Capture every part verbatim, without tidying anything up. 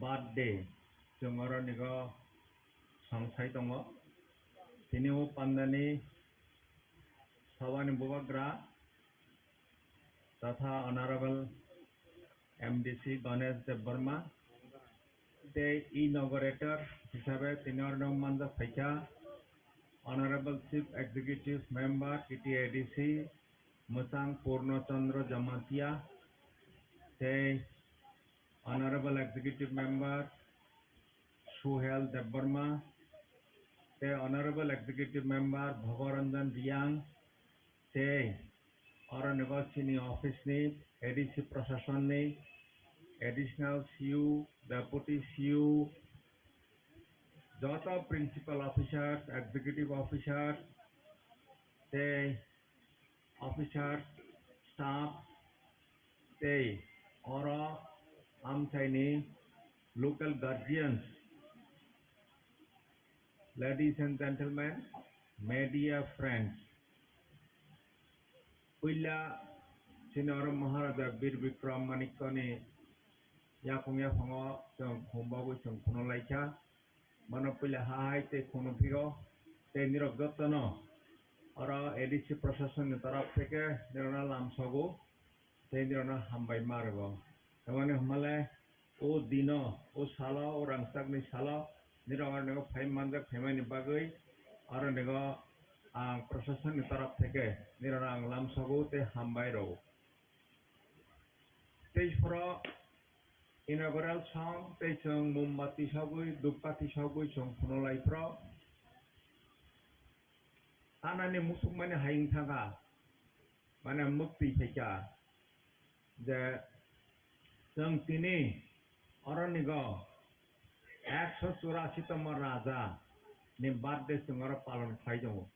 Birthday chwng oro nigo song sai tongo. Tini o pandani sabani bubagra totha Honorable M D C Ganesh Debbarma tei inaugurator hisabe tini oro manjak phaikha Honorable Chief Executive Member T T A D C Mwchang Purno Chandra Jamatia tei Honorable Executive Member Suhel Debbarma tei Honorable Executive Member Bhogoranjan Riang tei oro nigo chini office ni A D C Prashason ni Additional C U, Deputy C U, joto Principal Officers, Executive Officers tei officers, staff tei oro amchaini local guardians, ladies and gentlemen, media friends. Puila chini oro Maharaja Bir Bikram Manikyani yakung yaphango chwng khum bagwi chwng phunuk laikha. Bono puila ha hai tei khunu phiro tei nirok jotono oro A D C Prashason ni torop theke nirokno lamsogo tei nirokno hambai ma rwgo. Tamani hwnmale o dino, o salo, o rangchakni salo nirok oro nigo phai manjak phaimani bagwi oro nigo ang Prashason ni torop theke nirokno ang lamsogo tei hambai rwgo. Tei phoro inaugural song tei chwng mombati sogwi, dhupkathi sogwi chwng phunuk lai phoro. Anani muchukmani hai wng thangkha, mane muktwi phaikha je chwng tini oro nigo ekso churasi tongma raja ni birthday chwng oro palon khlai tongo.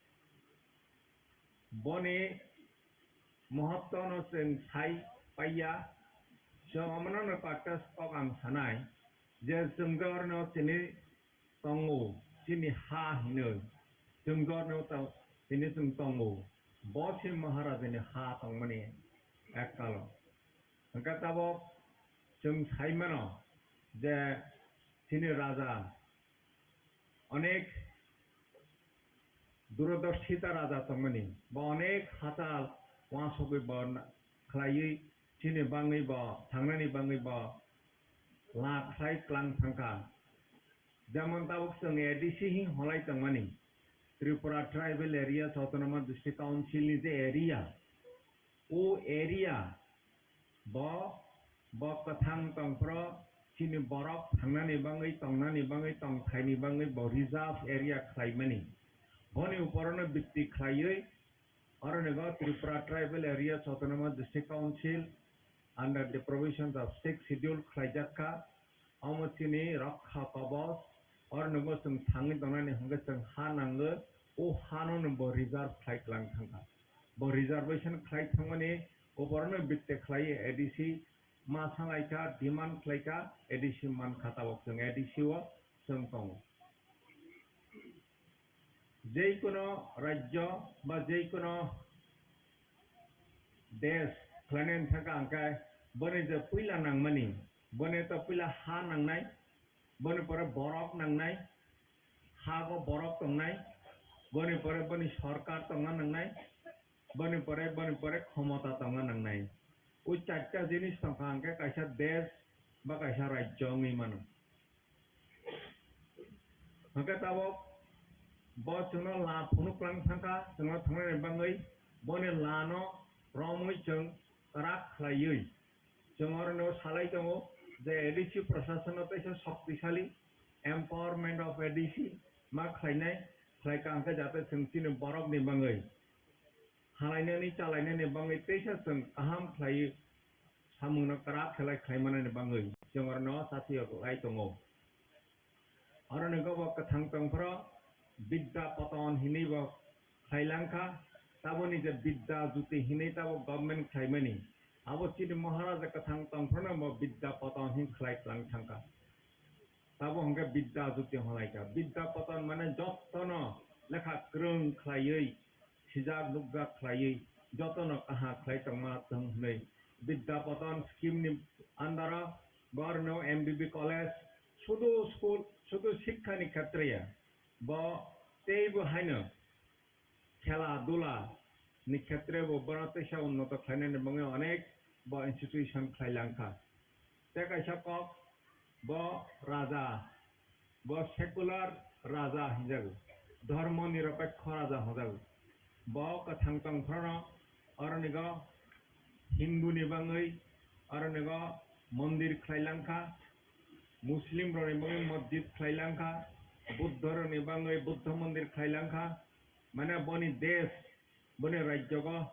Boni mohotto no chwng sai paiya. Chwng omono no koita kok ang sanai je chwng je oro no tini tongo, chini ha hinwi. Chwng je oro no tini chwng tongo. Bo se Maharaja ni ha tongmani ekkalo. Hwnkhe tabok chwng sai mano je chini raja onek durodorshita raja tongmani, bo onek hachal uansugwi bo na-, khlaiwi chini bangwi bo thangnani bangwi bo la khlai klang thangkha. Jemon tabuk chwng A D C hing holai tongmani, Tripura Tribal Areas Autonomous District Council ni je area, o area bo, bo kwthang tongphro chini borok thangnani bangwi, tongnani bangwi, tongthaini bangwi bo reserve area khlaimani. Boni uporono bikti khlaiwi oro nigo Tripura Tribal Areas Autonomous District Council under the provisions of Sixth Schedule khlaijak kha. Omo chini rokha kobos, oro nungbo chwng thangwi tongnani hwnkhe chwng ha nangwi, o hano no bo reserve khlai klang thangkha. Bo reservation khlai thangmani, o borokno bikte khlaiwi A D C ma salaikha, demand khlaikha, A D C mankha, tabok chwng A D C o chwng tongo. Jeikono rajyo ba jeikono desh khlainani thangkha hwnkhe boni je puila nangmani, boni to puila ha nangnai, boni pore borok nangnai, ha bo borok tongnai, boni pore boni sorkar tongna nangnai, boni pore, boni pore khomota tongna nangnai. O charta jinis tongkha hwnkhe kaisa desh ba kaisa rajyo wngwi mano. Hwnkhe tabok bo chwngno la phunuk klang thangkha, chwngno thangnani bangwi boni lano romwi chwng kwrak khlaiwi chwng oro no salai tongo je A D C prasasano teisa shoktisali empowerment of A D C ma khlainai, khlaikha hwnkhe jate chwng chini borokni bangwi halainani chalainani bangwi teisa chwng kaham khlaiwi samungno kwrak khe lai khlai manani bangwi chwng oro no sathi lai tongo. Oro ni gobo kwthang tongphro Bidya Patan hinwi bo khlai langkha, taboni je Bidya Jyoti hinwi tabo government khlaimani, abo chini Maharaja kwthang tongphrono bo Bidya Patan hin khlai klang thangkha. Tabo hwnkhe Bidya Jyoti hwnlaikha. Bidya Patan mane jotono lekha kwrwng khlaiwi, sijak nukjak khlaiwi, jotono kaham khlai tongma thwng hwnwi Bidya Patan scheme ni under o borno M B B college, Sudu school, sudu shikha ni khetre ya, bo teibo haino khela dula ni khetre bo bono teisa unnoto khlainani bagwi onek bo institution khlai langkha. Tei kaisa kok bo raja, bo secular raja hinjago, dhormo nirapekho raja hinjago. Bo kwthang tongphrono oronigo Hindu ni bagwi oronigo mondir khlai langkha, Muslim rokni bagwi masjid khlai langkha, Buddho rokni bagwi Buddho mondir khlai langkha. Mane boni desh, boni rajyogo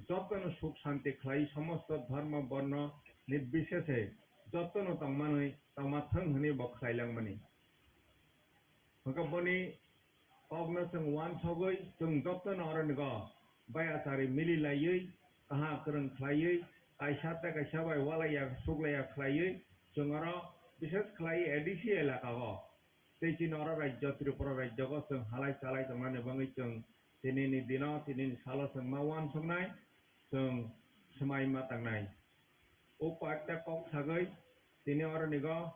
jotono suk shanti khlai, somosto dhormo borno nirbisese jotono tongmanwi tongma thwng hwnwi bo khlai langmani. Hwnkhe boni kokno chwng uansugwi chwng jotono oronigo bai achari mili laiwi, kaha kwrwng khlaiwi, kaisa tei kaisa bai ualaiya suklaiya khlaiwi chwng oro bishes khlai A D C elaka o tei chini oro rajyo Tripura rajyo o chwng halai chalai tongnani bagwi chwng tinini dino, tinini salo chwng ma uansuknai, chwng swmai ma tangnai. O koyekta kok sagwi tini oronigo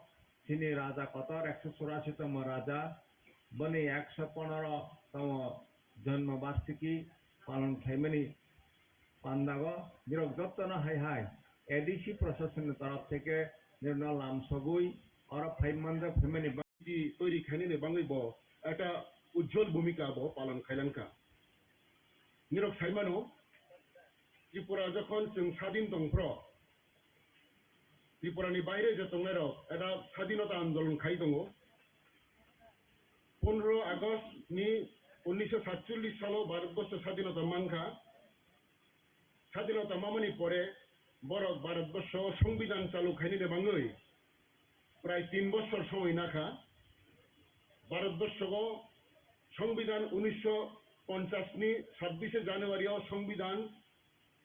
chini raja kotor ekso churasi tongmo raja, boni ekso ponoro tongmo jonmo barsiki palon khlaimani pandago nirok jottono hai hai A D C proshasonni torof theke nirokno lamsogwi oro phai manjak phaimani ba- Ki toiri khainani bagwi bo ekta ujjwal bhumika bo palon khailankha. Nirok saimano, Tripura jokhon chwng sadin tongphro, Tripura ni baire je tongnairok eta sadinota andolon khai tongo. Pondro August ni unnisho satchollish salo Bharatborsho sadinota mankha. Sadinota mamani pore borok Bharatborsho Songbidan chalu khainani bagwi prai tin bochor somoi nakha. Bharatborsho o Songbidan unnisho ponchas ni sabbish January o Songbidan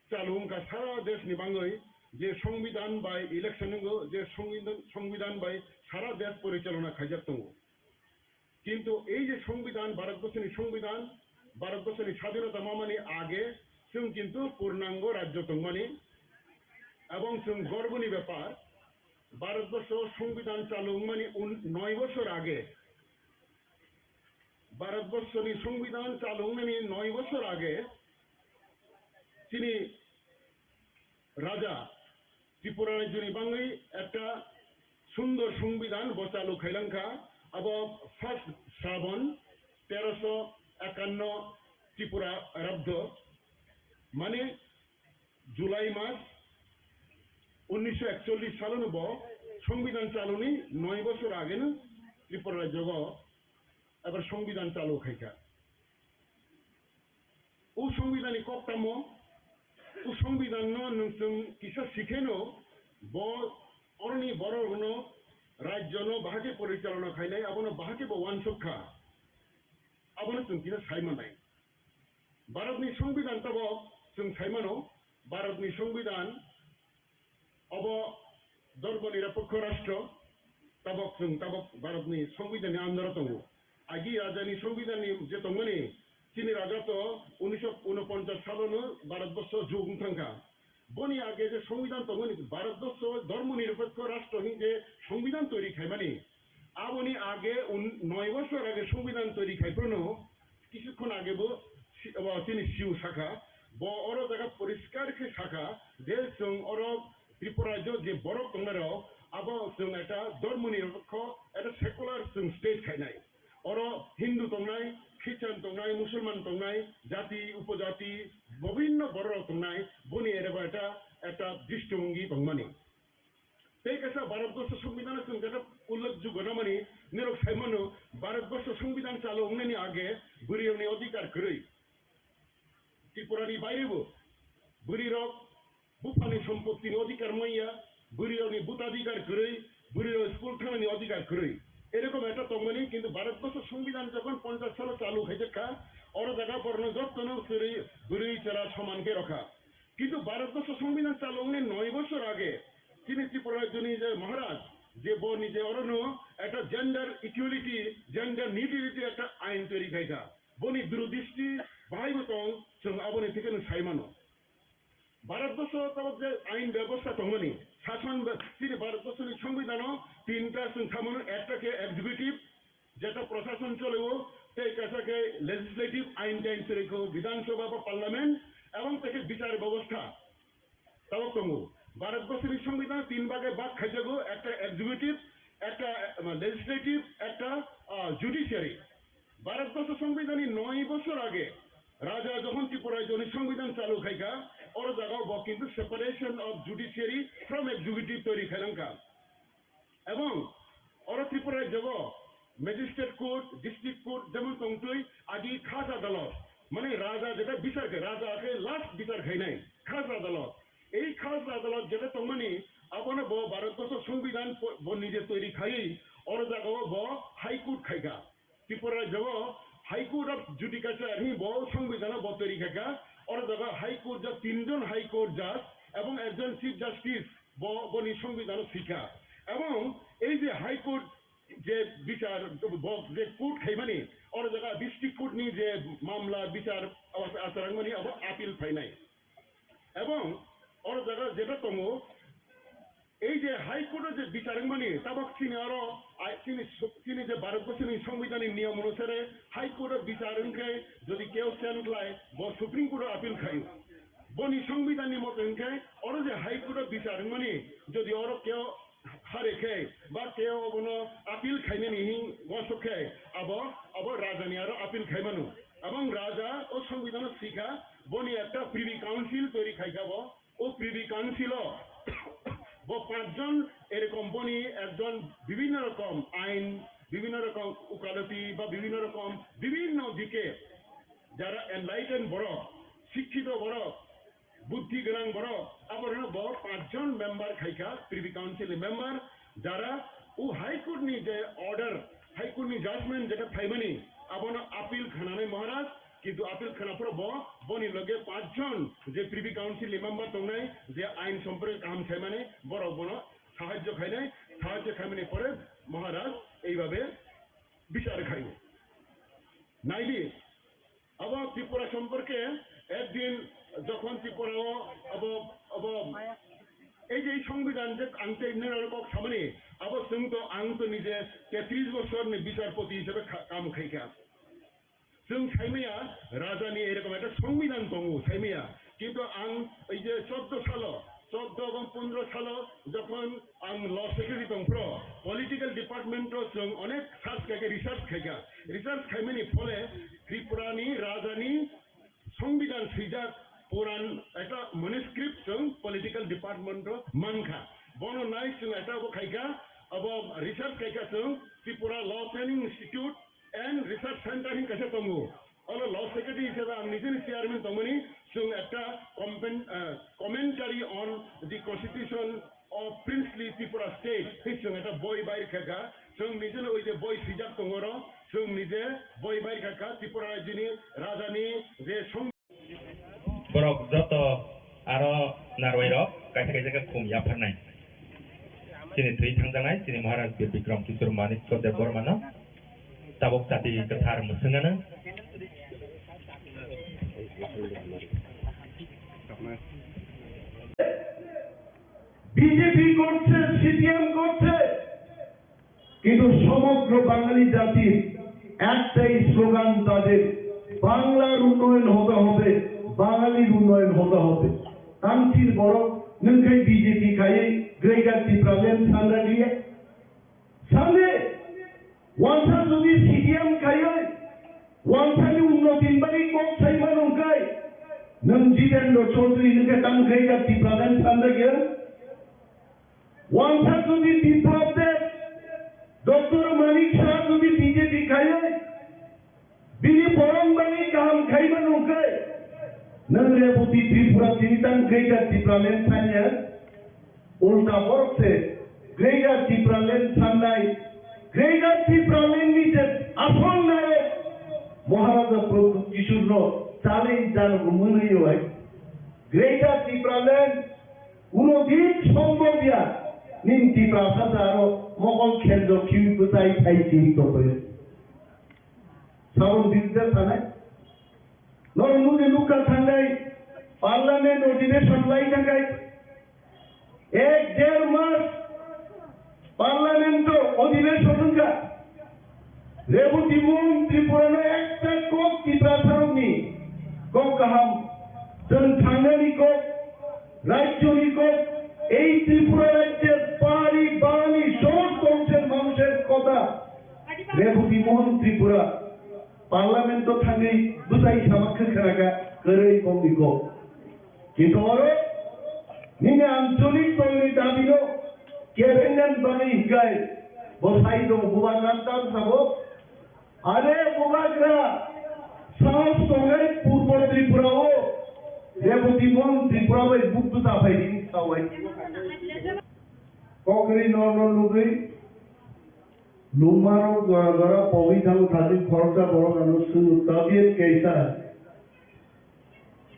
chalu wngkha sara desh ni bagwi, je Songbidan bai election wngo, je Songbidan, Songbidan bai sara desh porichalona khaijak tongo. Kintu ei je Songbidan, Bharatborsho ni Songbidan, Bharatborsho ni sadinota mamani age chwng kintu purnango rajyo tongmani, ebong chwng gorboni bepar, Bharatborsho Songbidan chalu wngmani un-, noi bochor age, Bharatborsho ni Songbidan chalu wngnani noi bochor age, chini raja Tripura rajyoni bagwi ekta sundor Songbidan bo chalu khailankha. Abo first Srabon teroso ekanno Tripura rabdo, mane July mas unnisho ekchollish salono bo Songbidan chaluni noi bochor ageno Tripura rajyogo ebar Songbidan chalu khaikha. O Songbidanni kok tamo, o Songbidanno nwng chwng kisa sikheno bo oroni borokno rajyono bahai khe porichalona khainai, abono bahai khe bo uansuk kha. Abono chwng kisa sai manai. Bharatni Songbidan tabok chwng sai mano, Bharatni Songbidan obo dormo nirapokho rashtra, tabok chwng tabok Bharatni Songbidanni under o tongo. Agi rajani Songbidanni je tongmani, chini raja to unisho unoponchas salono Bharatborsho jug wng thangkha. Boni age je Songbidan tongmani, Bharatborsho dormo nirapokho rashtra hinwi je Songbidan toiri khaimani, aboni age un-, noi bochor age Songbidan toiri khai phano, Kisukkhon age bo si-, bo chini C E O sakha, bo oro jaga poriskar khe sakha je chwng oro Tripura rajyo je borok tongnairok, abo chwng ekta dormo nirapokho, ekta secular chwng state khainai. Oro Hindu tongnai, Christian tongnai, Musulman tongnai, jati, upojati, bibhinno borok tongnai, boni ere bo ekta, ekta drishtibogi tongmani. Tei kaisa Bharatborsho Songbidan chwng kaisa ullekh juguna mani, nirok sai mano, Bharatborsho Songbidan chalo wngnani age bwrwirokni odhikar kwrwi. Tripurani bairebo bwrwirok buphani sompottini odhikar manya, bwrwirokni bhotadhikar kwrwi, bwrwirok school thangnani odhikar kwrwi. Erokom ekta tongmani, kintu Bharatborsho Songbidan jokhon ponchas salo chalo khaijakha, oro jaga borno jottono kwrwi bwrwi chwla soman khe rokha. Kintu Bharatborsho Songbidan chalo wngnai noi bochor age, chini Tripura rajyoni je Maharaj, je bo nije orono ekta gender equality, gender neutrality ekta ain toiri khaikha. Boni durudristi bahai bo tong, chwng aboni thikeno sai mano. Bharatborsho tabok je ain bebosta tongmani, sason be-, chini Bharatborshoni Songbidano তিনটা সংস্থামূলক, একটা কে এক্সিকিউটিভ, যেটা প্রশাসন চলেও, তে কাছাকে লেজিসলেটিভ আইন টাইন চলেকো বিধানসভা বা পার্লামেন্ট এবং তাকে বিচার ব্যবস্থা। তাও তঙ্গু ভারতবর্ষের সংবিধান তিন ভাগে ভাগ খাইজাগো, একটা এক্সিকিউটিভ, একটা লেজিসলেটিভ, একটা জুডিশিয়ারি। ভারতবর্ষ সংবিধানই নয় বছর আগে রাজা যখন ত্রিপুরায় জনই সংবিধান চালু খাইকা, ওর জায়গাও ব কিন্তু separation of judiciary from executive তৈরি খাইলাঙ্কা। এবং ওরা ত্রিপুরা রাজ্যগো ম্যাজিস্ট্রেট কোর্ট, ডিস্ট্রিক্ট কোর্ট যেমন তংতই আদি খাস আদালত, মানে রাজা যেটা বিচার খায়, রাজা আগে লাস্ট বিচার খাই নাই, খাস আদালত। এই খাস আদালত যেটা তংমানি, আবনো ব ভারতবর্ষ সংবিধান প-, ব নিজে তৈরি খাই, ওর জায়গাও ব হাইকোর্ট খাইগা। ত্রিপুরা রাজ্যগো হাইকোর্ট অফ জুডিকাচার হি ব সংবিধান ব তৈরি খাইগা। ওর জায়গা হাইকোর্ট যা তিনজন হাইকোর্ট জাজ এবং একজন চিফ জাস্টিস ব-, বনি সংবিধান শিক্ষা। এবং এই যে হাইকোর্ট যে বিচার ব-, যে কোর্ট খাইমানি, ওর জায়গা ডিস্ট্রিক্ট কোর্ট নি যে মামলা বিচার আ-, আচরণ মানে আবার আপিল ফাইনাই। এবং ওর জায়গা যেটা তমো, এই যে হাইকোর্টের যে বিচার মানে তাবক চিনি আরো আই-, চিনি সু-, চিনি যে ভারতবর্ষের সংবিধানের নিয়ম অনুসারে হাইকোর্টের বিচার হইকে যদি কেউ সেন্ট লাই, ব সুপ্রিম কোর্টে আপিল খাই। বনি সংবিধাননি মতো হইকে ওরা যে হাইকোর্টের বিচার মানে যদি ওরা কেউ হারে খে বা কেউ বনো আপিল খাইনি হিং গসো খে abo, abo রাজানি আরো আপিল খাইমানো। এবং রাজা ও সংবিধান শিখা বনি একটা প্রিভি কাউন্সিল তৈরি খাইখাবো। ও প্রিভি কাউন্সিল ও ব পাঁচজন এরকম বনি একজন বিভিন্ন রকম আইন, বিভিন্ন রকম উকালতি বা বিভিন্ন রকম বিভিন্ন দিকে যারা এনলাইটেন বড়, শিক্ষিত বড়, বুদ্ধি গনাং বড়, আবরণ ব পাঁচজন মেম্বার খাইখা, প্রিভি কাউন্সিল মেম্বার, যারা ও হাইকোর্ট নি যে অর্ডার, হাইকোর্ট নি জাজমেন্ট যেটা ফাইমানি, আবনো আপিল খানানি মহারাজ, কিন্তু আপিল খানা পর ব, বনি লগে পাঁচজন যে প্রিভি কাউন্সিল মেম্বার tongnai, যে আইন সম্পর্কে কাম খাইমানি, বড় বড় সাহায্য খাইনাই, সাহায্য খাইমানি পরে মহারাজ এইভাবে বিচার খাইব। নাইলি, abo Tripura সম্পর্কে একদিন যখন ত্রিপুরাও abo, abo এই যে এই সংবিধান যে আনতে নির্ণয় কক্ষ সামনে, abo চুং তো আং তো নিজে তেত্রিশ বছর নি বিচারপতি হিসেবে খা-, কাম খাইখা। চুং সাইমিয়া রাজানি এরকম একটা সংবিধান tongo সাইমিয়া। কিন্তু আং এই যে চোদ্দ সালো, চোদ্দ এবং পনেরো সালো যখন ang law secretary tongphro, political department o chwng onek search khaikha, research khaikha. Research khaimani phole Tripura ni raja ni songbidan swijak puran ekta manuscript chwng political department o mankha. Bono nai chwng ekta abo khaikha, abo research khaikha chwng Tripura Law Training Institute and Research Center hin kaisa tongo. Olo law secretary hisabe ang nijeni chairman tongmani, chwng ekta compen-, ah, commentary on the constitution of princely Tripura state. Hei chwng ekta boi bair kha kha, chwng nijeni oi je boi swijak tongo oro, chwng nije boi bair kha kha Tripura rajyoni rajani je song- Borok joto aro narwai rok kaisa kaisa khe khum yapharnai. Chini thwi thangjaknai chini Maharaj Bir Bikram Kishore Manikya Debbarmano tabuk chati kwthar mwswngano. BJP করছে, সিপিএম করছে, কিন্তু সমগ্র বাঙালি জাতির একটাই স্লোগান তাদের, "বাংলার উন্নয়ন হতে হবে, বাঙালির উন্নয়ন হতে হবে।" Tamchini borok nwng khai BJP khaiwi Greater Tipraland sanragya. Sande, wansa jodi CPM khaiwi wansani unnoti ni bagwi kok sai mano hwnkhe, nwng Jitendra Chaudhary hwnkhe tamo Greater Tipraland sanragya? Wansa jodi Biplab Deb, Doctor Manik Saha jodi BJP khaiwi, bini borok bagwi kaham khaimano hwnkhe, nwng Reboti Tripura tini tang Greater Tipraland sanya? Ulta borok se Greater Tipraland sannai, Greater Tipraland ni je asol nayok Maharaja Pradyut Kishore no challenge jano mwnwi oi. Greater Tipraland uno din sombhob ya, nini Tiprasa sa aro mokol khenjo khiwi bwtai thai chini tongbaio. Sabon bidya sanai. Norok nugwi nukha thangnai, parliament ordination lai thangnai. Ek der mas Parliament-o odhibeshon wngkha. Reboti Mohan Tripura-no ekta kok Tiprasarokni kok kaham, chwng thangnani kok, rajyoni kok, ei Tripura rajyer pahari, bangani, somosto ongser manusher kotha Reboti Mohan Tripura Parliament-o thangwi bwsai sama khwkha raka kwrwi kokni kok. Kintu oro nini ancholik tongni dabino kebengnani bagwi hinkhe bo sai tongo, bubagra tam sabo. Are bubagra sahos tongnai Purbo Tripura-o Reboti Mohan Tripura bai buktu ta phai ring sawai. Kokri no no nugwi Lungmarok jora jora pogwi thango thajwi khoroksa borok ano swngo, "तबीयत कैसा है?"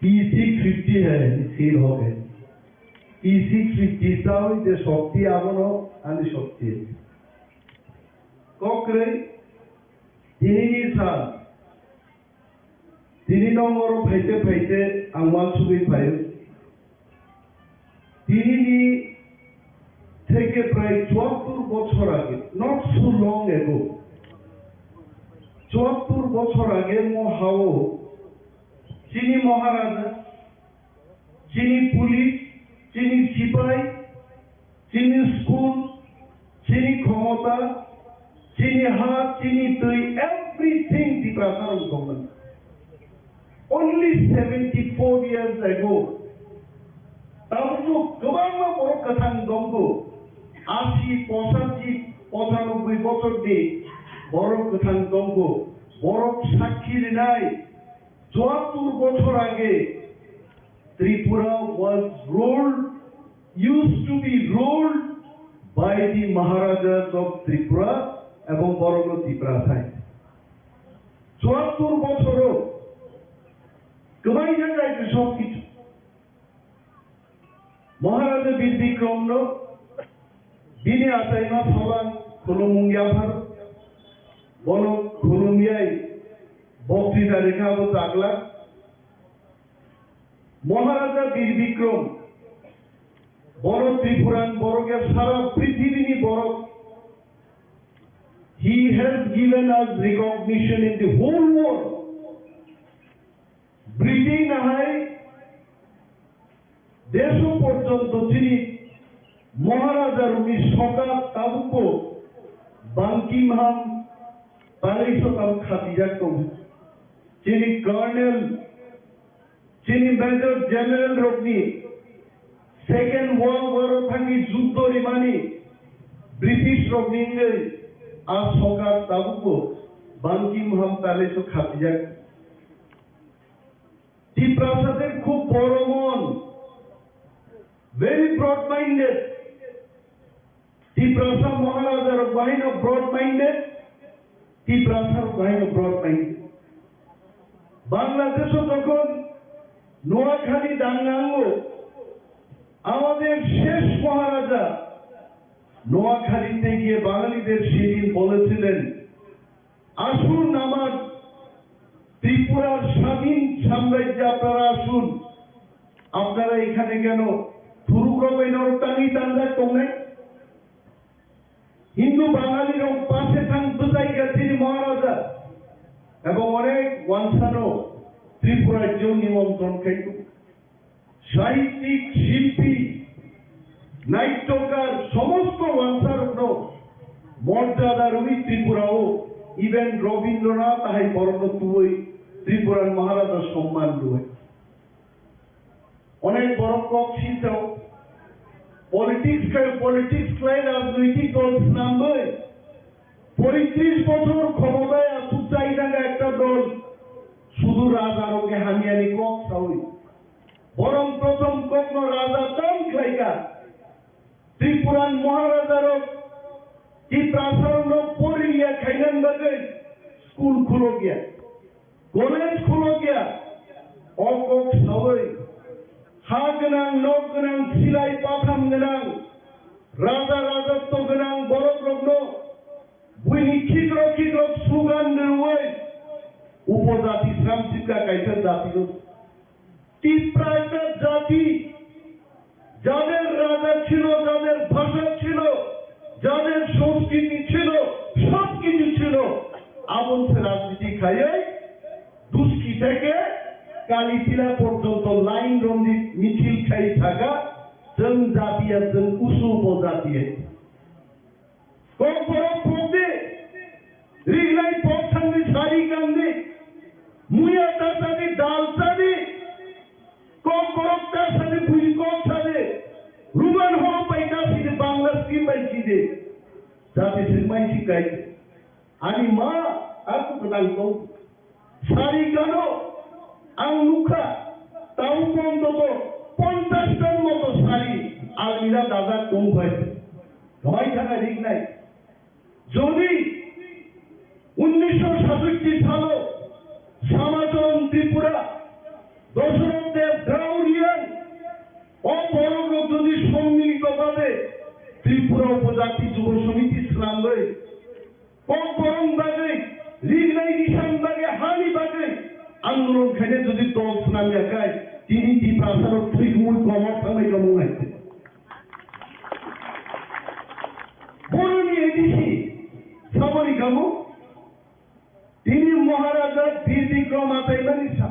"P six fifty है, सील हो गए।" P six fifty chawi je shokti abono ani shokti. Kokrwi tinini sal Tini nong oro phaite phaite ang uansugwi phaio. Tinini theke prai chuattur bochor age, not so long ago, chuattur bochor age mo hao chini Maharaja, chini police, chini sipai, chini school, chini khomota, chini ha, chini twi, everything Tiprasa rok tongmani. Only seventy four years ago, tabukbo kwbangma borok kwthang tonggo. Asi, posachi, pochanoboi bochorni borok kwthang tonggo. Borok sakhi rinai, chuattur bochor age Tripura was ruled, used to be ruled by the Maharajas of Tripura, ebong borokno Tiprasa hai. Chuattur bochoro kwbangma jagao sob kichu. Maharaja Bir Bikramno bini achaima phalang khulumung yaphar, bono khulumyai bokti da rikha abo chakla. Maharaja Bir Bikram, borok Tripuran borok ya, sara prithibini borok. He has given us recognition in the whole world. Britain hai deso porjonto chini Maharaja rokni sokat tabukbo Buckingham Palace o tabuk khatijak tongo. Chini Colonel, chini Major General rokni Second World War o thangwi juddo rimani British rokni wngwi a sokat tabukbo Buckingham Palace o khatijak. Tiprasa de khub boro mon, very broad minded. Tiprasa Maharaja rok bahai no broad minded, Tiprasa rok bahai no broad minded. Bangladesh o jokhon Noakhali danga ango, amader shesh Maharaja Noakhali te giye Bangalide sedin bolechilen, আসুন আমার ত্রিপুরার স্বাধীন সাম্রাজ্যে আপনারা আসুন। আপনারা এখানে কেন থুরুক রবাই নরক টানি টান্দা কমে? হিন্দু বাঙালি রং পাশে থাং বুঝাই গেছিল মহারাজা এবং অনেক ওয়ানসানো ত্রিপুরার জন্য নিমন্ত্রণ খাইত। সাহিত্যিক, শিল্পী, নাট্যকার, সমস্ত ওয়ানসারকno মর্যাদা রুই ত্রিপুরাও, even রবীন্দ্রনাথ আহাই বরণ তুই ত্রিপুরার মহারাজা সম্মান রুই। অনেক বড় কক্সিতাও পলিটিক্স খাই, পলিটিক্স খাই রাজনৈতিক দল নামবে। পঁয়ত্রিশ বছর ক্ষমতায় আসুক চাই না একটা দল, শুধু রাজারকে হামিয়ানি কক সাউই। বরং প্রথম কর্ম রাজা তাম খাইকা। ত্রিপুরান মহারাজারও ত্রিপ্রাসারও পড়িয়া খাইলেন বাগে স্কুল খুলো গিয়া, কলেজ খুলো গিয়া, অকক সাউই। হা গনাং, নক গনাং, সিলাই পাথাম গনাং, রাজা রাজত্ব গনাং বরক রত্ন, বুইনি খিকরক খিকরক স্লোগান রুই, উপজাতি শ্রামজিকা কাইসা জাতিও। তিপ্রা একটা জাতি, যাদের রাজা ছিল, যাদের ভাষা ছিল, যাদের সংস্কৃতি ছিল, সব কিছু ছিল, এমন সে রাজনীতি খাইয়ে দুষ্কি থেকে কালীটিলা পর্যন্ত লাইন রন্দি মিছিল খাই থাকা জনজাতীয়, জন উসু উপজাতীয়। Kokborok pokdi, rignai pok thangdi sari kandi, muya tasadi dal sadi, kokborok tasadi bui kok sadi, Roman horo pai tasidi Bangla skin pai sidi, jati sirmai sikai. Ani ma aku kenal kau. Sari gano ang nukha, tau pontoto ponchash ton moto sari almira dajak tong bai. Gamai thangna rignai. Jodi unnisho satoishi salo Samajon Tripura, Dosoroth Dev, Drauriyan, o borok rok jodi sommilito bhabe Tripura Upojati Jubo Somiti swnamwi Kokborok bagwi, rignai risani bagwi, hani bagwi andolon khainai jodi dol swnam ya khai, tini Tiprasa rok thwi wngwi komor thangnai tongmung hai. Boroni A D C saboni kamo, tini Maharaja Bir Bikram achaimani sa.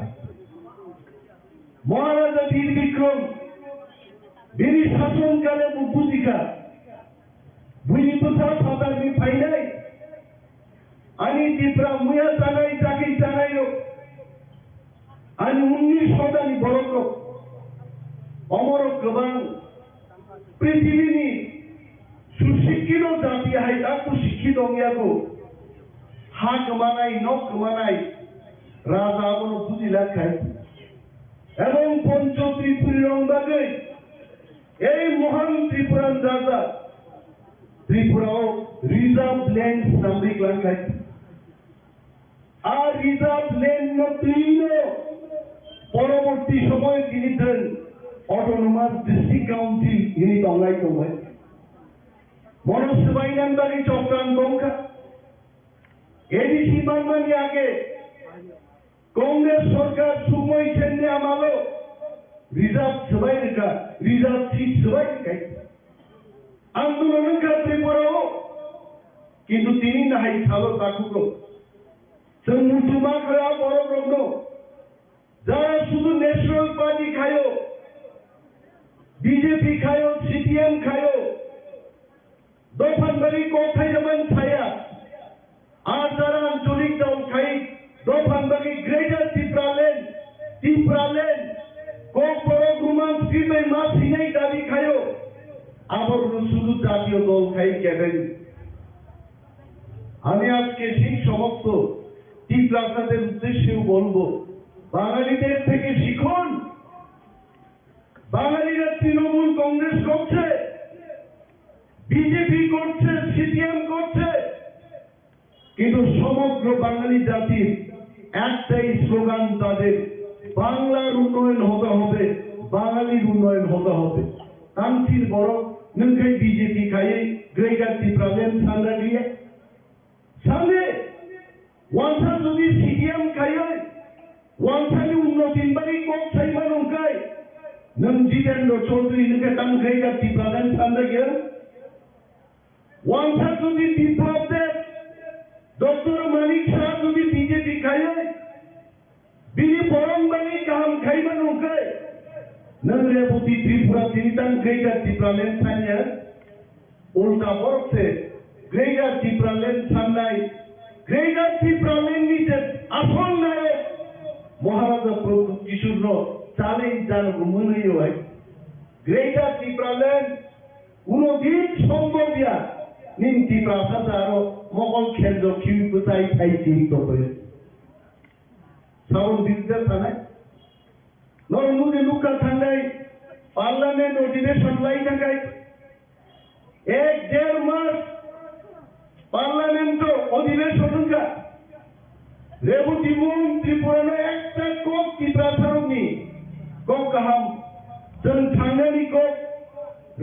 Maharaja Bir Bikram, bini sason kale bo bujikha, buini bwsa phatarni phainai, ani Tipra muya chanai, chakri chanai rok, ani unni sodani borok rok, omorok kwbang, prithibini susikkito jati hai taku sikkito wngya kho, ha kwmanai, nok kwmanai, raja abono bujilak khai. Ebong Poncho Tripuri rok bagwi ei Mohan Tripuran Raja Tripura o reserve land swnamwi kwlangkha. A reserve land no twino poroborti somoy tini thwng Autonomous District Council hini tonglai tongbai. Mono swbainani bagwi chokran tongkha. A D C manmani age Congress sorkar sumoi chenni amalo reserve swbai rwkha, reserve seat swbai rwkha. Andolon wngkha Tripura o, kintu tini nahai salo takhugo. Chwng muchuma kha borok rokno, jara sudu National Party khayo, B J P khayo, C P M khayo, Dophan bagwi kok thai jaman saya. Ar jara ancholik dol khai dophan bagwi Greater Tipraland, Tipraland, Kokborok Roman script bai ma sinai dabi khayo. Abo sudu jatiyo dol khai keben. আমি আজকে সেই সমস্ত টিপ্রাসাদের উদ্দেশ্যেও বলবো, বাঙালিদের থেকে শিখুন। বাঙালিরা তৃণমূল কংগ্রেস করছে, বিজেপি করছে, সিপিএম করছে, কিন্তু সমগ্র বাঙালি জাতির একটাই স্লোগান তাদের, বাংলার উন্নয়ন হতে হবে, বাঙালির উন্নয়ন হতে হবে। Tamsil borok nwng khai B J P khaiwi Greater Tipraland sanragriya. Sale, wansa jodi C P M khaiwi, wansani unnotini bagwi kok sai mano hwnkhe, nwng Jitendra Chaudhary hwnkhe tamo Greater Tipraland sanragya? Wansa jodi Biplab Deb, Doctor Manik Saha jodi B J P khaiwi, bini borok bagwi kaham khaimano hwnkhe, nwng Reboti Tripura tini tang Greater Tipraland sanya? Ulta borok se Greater Tipraland sannai, Greater Tipraland ni je asol nayok Maharaja Pradyut Kishore no challenge jano mwnwi oi. Greater Tipraland Kuno din sombhob ya, nini Tiprasa sa aro mokol khenjok khiwi bwchai thai chiri tongwi. Sabon birudhe sanai. Norok nukni nukha thangnai parliament odhibeshon lai thangnai. Ek der mas Parliament-o odhibeshon wngkha. Reboti Mohan Tripura no ekta kok Tiprasarokni kok kaham, chwng thangnani kok,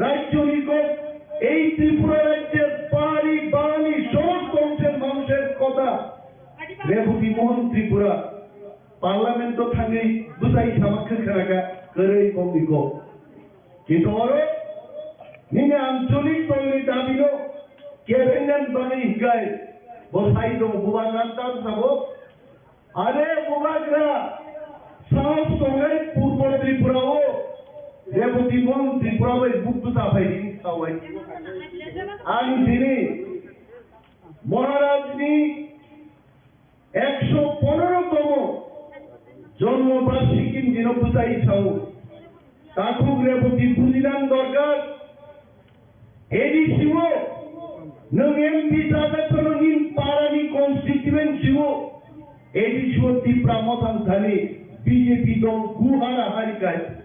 rajyoni kok, ei Tripura rajyer pahari, bangani, somosto ongcher manusher kotha Reboti Mohan Tripura Parliament-o thangwi bwsai sama khwkha raka kwrwi kokni kok. Kintu oro nini ancholik tongni dabino Kebengnan bangwi hingkai bo sai tongo, bubagra tam sabo. Are bubagra sahos tongwi Purbo Tripura o Reboti Mon Tripura bai buktu ta phai di sawai. Ang dini Maharaj ni ekso ponoro tomo jonmo barshiki dino bwchai sao. Takhuk Reboti bujinang dorkar. A D C o nwng M P chajakphano nini parani constituency o A D C o Tipra Motha thani B J P dol guhara harikai.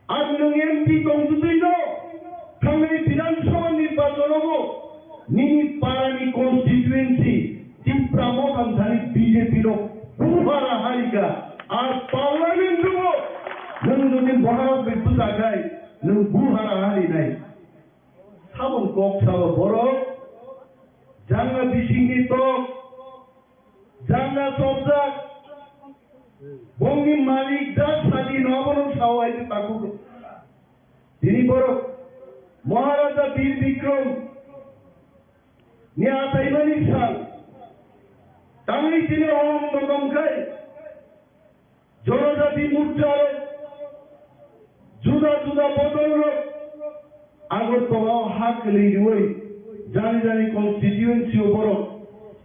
Ang nwng M P tongtwtwi no thangnai Bidhan Sabha nirbachon o nini parani constituency Tipra Motha thani B J P rok guhara harika. Ar parliament o nwng jodi Maharaj bai bwchakhai nwng guhara harinai. Sabon kok sabo borok janga bisingni tok Janga chopjak, bongni malik jak sadi no abono sao hai takhuk. Tini borok Maharaja Bir Bikram ni ataimani sal tangwi tini hom tongkhai. Jonojati Morcha rok, juda juda bodol rok, Agartala o ha kwlwi rwui jani jani constituency o borok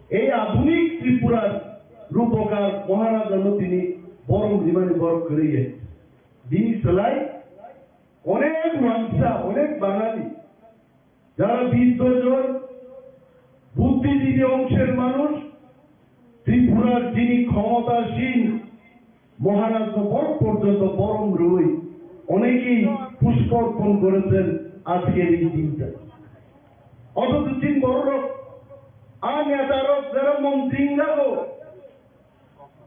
ei adhunik Tripura Rupakar Maharaja no tini borom rimani borok kwrwi ya. Bini swlai onek uansa, onek Bangali jara biddojon, buddhijibi ongser manush, Tripurar jini khomotashil Maharaj no borok porjonto borom rwui onekei pushporpon gorechen ajker ei dinta. Othocho chini bororok, a netarok jara montri wngjago,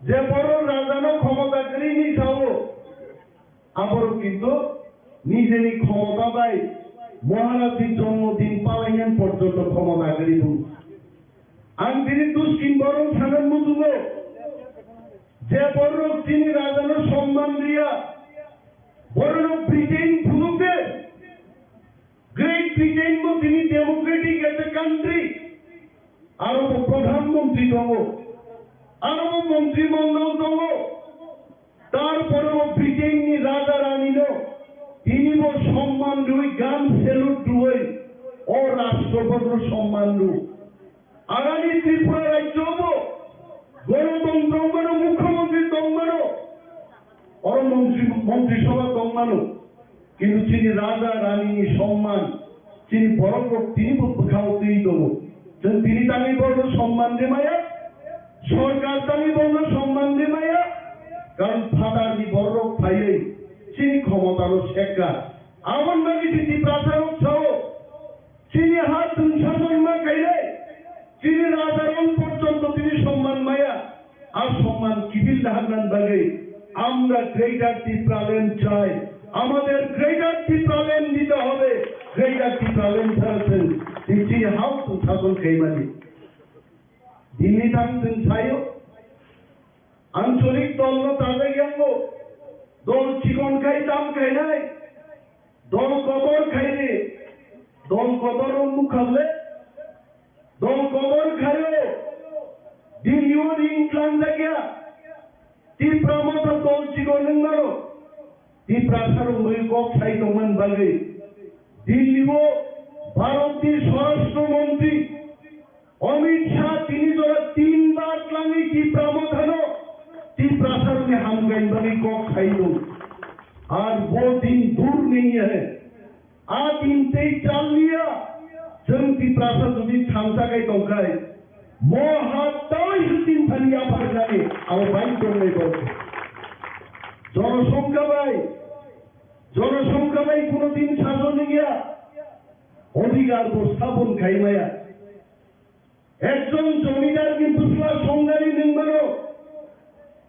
je borok rajano khomota kwrwi ni sao, aborok kintu nijeni khomota bai Maharajni jonmo din palainani porjonto khomota kwrwi bo. Ang tini duskin borok sanan muchungo, je borok chini rajano somman riya, borok Britain phunukde. Great Britain bo tini democratic as a country. Aro bo Pradhan Mantri tongo. Aro bo Mantri Mondol tongo. Tarpore bo Britain ni Raja Rani no tini bo somman rwi gun salute rwi o Rashtrapati no somman rw. Agami Tripura rajyo bo Ganatantro tongmano, Mukhyamantri tongmano, oro Mantri, Mantri Sabha tongmano. Kintu chini Raja Rani ni somman, chini borok rok tini bo bwkhao twi tongo. Chwng tini tangwi borok no somman rwmaya, sorkar tangwi borok no somman rwmaya, karon phatar ni borok rok phaiwi chini khomota no sekka. Aboni bagwi chini Tiprasa rok sao, chini ha chwng sason ma khainai, chini raja rok porjonto tini somman maya. A somman kibil daharnan bagwi আমরা গ্রেটার টিপ্রাল্যান্ড চাই, আমাদের গ্রেটার টিপ্রাল্যান্ড দিতে হবে, গ্রেটার টিপ্রাল্যান্ড ছাড়া chini ha chwng sason khaimani. Dini thang chwng saio, ancholik dol no tajak yango, dol chikon khai tam khainai, dol kotor khaini, dol kotor rok nukha le, dol kotor khaio, Delhi o ring tlang jakya, Tipra Motha dol chikon wng mano, Tiprasa rok bai kok sai tongmani bagwi Delhi o Bharat ni Swarashtra Mantri Amit Shah tini jora tin bar tlangwi Tipra Mothano Tiprasarokni hamkrai bagwi kok khai tongo. Ar bo din dur nahi hai. A din tei chal liya, chwng Tiprasa jodi thansa khai tongkhai, mo ha tawai se tin thani yaphar nani abo bai tongnai bo. Jonosongkha bai, jonosongkha bai kuno din sason wngya, odhikar bo sthapan khai maya. Ekjon jomidar ni bwsla songari nung mano,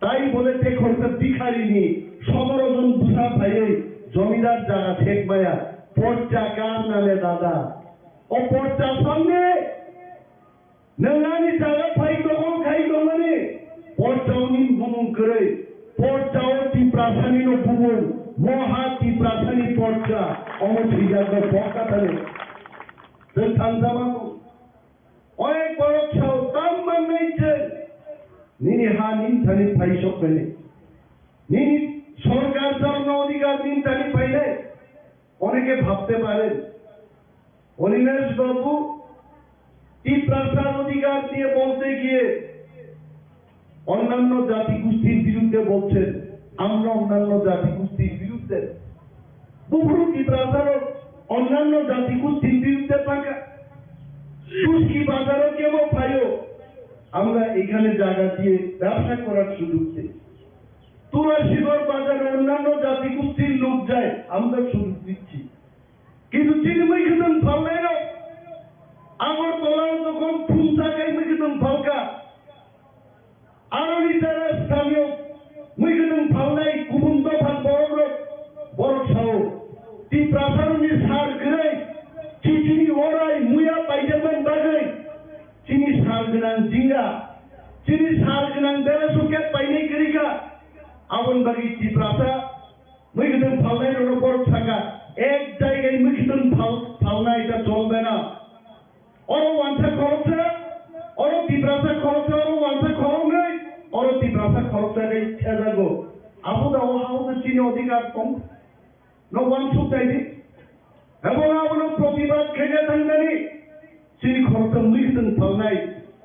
tai bole te khorsa bikhari ni somoro jon bwsa phaiwi jomidar jaga thek maya, porcha kar nale dada. O porcha samne, nung ani jaga phai tongol khai tongmani, porcha o ni bumung kwrwi, porcha o Tiprasani no bumung, moha Tiprasani porcha, omo thwijak no bokha thani. Chwng thansa mano. Onek borok sao tam manwi chwng nini ha nini thani phai sok kani. Nini sorkar jorno odhikar nini thani phainai. অনেকে ভাবতে পারেন, অনিমেষ বাবু টিপ্রাসার অধিকার নিয়ে বলতে গিয়ে অন্যান্য জাতিগোষ্ঠীর বিরুদ্ধে বলছেন, আমরা অন্যান্য জাতিগোষ্ঠীর বিরুদ্ধে। বুবুরু টিপ্রাসারও অন্যান্য জাতিগোষ্ঠীর বিরুদ্ধে থাকা। শুষ্কি বাজারও কেউ পাইও, আমরা এখানে জায়গা দিয়ে ব্যবসা করার সুযোগ দেই। তুলাসীগড় বাজারে অন্যান্য জাতিগোষ্ঠীর লোক যায়, আমরা সুযোগ দিচ্ছি। কিন্তু chini mwkhwtwng phalnairok Agartala o jokhon phung chakai mwkhwtwng phalkha, aroni jara sthaniyo mwkhwtwng phalnai kubun dopha borokrok, borok sao, Tiprasarokni sar kwrwi, chichini orai muya paijakmani bagwi, chini sar gwnang jinga, chini sar gwnang bera sokya painai kwrwi kha, aboni bagwi Tiprasa Mwkhwtwng phalnai rokno borok sakha, ek jaigai mwkhwtwng phal-, phalnai ta cholbe na. Oro wansa khoroksa, oro Tiprasa khoroksa, oro wansa khoroknwi, oro Tiprasa khoroksa gai thejago. Abo da o hao da chini odhikar tong. No wansuk dai di. Ebong abono protibad khaina thangnani chini khoroksa mwkhwtwng phalnai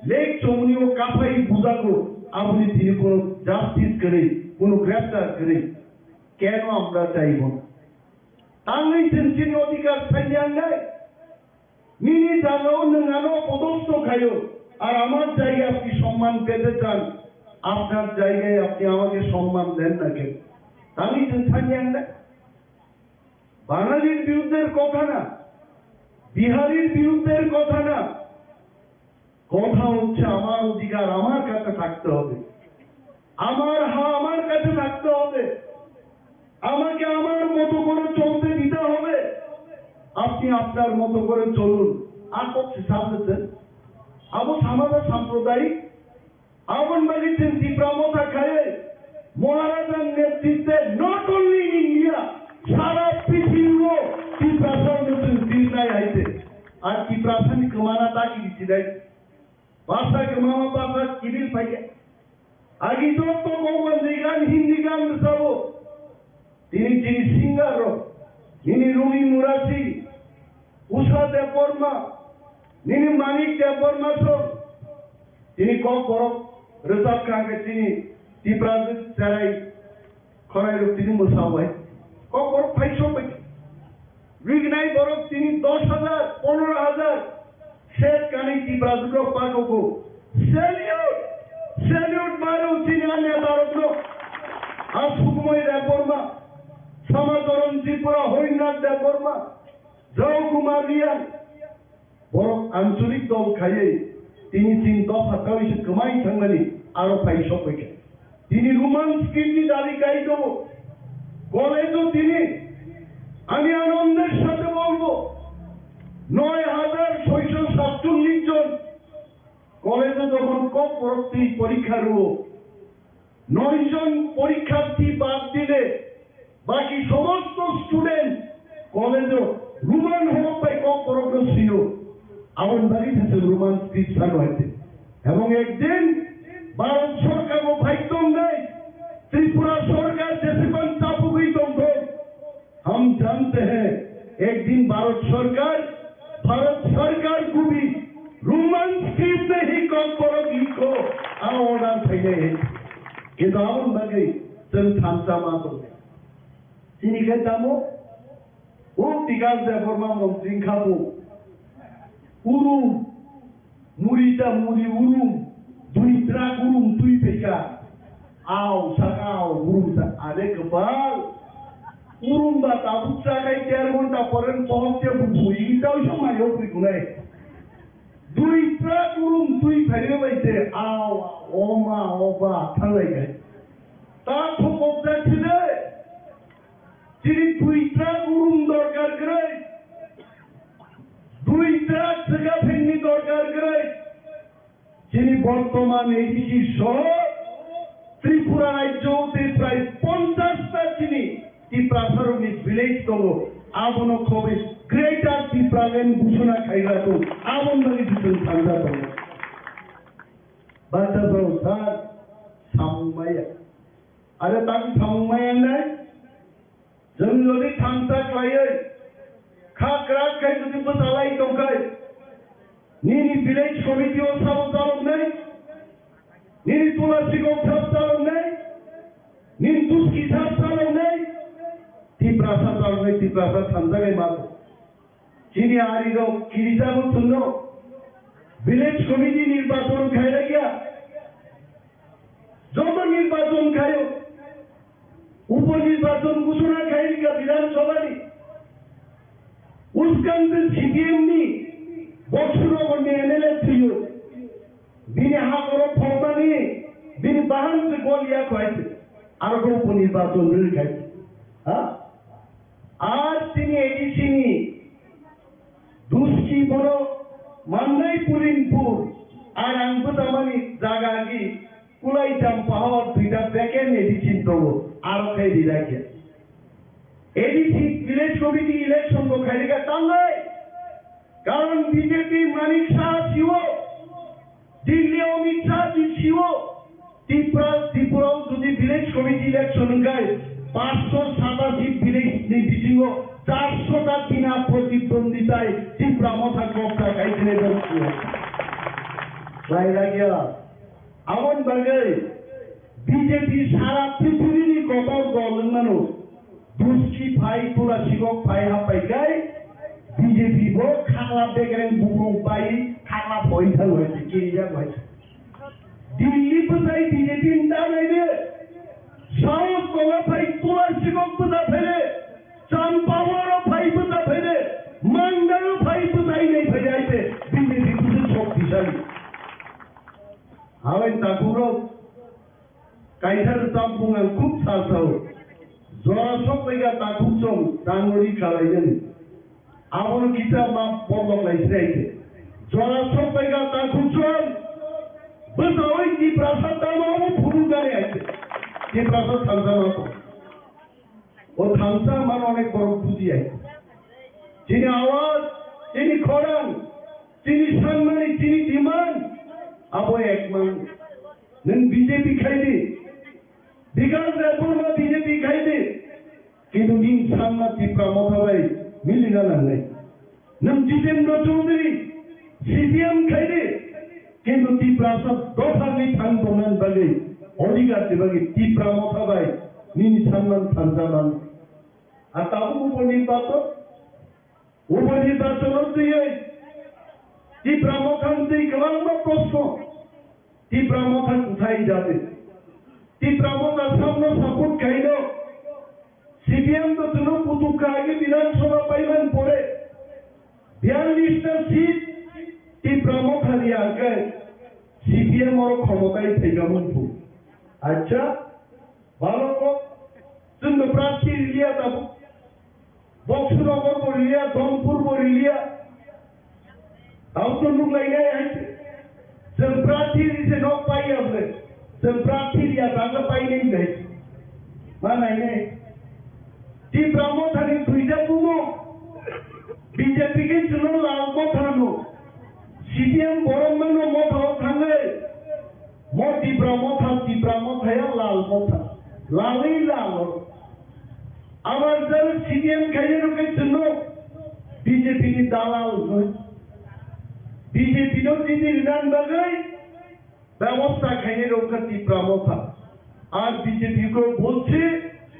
lek chomni o kaphai bujago, aboni tini kono justice kwrwi, kono greptar kwrwi. Keno amra chaibo? Tangwi chwng chini odhikar sainai angnai. Nini jagao nwng ano opodosto khaio, ar amar jaigaye apni somman pete chan, apnar jaigaye apni amake somman den na keno? Tangwi chwng sainai angnai. বাঙালির বিরুদ্ধের কথা না, বিহারির বিরুদ্ধের কথা না, কথা হচ্ছে আমার অধিকার আমার কাছে থাকতে হবে, আমার হা আমার কাছে থাকতে হবে, আমাকে আমার মতো করে চলতে দিতে হবে, আপনি আপনার মতো করে চলুন। Ako se samjak, abo samajak samprodayi Aboni bagwi chwng Tipra Motha khaiwi Maharajani netritwe not only in India, sara prithibi o Tiprasa no chwng tirnai hai se. Ar Tiprasa ni kwmana ta kiri sinai. Bhasha kwmama bhasha kibil phaikha. Agi jotto Bhagwan ni gan, Hindi gan rwchabo. Tini chini singer rok, nini Rumi Murasi, Usha Debbarma, nini Manik Debbarma song, tini Kokborok rwchap kha khe chini Tiprajwk cherai khwnai rok tini mwsa bai. Kokborok phai sok bai. Rignai borok tini dos hajar, pondro hajar, Seth Kani Tiprajwk rok pakogo. Salute! Salute maro chini a neta rokno. A Sukumoi Debbarma, Samacharan Tripura, Horinat Debbarma, Jao Kumar Reang. Borok ancholik dol khaiwi tini chini dopha kawi se kwmai thangmani aro phai sok bai kha. Tini Roman script ni dabi kai tongo. College o tini, আমি আনন্দের সাথে বলবো, নয় হাজার ছয়শো সাতচল্লিশ জন কলেজে যখন Kokborok twi পরীক্ষা rwo, নয় জন পরীক্ষার্থী বাদ দিলে বাকি সমস্ত স্টুডেন্ট কলেজে রোমান হরফ bai Kokborok no sio. Aboni bagwi se chwng Roman script sano hai se. Ebong ekdin Bharat sorkar bo phai tong nai, Tripura sorkar jesephan chapugwi tong thok. हम जानते हैं, एक दिन भारत सरकार, भारत सरकार को भी रोमन स्क्रिप्ट में ही Kokborok लिखो, आ order phainai hai. Kintu aboni bagwi chwng thansa ma tongo. Chini khe tamo, o Bikas Debbarma montri wngkha bo. Uru Muri ta muri urum, dui trak urum twi phaikha. Aw, saka aw, urum ta, are kwpal. Urum ba tabuk chakai der ghonta pore pohor se bubu, i tau so mai o pui kunai. Dui trak urum twi phaire bai se, aw, o ma, o ba, thanglai kai. Ta thokok ja thide. Chini dui trak urum dorkar kwrwi. Dui trak swkaphengni dorkar kwrwi. Chini bortoman A D C soho Tripura rajyo tei prai ponchash ta chini Tiprasarokni village tongo. Abono khobwi Greater Tipraland ghosona khaigra tong, aboni bagwi se chwng thansa tongo. Bacha borok sir, samung maya. Are tang samung maya nai? Chwng jodi thansa khlaiwi, kha kwrak khai jodi bwchalai tongkhai, nini village committee o sabo chaloknai, nini tula sikok sab chaloknai, nini duski sab chaloknai, Tiprasa chaloknai, Tiprasa thansa khai mano. Chini arirok kirijago chwngno village committee nirbachon khailaiya. Joto nirbachon khaio. Upo nirbachon ghosona khairika Bidhan Sabha ni. Uskang tei C P M ni Bokshunagar ni M L A thwiyo. Bini ha borok phobmani, bini bahan se gol ya khwai se. Aro ko upo nirbachon rwkha. Ha? Ar chini A D C ni Duski borok Mandai Pulinpur ar ang bwtamani jaga agi Kulai Jampahor duita vacant A D C tongo, aro khe rijak ya. A D C village committee election bo khairika tangai, karon B J P Manik Saha siwo. Delhi Amit Shah ji siwo, Tripura, Tripura o jodi village committee election wngkhai, paanch sho satasi village ni bisingo char sho ta bina protidwonditai Tipra Motha kokta kaisinai dong siwo. Lai lagya. Aboni bagwi B J P sara prithibini kotor dol wngmano. Duski phai, tula sikok phai, hapai kai, B J P bo khakla bekereng bukrung pai, khakla phoi thang hai se, kiri jak hai se. Delhi bwsai B J P ni da nai de, South Goa phai, tula sikok bwsa phai de, Champawaro phai bwsa phai de, Mandalo phai bwsai nai phai de, hai se B J P bwsa shoktisali. Habai takhuk rok, Kaithar rwchapmung ang khub sa sao. Jora sok paikha takhuk chwng tangwi khlainani. Abono kisa ma borlok lai sinai khe. Jora sok paikha takhuk chwng bwsawi Tiprasa tamo obo phuru gari hai khe. Tiprasa thansa ma tong. O thansa mano onek borok bujiya. Chini awaz, chini khorang, chini sanmani, chini demand, abo ek mang. Nwng B J P khai di, Bikash Debbarma B J P khai di, kintu nini sanma Tipra Motha bai milina nangnai. Nwng Jitendra Chaudhary C P M khai di, kintu Tiprasa dophani thang tongnani bagwi, odhikar ni bagwi Tipra Motha bai nini sanman thansa man. Ar tabuk upo nirbachon, upo nirbachono twiwi Tipra Mothani twi kwbangma proshno. Tipra Motha kuthai jati? Tipra Motha samno support khaino? C P M to chwngno kutuk kha agi Bidhan Sabha paiman pore. Biyallis ta seat Tipra Motha ni hwnkhe C P M oro khomotai phaikha mungphu. Acha, balo kok, chwngno prarthi riliya tabuk. Bokshunagar bo riliya, Dongpur bo riliya. Tamo to nuk lai nai hai se. Chwng prarthi ri se nok pai ya ble. Chwng prarthi ri ya tangla pai nai nai. Ma nai nai. Tipra Motha ni duita bumo. B J P ke chwngno Lal Motha no. C P M borok mano Motha o thangwi. Mo Tipra Motha, Tipra Motha ya Lal Motha. Lalwi lal. Abar jaro C P M khainai rok khe chwngno B J P ni dalal hwnwi. B J P no chini rinani bagwi bebosta khainai rok khe Tipra Motha. Ar B J P ko bolchi,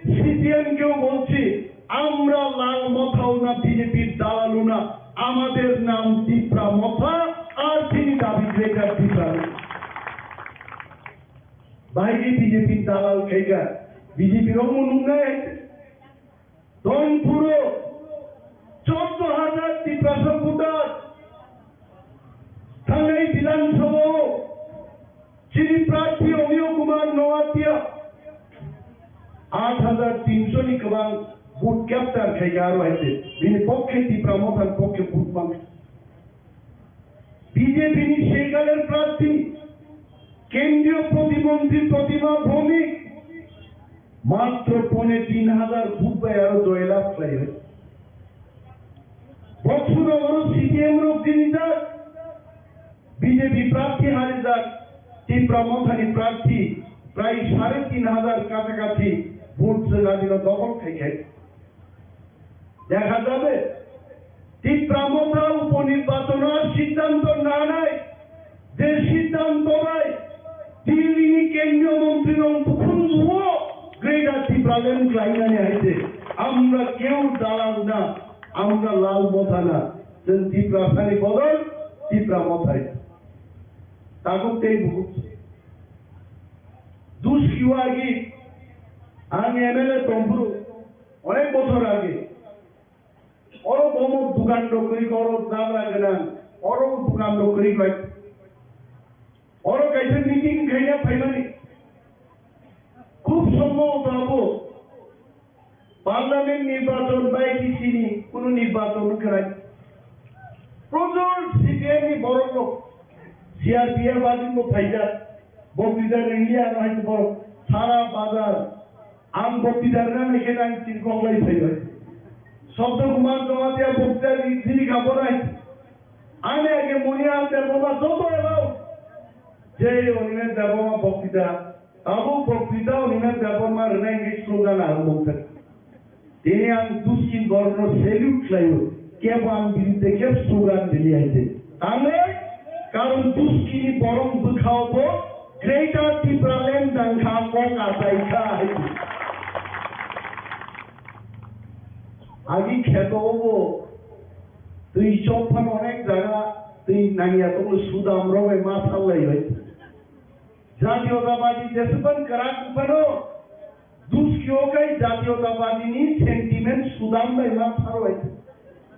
C P M keo bolchi, আমরা লাল মথা না, B J P দালাল না, আমাদের নাম তিপ্রা মথা, আর তিনি দাবি গ্রেটার Tipra. Bahai khe B J P ni dalal khaikha, B J P rok mo nuknai hai. Dongphuro chwddo hajar Tiprasa voter thangnai Bidhan Sabha o chini prarthi Amiyo Kumar Noatia aat hajar tinsho ni kwbang vote capture khaikha aro hai se. Bini pokkhe Tipra Mothani pokkhe vote mankha. B J P ni sekaler prarthi, kendriyo protimontri Protima Bhowmik, matro pone tin hajar vote bai aro joylab khlaiwi. Boksonogoro C P M rok jinijak, B J P prarthi harijak, Tipra Mothani prarthi prai sare tin hajar kachakachi vote swng adino dokhol khai khai. Dekha jabe, Tipra Motha uponirbachon o siddhanto nanai, je siddhanto bai Delhi ni kendriyo montri rok bukhung buo Greater Tipraland khlainani hai se. Amra keu dalal na, amra lal motha na, chwng Tiprasani bodol Tipra Mothai. Tabuk tei bukhuk. Duskio agi ang M L A tongphuru, onek bochor age. Oro bomo dukan rok kwrwi kha, oro jabra gwnang, oro dukan rok kwrwi kha. Oro kaisa meeting khaina phaimani. Khub sombhoboto abo parliament nirbachon ba A D C ni kunu nirbachon kwrwi. Projor C P M ni borok rok C R P F adin bo phaijak. Boktwita rwngya ano hai borok sara bazar. Ang boktwita rwna naikhe ang chirkok lai phaibai. Sobdo Kumar Jamatia boktwita ri-, riri kha borai. Ani age muni ang Debbarma joto elao. Jai Animesh Debbarma boktwita. Abo boktwita Animesh Debbarma rwnai hwnwi slogan ang mungkha. Tini ang Duskin borokno salute khlaio. Kebo ang birudde khe slogan rili hai se. Tangwi, karon Duskini borok bwkhao bo Greater Tipraland dangkha kok achai kha hai se. Agi kheto obo twi chok phano onek jaga twi nangya tongo, sudam rok bai ma tharlai bai. Jatiyotabadi jeswkban kwrak phano Duskio khai Jatiyotabadini sentiment sudam bai ma tharlai.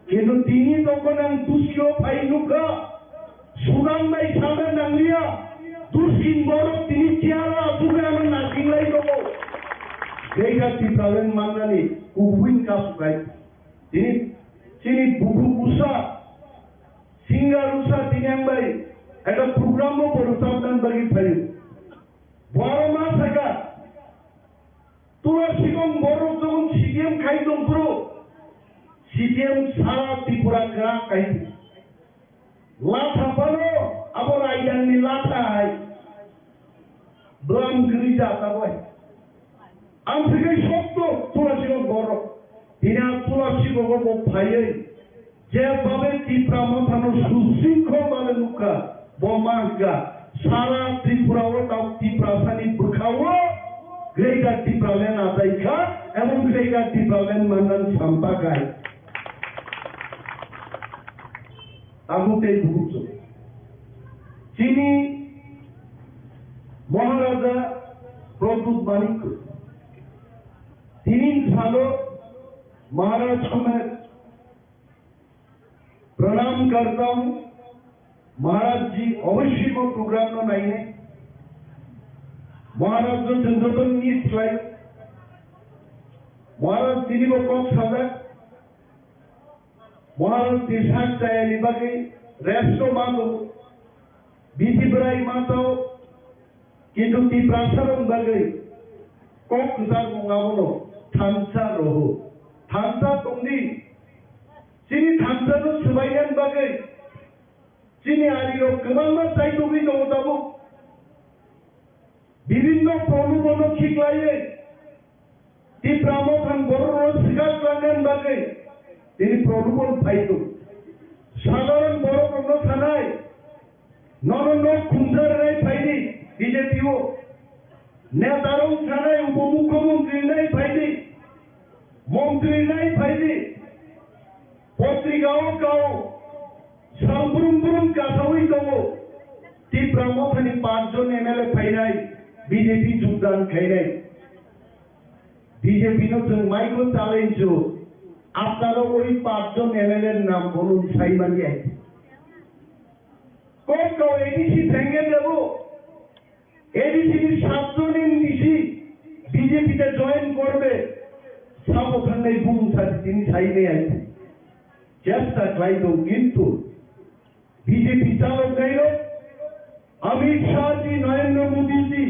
Kintu tini tongkha nang Duskio phai nukha, sudam bai sana nangliya, Duskin borok tini chair o asugwi ano nasinglai tongo. Greater Tipraland mannani kubui kasu khai. Tini chini bukhuk usa, singer usa tini ang bai ekta program bo bo rwchapna bagwi phaio. Bo aro ma sakha, Tula sikong borok jokon C P M khai tongphuru, C P M sara Tripura kwrak khai. Latha phano abo raidangni latha hai. Bwlam kwrwi ja taboi. Ang thwikhai sokto Tula sikong borok. Tini ang Tula sikong bo phaiwi. Je babe Tipra Mothano susingkho babe nukha, bo ma hwnkha, sara Tripura o tabuk Tiprasani bwkha o Greater Tipraland achai kha, ebong Greater Tipraland mannan sampakhai. Tabuk tei bukhuk chwng. Chini Maharaja Pradyut Manikya tini salo Maharaj Kumar Pranam karta hu, Maharaj ji, obviously mo program no nainai. Maharaj no chwng joto miss khlai. Maharaj tini bo kok sajak. Maharaj ni sak chaya ni bagwi rest o ma tongo. Bithi bwrai ma tao, kintu Tiprasa rok bagwi kok kwchar mung abono thansa roho. Thansa tongdi. Chini thansa no swbainani bagwi chini ari rok kwbangma chai tongwi tongo tabuk. Bibinno prolobhono khiklaiwi Tipra Mothani borok rok swkak langna bagwi tini prolobhon phai tongo. Sadharon borok rokno sanai, nono nok khumsa rwnai phaidi B J P o. Neta rok sanai, upomukhyamantri nai phaidi, montri nai phaidi. Potrika o kao, sal brum brum kasawi tongo. Tipra Mothani panch jon M L A phainai, B J P jogdan khainai. B J P no chwng maiko challenge o, apnaro oi panch jon M L A ni nam bolun saimani hai. Kok kao A D C thengya debo, A D C ni satjon M D C B J P te join korbe, sabo thangnai bumung sadi tini sainai hai. Chesta khlai tong, kintu B J P chaloknai rok, Amit Shah ji, Narendra Modi ji,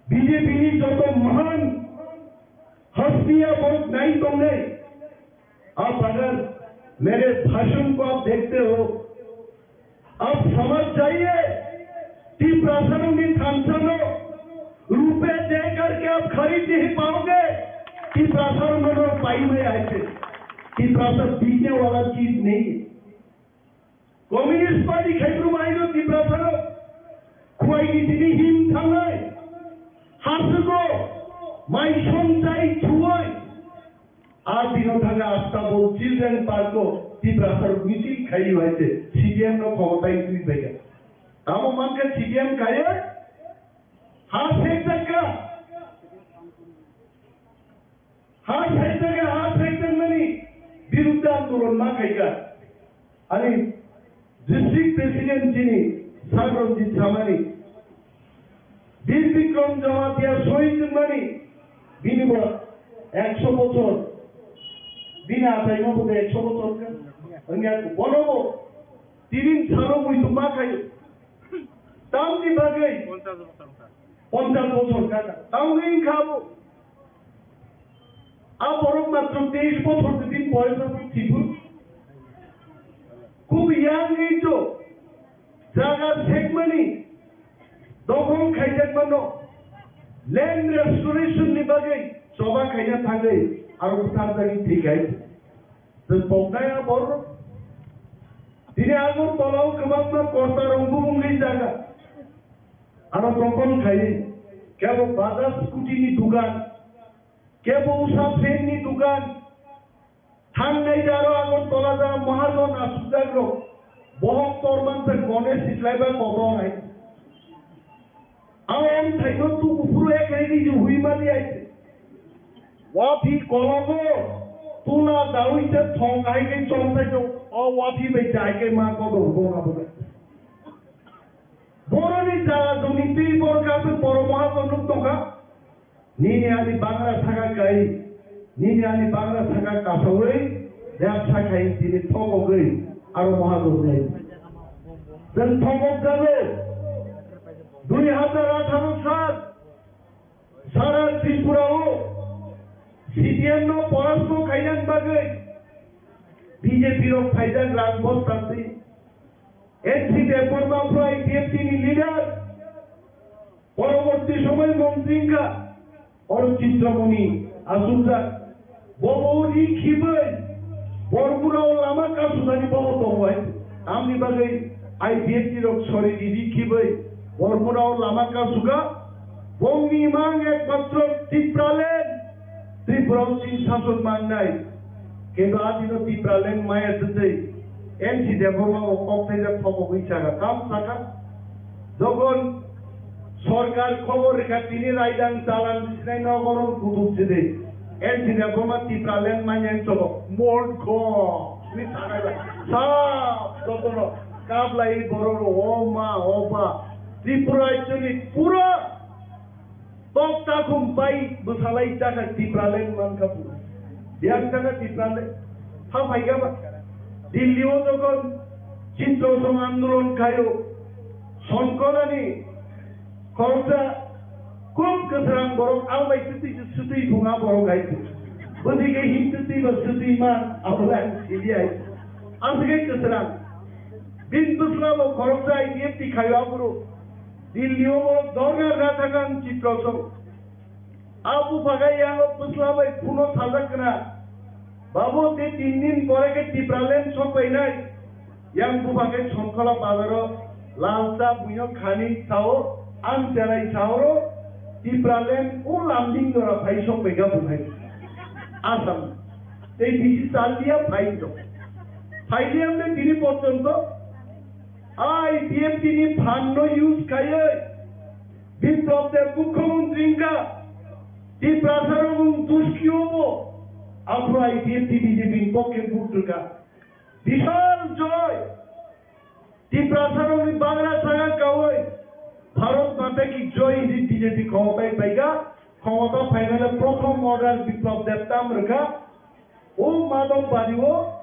B J P ni joto mahan hastiya borok nai tongnai. आप अगर मेरे भाषण को आप देखते हो, आप समझ जाइए, टिप्रासारों की थानसा लो, रुपए दे करके आप खरीद नहीं पाओगे। टिप्रासारों में लोग पाई में आए थे। टिप्रासर बिकने वाला चीज नहीं है। Communist Party khai bru bahai no Tiprasa no. Khwai ni tini him thangnai. Hasugo. Mai song chai chuwai. A dino thaga asta bo Children Park o Tiprasa michil khai waite. C P M no khotai tui bega. Tamo manka C P M khai. Ha sekta ka. Ha saitake ha saitangmani birudda andolon ma khaikha. Ani district president chini Sir Ranjit Samani, Bir Bikram Jamatia sohid wngmani bini bo ekso bochor, bini achaima bo ekso bochor kha. Wngya bono bo tinin salo muitu ma khai. Tamni bagwi ponchas bochor kha. Tamni wngkha bo. A borok matro teis bochor de din boyos abo thibur. Khub young age o jaga sekmani dokhol khaijakmano land restoration ni bagwi choba khaina thangwi aro bwtharjagwi thwikhai. Chwng poknai a borok. Tini Agartala o kwbangma korta rok bumungwi jaga. Aro dokhol khaiwi kebo Bajaj scooty ni dukan. Kebo usa fan ni dukan, thangnai jaro Agartala jara mahajon asukjak rok, bohok torman se gone siklai ba kotor hai. Ang thaino tu upuru ek hai ni hui mani ai. Wapi kologo, tula dawi se thong hai ke chong sai jong, o wapi bai jai ke ma kotor bona bona. Boroni jaga joni twi bor kasu boro mahajon nuk tongkha. Nini ani bangra saka kai, nini ani bangra saka kasawi, dek sakai tini thokogwi, aro mahajon nai. Chwng thokok jago, dui hazar atharo sal, sara Tripura o C P M no porasto khainani bagwi B J P rok phaijak rang bostasi. N C Debbarma pro I P F T ni leader, poroborti somoy montri wngkha, oro Chitramoni asukjak. Bobo ri khibwi, Bormura o lama kasugani bobo tongo hai. Tamni bagwi I P F T rok sori di ri khibwi, Bormura o lama kasuga. Bongni mang ekmatro Tipraland, Tripura o chini sason mangnai. Kintu a dino Tipraland maya twtwi N C Debbarma bo kok thaijak thokogwi saka, tam saka. Jokhon sorkar khobor rikha tini raidang chalan sinai nogoron kutuk sidi. N C Debbarma Tipraland manya chobo. Morkho. Ni sanai ba. Sa, jotono. Kablai borok o ma, o ba. Tripura actually pura Tok takhum bai bwsalai chakha Tipraland mankha bu. Biyang chakha Tipraland. Ha phaikha ba. Delhi o jokhon Chitrasong andolon khaio, Songkolani khoroksa khub kwsrang borok albai swtwi swtwi thung a borok hai. Bwtwi khe hin swtwi ba swtwi ma abo lai sili hai. Aswk khe kwsrang. Bini bwsla bo khoroksa I P F T khaio aphuru. Delhi o borok dorna rwna thangkha ang Chitrasong. A bupha khe yang o bwsla bai phuno sajak khna. Babu, tei tin din pore khe Tipraland sok painai. Yang bupha khe Sonkhola bazar o lal cha buino khani sao, ang cherai sao ro Tipraland o Lumding jora phai sok paikha buphai. Assam. Tei bisi chal dia phai do. Phai dia tini porjonto I P F T ni fund no use khaiwi Biplab Deb mukhyamantri wngkha, Tiprasa rok wng duskio bo, aphuru I P F T B J P ni pokhe vote rwkha. Bishal joy! Tiprasa rokni bagra saka kaui Bharat Mata ki joy hinwi B J P khomotai paikha, khomota phainale prothom order Biplab Deb tam rwkha. O Madhobari o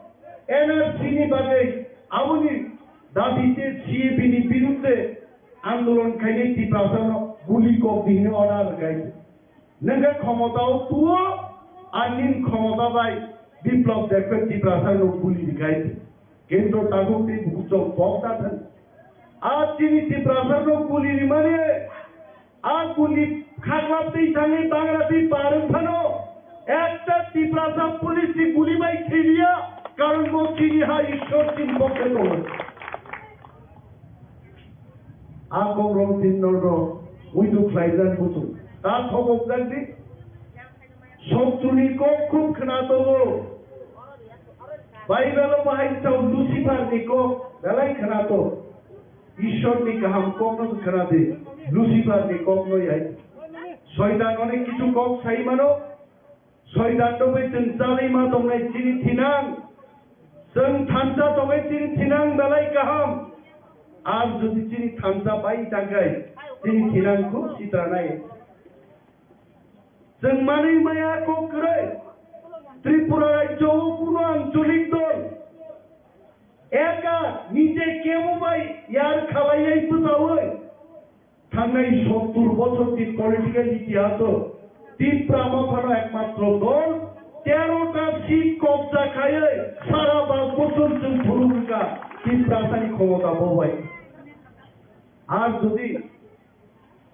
N R C ni bagwi aboni dabi tei C A A B ni birudde andolon khainai Tiprasa no guli kok di hwnwi order rwkha. Nwng khe khomota o tuo, ani khomota bai Biplab Debbarma Tiprasa no guli rikai. Kendro takhuk tei bukuchok bok ta thang. A chini Tiprasa no guli rimani, a guli khaklap tei thangwi bangra tei barwng phano ekta Tiprasa police ni guli bai thwiya, karon bo chini ha Ishwar chini pokhe tongo. A kok rok tin nor rok, uitu khlaijak butu. Ta thobok jak di. Sottruni kok khub khna tongo. Bible o bahai sao Lucifer ni kok belai khna to. Ishwar ni kaham kok no khna di. Lucifer ni kok no yai. Soitan onek kichu kok sai mano. Soitan tongwi chwng chalwi ma tongnai chini thinang. Chwng thansa tongwi chini thinang belai kaham. Ar jodi chini thansa bai tangkai, chini thinang khub sitranai. Chwng manwi maya kok kwrwi. Tripura rajyo o kuno ancholik dol. Eka nije kebo bai yar khalaiwi pwtawi. Thangnai sottur bochor ni political itihaso Tipra Mothano ekmatro dol tero ta seat kobja khaiwi sara Bharat borchor chwng phuru wngkha Tiprasani khomota bobai. Ar jodi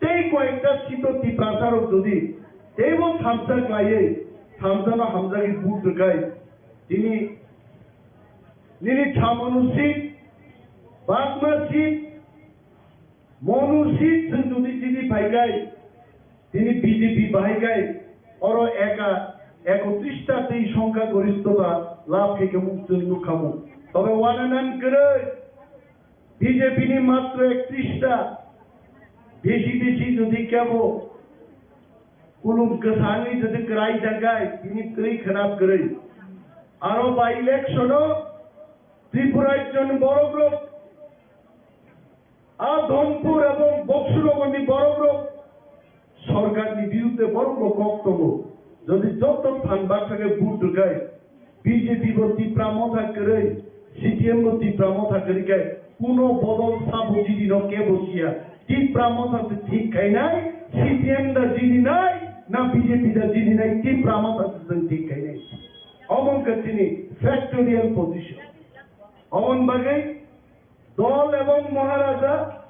tei koyekta seat o Tiprasa rok jodi teibo thamsa khlaiwi thamsano hamjagwi vote rwkhai tini nini Chamanu seat, Bagma seat, Monu seat chwng jodi chini phaikai, tini B J P bahaikai, oro eka ekotris ta tei songkha gorishtota lab khe khe mung chwng nukha mung. Tobe wana nang kwrwi B J P ni matro ektris ta, besi besi jodi kebo kulum kwsangwi jodi kwrai jakgai, tini twi khwnap kwrwi. Aro by election o Tripura ekjon borok rok A Dhonpur ebong Boksurogorni borokrok sorkarni birudde borokbo kok tongo. Jodi joto phan baksa khe vote rwkhe B J P bo Tipra Motha kwrwi, C P M bo Tipra Motha kwrwi khe kuno bodol sabo jidino kebo siya. Tipra Motha se thik khainai, C P M da jidinai, na B J P da jidinai, Tipra Motha se chwng thik khainai. Omo wngkha chini factorial position. Omon bagwi Dol ebong Maharaja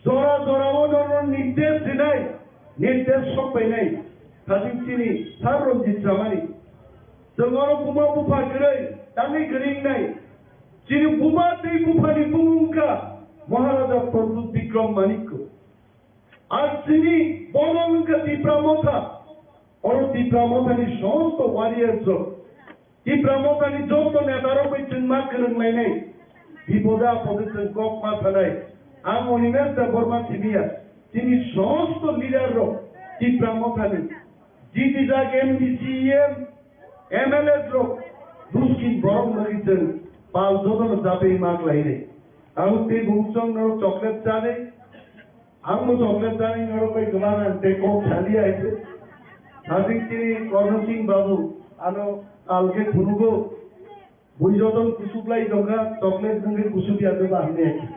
jora jorao nono nirdesh rinai, nirdesh sokpainai, thajing chini Sir Ranjit Ramani. Chwng oro buma bupha kwrwi tangwi kwrwi wngnai. Chini buma tei buphani bumung wngkha Maharaja Pradyut Bikram Manikya. Ar chini bodol wngkha Tipra Motha. Oro Tipra Mothani somosto warriors rok, Tipra Mothani joto neta rok bai chwng ma kwrwng lainai, bipode apode chwng kok ma sanai. Ang Animesh Debbarma simiya, chini somosto leader rok Tipra Mothani, jitijak M D C, E M, M L A rok, duskin borok nogwi chwng pal jotono japui ma khlainai. Ang tei buchong no chocolate chanai. Ang bo chocolate chanai norok bai kwbang ang tei kok saliya hai se. Sajing chini Korno Singh Babu ano kalke phunugo. Bui joton kusuklai tongkha, chocolate nungwi kusupya de ba hwnwi.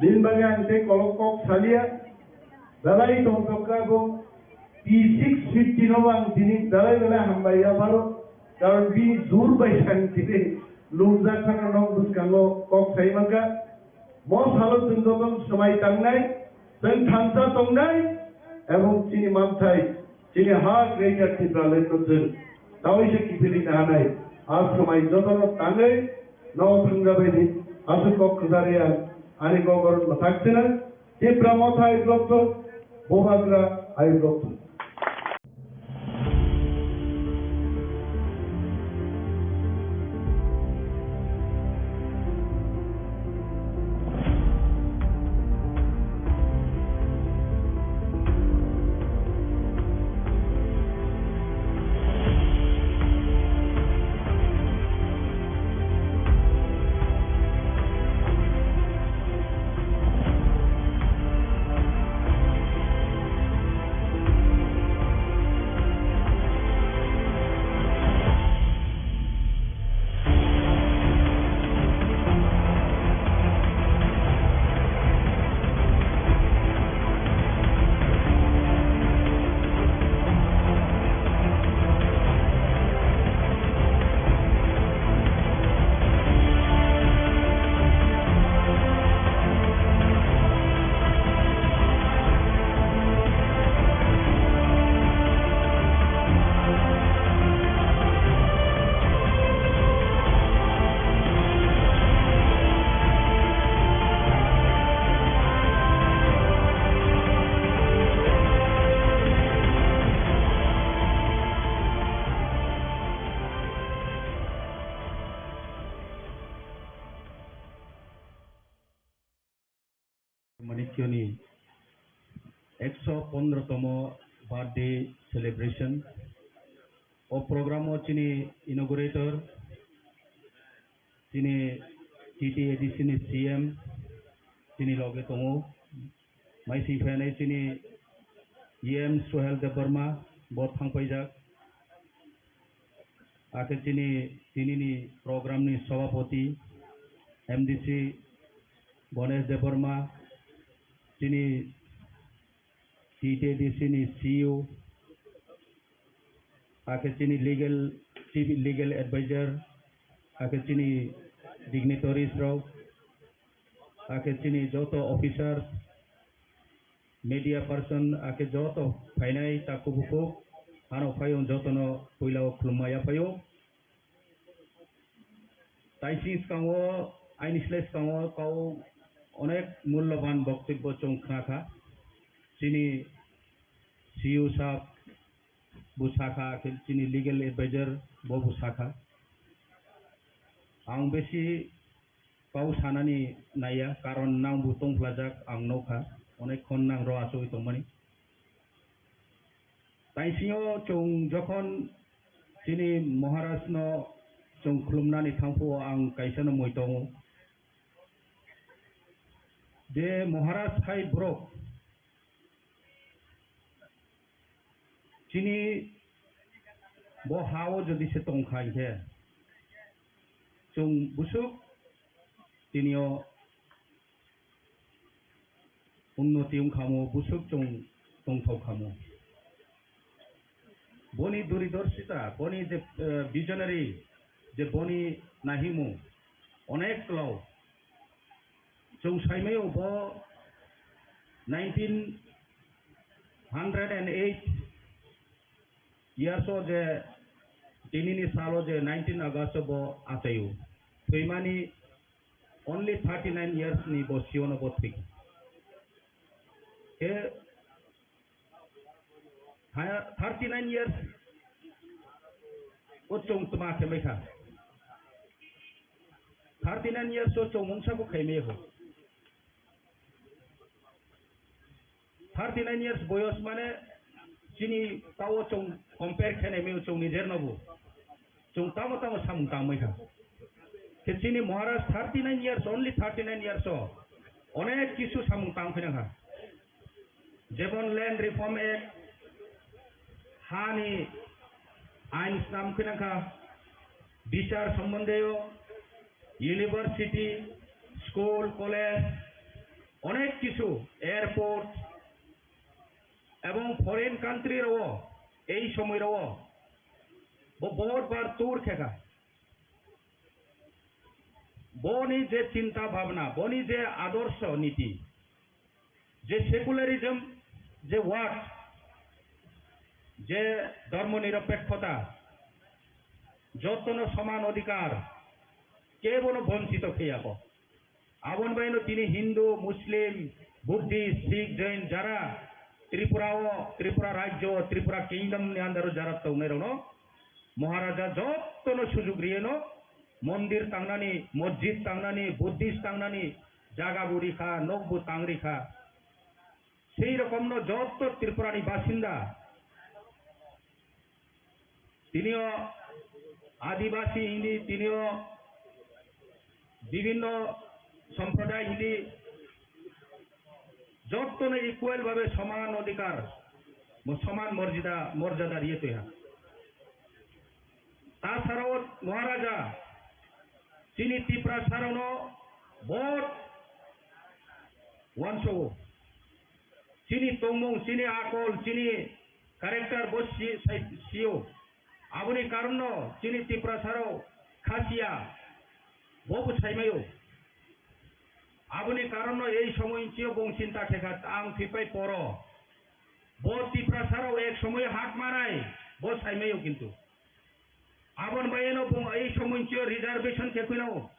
Bini bagwi ang tei kolok kok saliya. Belai tongthokka bo P six fifty no bo ang tini belai belai hambai ya pharo. Karon bini jur bai ang tini lungjak phano nok bwskango kok sai mankha. Bo salo chwng joto swmai tangnai, chwng thansa tongnai, ebong chini manthai, chini ha Greater Tipraland no chwng tawi se kiphilwi nahanai. A swmai jotono tangwi no thangjabaini aswk kok kwcharwi ang ani kok oro mwthak sinai, Tipra Motha ayuk rok to, Bubagra ayuk rok to. ni ekso pondro tomo birthday celebration. O program o chini inaugurator, chini T T A D C ni C M, chini loge tongo. Maising phainai chini E M Suhel Debbarma, bo thangpaijak. Akhe chini tinini program ni sabhapati M D C Ganesh Debbarma, chini T T A D C ni C E O, akhe chini legal, chief legal advisor, akhe chini dignitaries rok, akhe chini joto officers, media person, akhe joto phainai takhuk bukhuk, ano phaiyo jotono puila o khulumma yaphaio. Taising skango, aini slai skango kau onek mulloban boktobbo chwng khna kha. Chini C E O sahab bo sakha, akhe chini legal advisor bo bo sakha. Ang besi kau sanani naiya, karon nang bo tongphlajak ang nukha, onek khon nang ro achugwi tongmani. Taisingo chwng jokhon chini Maharaj no chwng khulumnani thangphuru ang kaisa no mui tongo. Je Maharaj hai borok chini bo ha o jodi se tongkha hinkhe chwng busuk tini o unnoti wngkhamu, busuk chwng tongthok khamu. Boni duridorsita, boni je, eh, visionary, je boni nahimu, onek klao. Chwng saimaio bo nineteen hundred and eight years o je tinini salo je nineteen August o bo achaio. Thwimani only thirty nine years ni bo siono bo thwi. Khe ha, thirty nine years o chwng tma khe mai kha. Thirty nine years o chwng mungsa bo khai mai kho. Thirty nine years boyos mane chini tao chwng compare khe nai mai chwng ni jer no bo. Chwng tamo tamo samung tang mai kha. Khe chini Maharaj thirty nine years, only thirty nine years o onek kisu samung tang phina kha. Jemon Land Reform Act, hani ain snam khwinang kha, bichar sombondeo, university, school, college, onek kisu, airport, ebong foreign country rao ei somoi rao bo bohot bar tour khe kha. Boni je chinta bhabna, boni je adorsho niti, je secularism, je word, je dhormo niropekkhota, jotono soman odhikar, kebono bonchito kheyako. Aboni baino tini Hindu, Muslim, Buddhist, Sikh, Jain jara Tripura o, Tripura rajyo, Tripura kingdom ni under o jara tongnai rokno Maharaja jottono sujuk riyeno mondir tangnani, mosjid tangnani, Buddhist tangnani jaga bo rikha, nok bo tang rikha. Sei rokomno jotto Tripurani basinda, tinio Adibasi hini, tinio bibhinno somproday hini, jottono equal bhabe soman odhikar, mo-, soman morjida, morjada riye toiha. Tasarao Maharaja chini Tiprasarokno bot wansogo. Chini tongmung, chini akol, chini character bo si-, sai-, sio. Aboni karonno chini Tiprasarok khasiya, bo bo saimaio. Aboni karonno ei somoy sio bong chinta khe kha, ang thwipai poro. Bo Tiprasarok ek somoy hak manai, bo saimaio kintu. Aboni baino bung ei somoy sio reservation khe khwinao.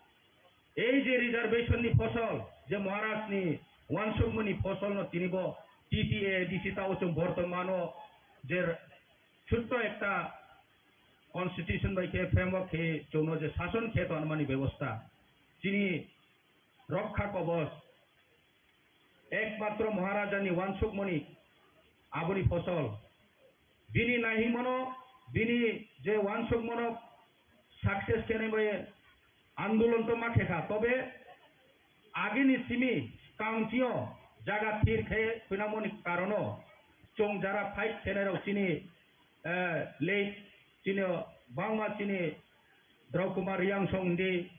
Ei je reservation ni phosol, je Maharaj ni wansukmani phosol no tini bo T T A D C tao chwng bortomano je chutto ekta constitution bai khe framework khe chwngno je sason khe tonmani bebosta. Chini rokha kobos, Ekmatro Maharajani wansukmani aboni fosol. Bini naihimano, bini je wansukmano success khenai bai andolon to ma khe kha. Tobe agini simi kangchio jaga thir khe khwnamoni karono chwng jara fight khenai rok chini, eh, late chini bangma chini Drau Kumar Riang song di,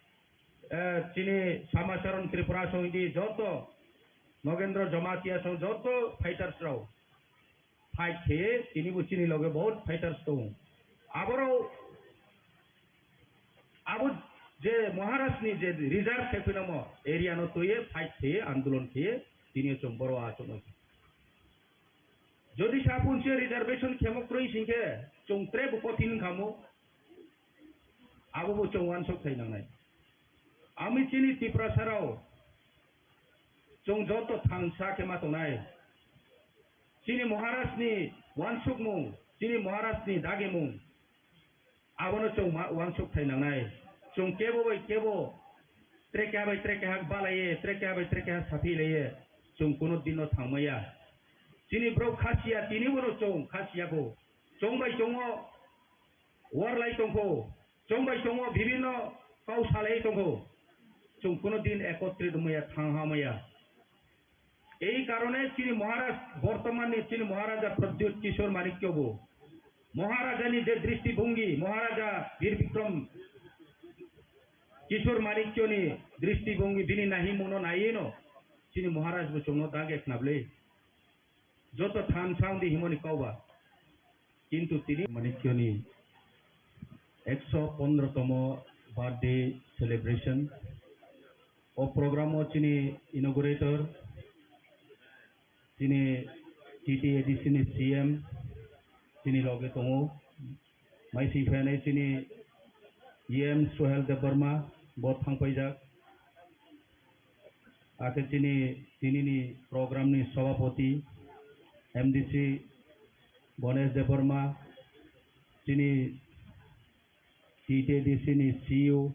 eh, chini Samacharan Tripura song di, joto Nogendra Jamatia song joto fighters rok fight khe tini bo chini loge bahut fighters tong. Aboro abo je Maharaj ni je reserve khe phwnamo area no twiye fight khe andolon khe tini chwng boro achuk no. Jodi sa punche reservation khemo kroi singkhe chwng tre bo kothin khamo. Abo bo chwng wansuk thai nangnai. Ami chini Tiprasa rao chwng joto thansa khe ma tongnai. Chini Maharaj ni wansukmung, chini Maharaj ni dagimung, abono chwng ma wansuk thai nangnai. Chwng kebo bai kebo tre keha bai tre keha balaiye, tre keha bai tre keha saphi laiye, chwng kuno dino thangmaya. Chini borok khasiya, tini bono chwng khasiya bo. Chwng bai chwngo war lai tongkho, chwng bai chwngo bibhinno kau salai tongkho. Chwng kuno din ekotrit wngmaya, thang hamaya. Ei karone chini Maharaj, bortoman ni chini Maharaja Pradyut Kishore Manikya bo, Maharaja ni je dristibhongi, Maharaja Bir Bikram Kishore Manikya ni dristibhongi, bini nahimungno naiwi no chini Maharaj bo chwngno dage khnablwi. Joto than sound di himoni kau ba. Kintu tini Manikyoni ekso pondro tomo birthday celebration. O program o chini inaugurator, chini T T A D C ni C M, chini loge tongo. Maising phainai chini E M Suhel Debbarma, bo thangpaijak. Akhe chini tinini program ni sobhapoti M D C Ganesh Debbarma, chini T T A D C ni C E O,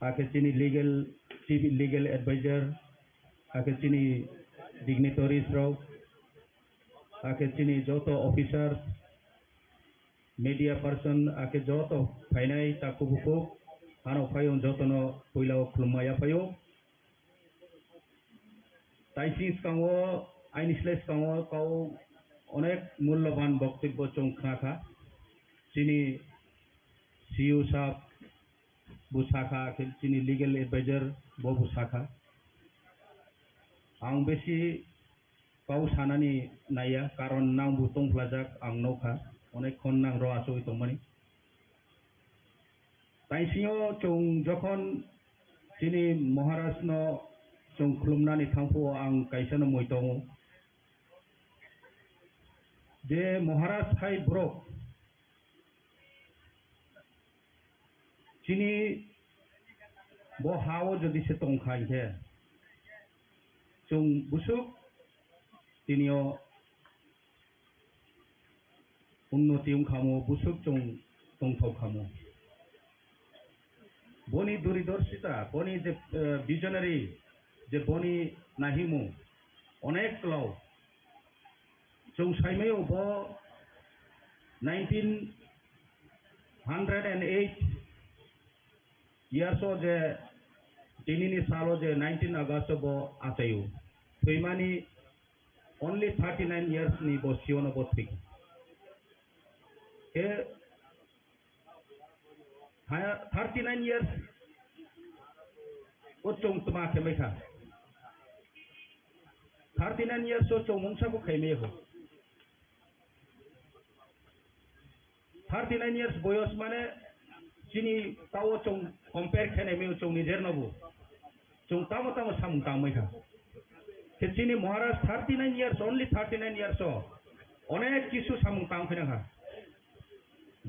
akhe chini legal, chief legal advisor, akhe chini dignitaries rok, akhe chini joto officer, media person, akhe joto phainai takhuk bukhuk, ano phaiyung jotono puila o khulumma yaphaio. Taising swkango, aini slai swkango kau onek mulloban boktobbo chwng khna kha. Chini C E O sahab bo sa kha, khe chini legal advisor bo bo sa kha. Ang besi kau sanani naiya, karon nang bo tongphlajak ang nukha, onek khon nang rw achugwi tongmani. Taisingo chwng jokhon chini Maharaj no chwng khulumnani thangphuru ang kaisa no mui tongo. Je Maharaj hai borok chini bo ha o jodi se tongkha hinkhe chwng busuk tini o unnoti wngkha mo, busuk chwng tongthok kha mo. Boni duridorsita, boni je, eh, visionary, je boni nahimung onek klao. Chwng saimaio bo nineteen hundred and eight years o je tinini salo je nineteen August o bo achaio. Thwimani only thirty nine years ni bo siono bo thwi. Khe ha, thirty nine years o chwng tma khe mai kha. Thirty nine years o chwng mungsa bo khai mai kho. Thirty nine years boyos mane chini tao chwng compare khe nai mai chwng ni jer no bo. Chwng tamo tamo samung tang mai kha. Khe chini Maharaj thirty nine years, only thirty nine years o onek kisu samung tang phina kha.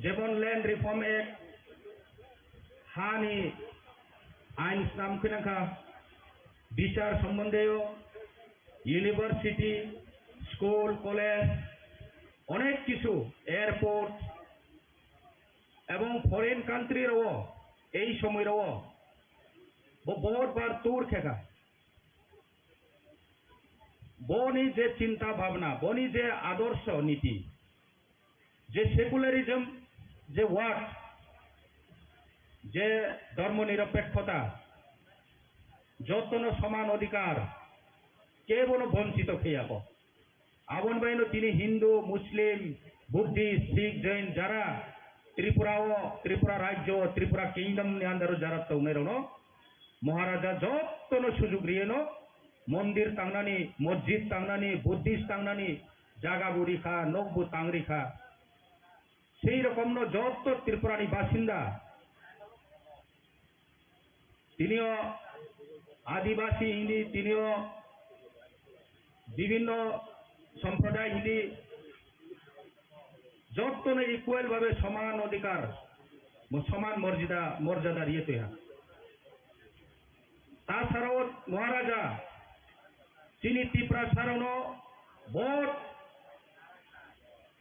Jemon Land Reform Act, hani ain snam khwna kha, bichar sombondeyo, university, school, college, onek kisu, airport, ebong foreign country rao ei somoi rao bo bahut bar tour khe kha. Boni je chinta bhabna, boni je adorsho niti, je secularism, je word, je dhormo nirapekkhota, jotono soman odhikar, kebono bonchito kheyako. Aboni baino tini Hindu, Muslim, Buddhist, Sikh, Jain jara Tripura o, Tripura rajyo, Tripura kingdom ni under o jara tongnai rokno Maharaja jotono sujuk riyeno mondir tangnani, mosjid tangnani, Buddhist tangnani jaga bo rikha, nok bo tang rikha. Sei rokomno joto Tripura ni basinda, tinio Adibasi hindi, tinio bibhinno somproday hindi, jotono equal bhabe soman odhikar, mo-, soman morjida, morjada riye toiha. Tasarao Maharaja chini Tiprasarokno bot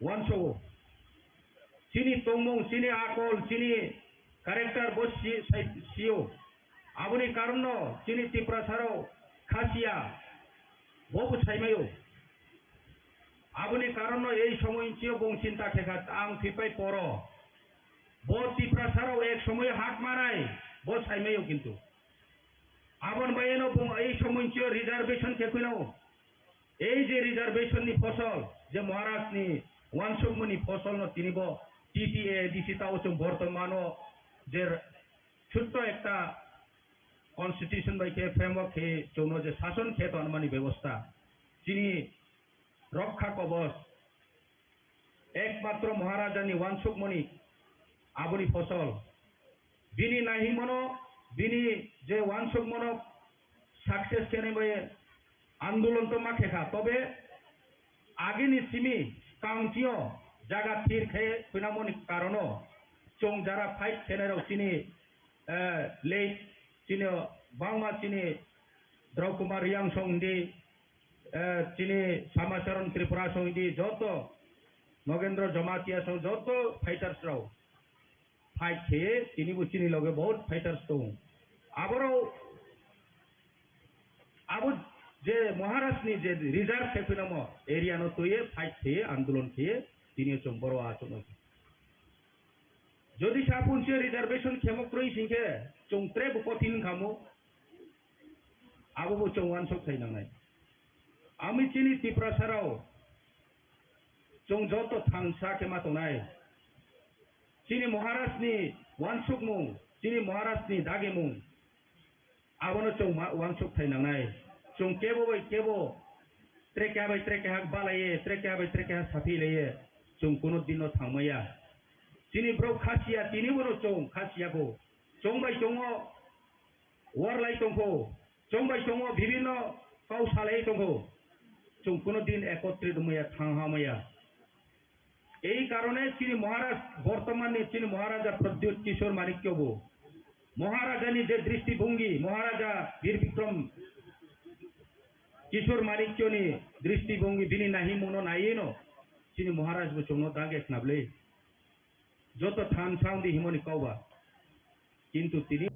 wansogo. Chini tongmung, chini akol, chini character bo si-, sai-, sio. Aboni karonno chini Tiprasarao khasiya, bo bo saimaio. Aboni karonno ei somoy inchio bong chinta khe kha, ang phipai poro. Bo Tiprasarao ek somoy hak manai, bo saimaio kintu. Aboni bayeno bong ei somoy inchio reservation khe khwino. Ei je reservation ni fosol, je Maharaj ni wansukmani fosol no tini bo T T A D C tao chwng bortomano je chutto ekta constitution bai khe framework khe chwngno je sason khe tonmani bebosta, chini rokha kobos, ekmatro Maharaja ni wansukmani aboni fosol. Bini naihimano, bini je wansukmano success khenai bai andolon to ma khe kha, tobe agini simi county o jaga thir khe khwinamoni karono chwng jara fight khenai rok chini, eh, late chini bangma chini Drau Kumar Riang song di, eh, chini Samacharan Tripura song di, joto Nogendra Jamatia song, joto fighters rok fight khe, tini bo chini loge bahut fighters tong. Aboro, abo je Maharaj ni je reserve khe phwnamo area no twiye fight khe, andolon khe, tini chwng boro achuk no. Jodi saphun se reservation khemo kroi singkhe, chwng tre bo kothin khamo. Abo bo chwng wansuk thai nangnai. Ami chini Tiprasarao chwng joto thansa khe ma tongnai. Chini Maharaj ni wansukmung, chini Maharaj ni dagimung, abono chwng ma-, wansuk thai nangnai. Chwng kebo bai kebo tre keha bai tre keha balaiye, tre keha bai tre keha saphi laiye, chwng kuno dino thangmaya. Chini borok khasiya, tini bono chwng khasiya bo. Chwng bai chwngo, warlai tongkho, chwng bai chwngo bibhinno kau salai tongkho, chwng kuno din ekotrit wngmaya, thang hamaya. Ei karone chini Maharaj, bortoman ni chini Maharaja Pradyut Kishore Manikya bo, Maharaja ni je dristibhongi, Maharaja Bir Bikram Kishore Manikya ni dristibhongi, bini naihimungno naiwi no chini Maharaj bo chwngno dage khnablwi. Joto thansa wngdi himoni kau ba. Kintu tini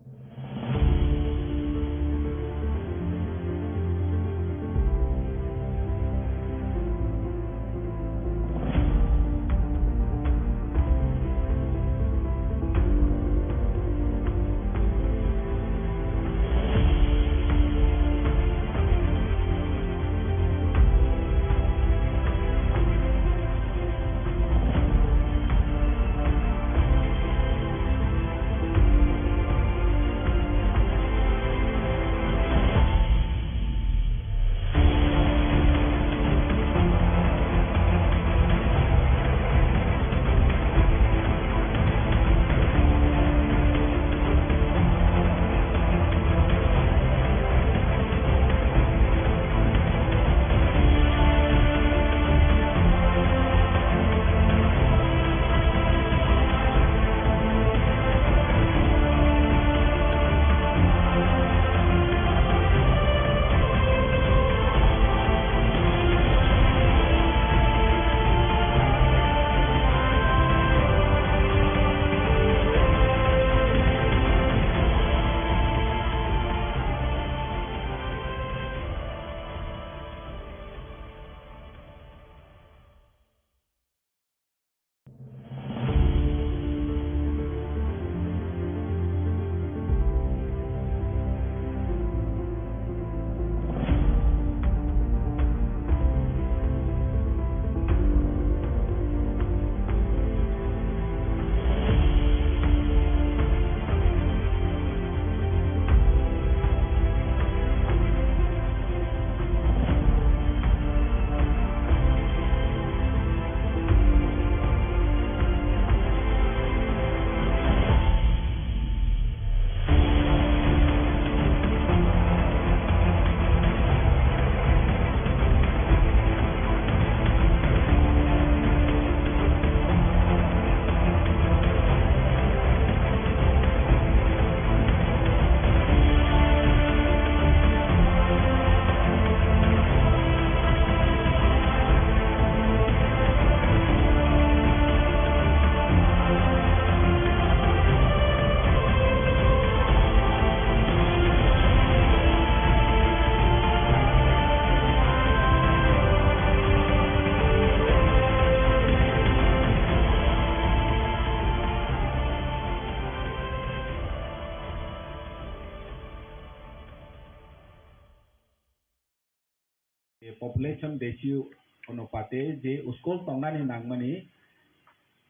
Population ratio onupate je school tongnani nangmani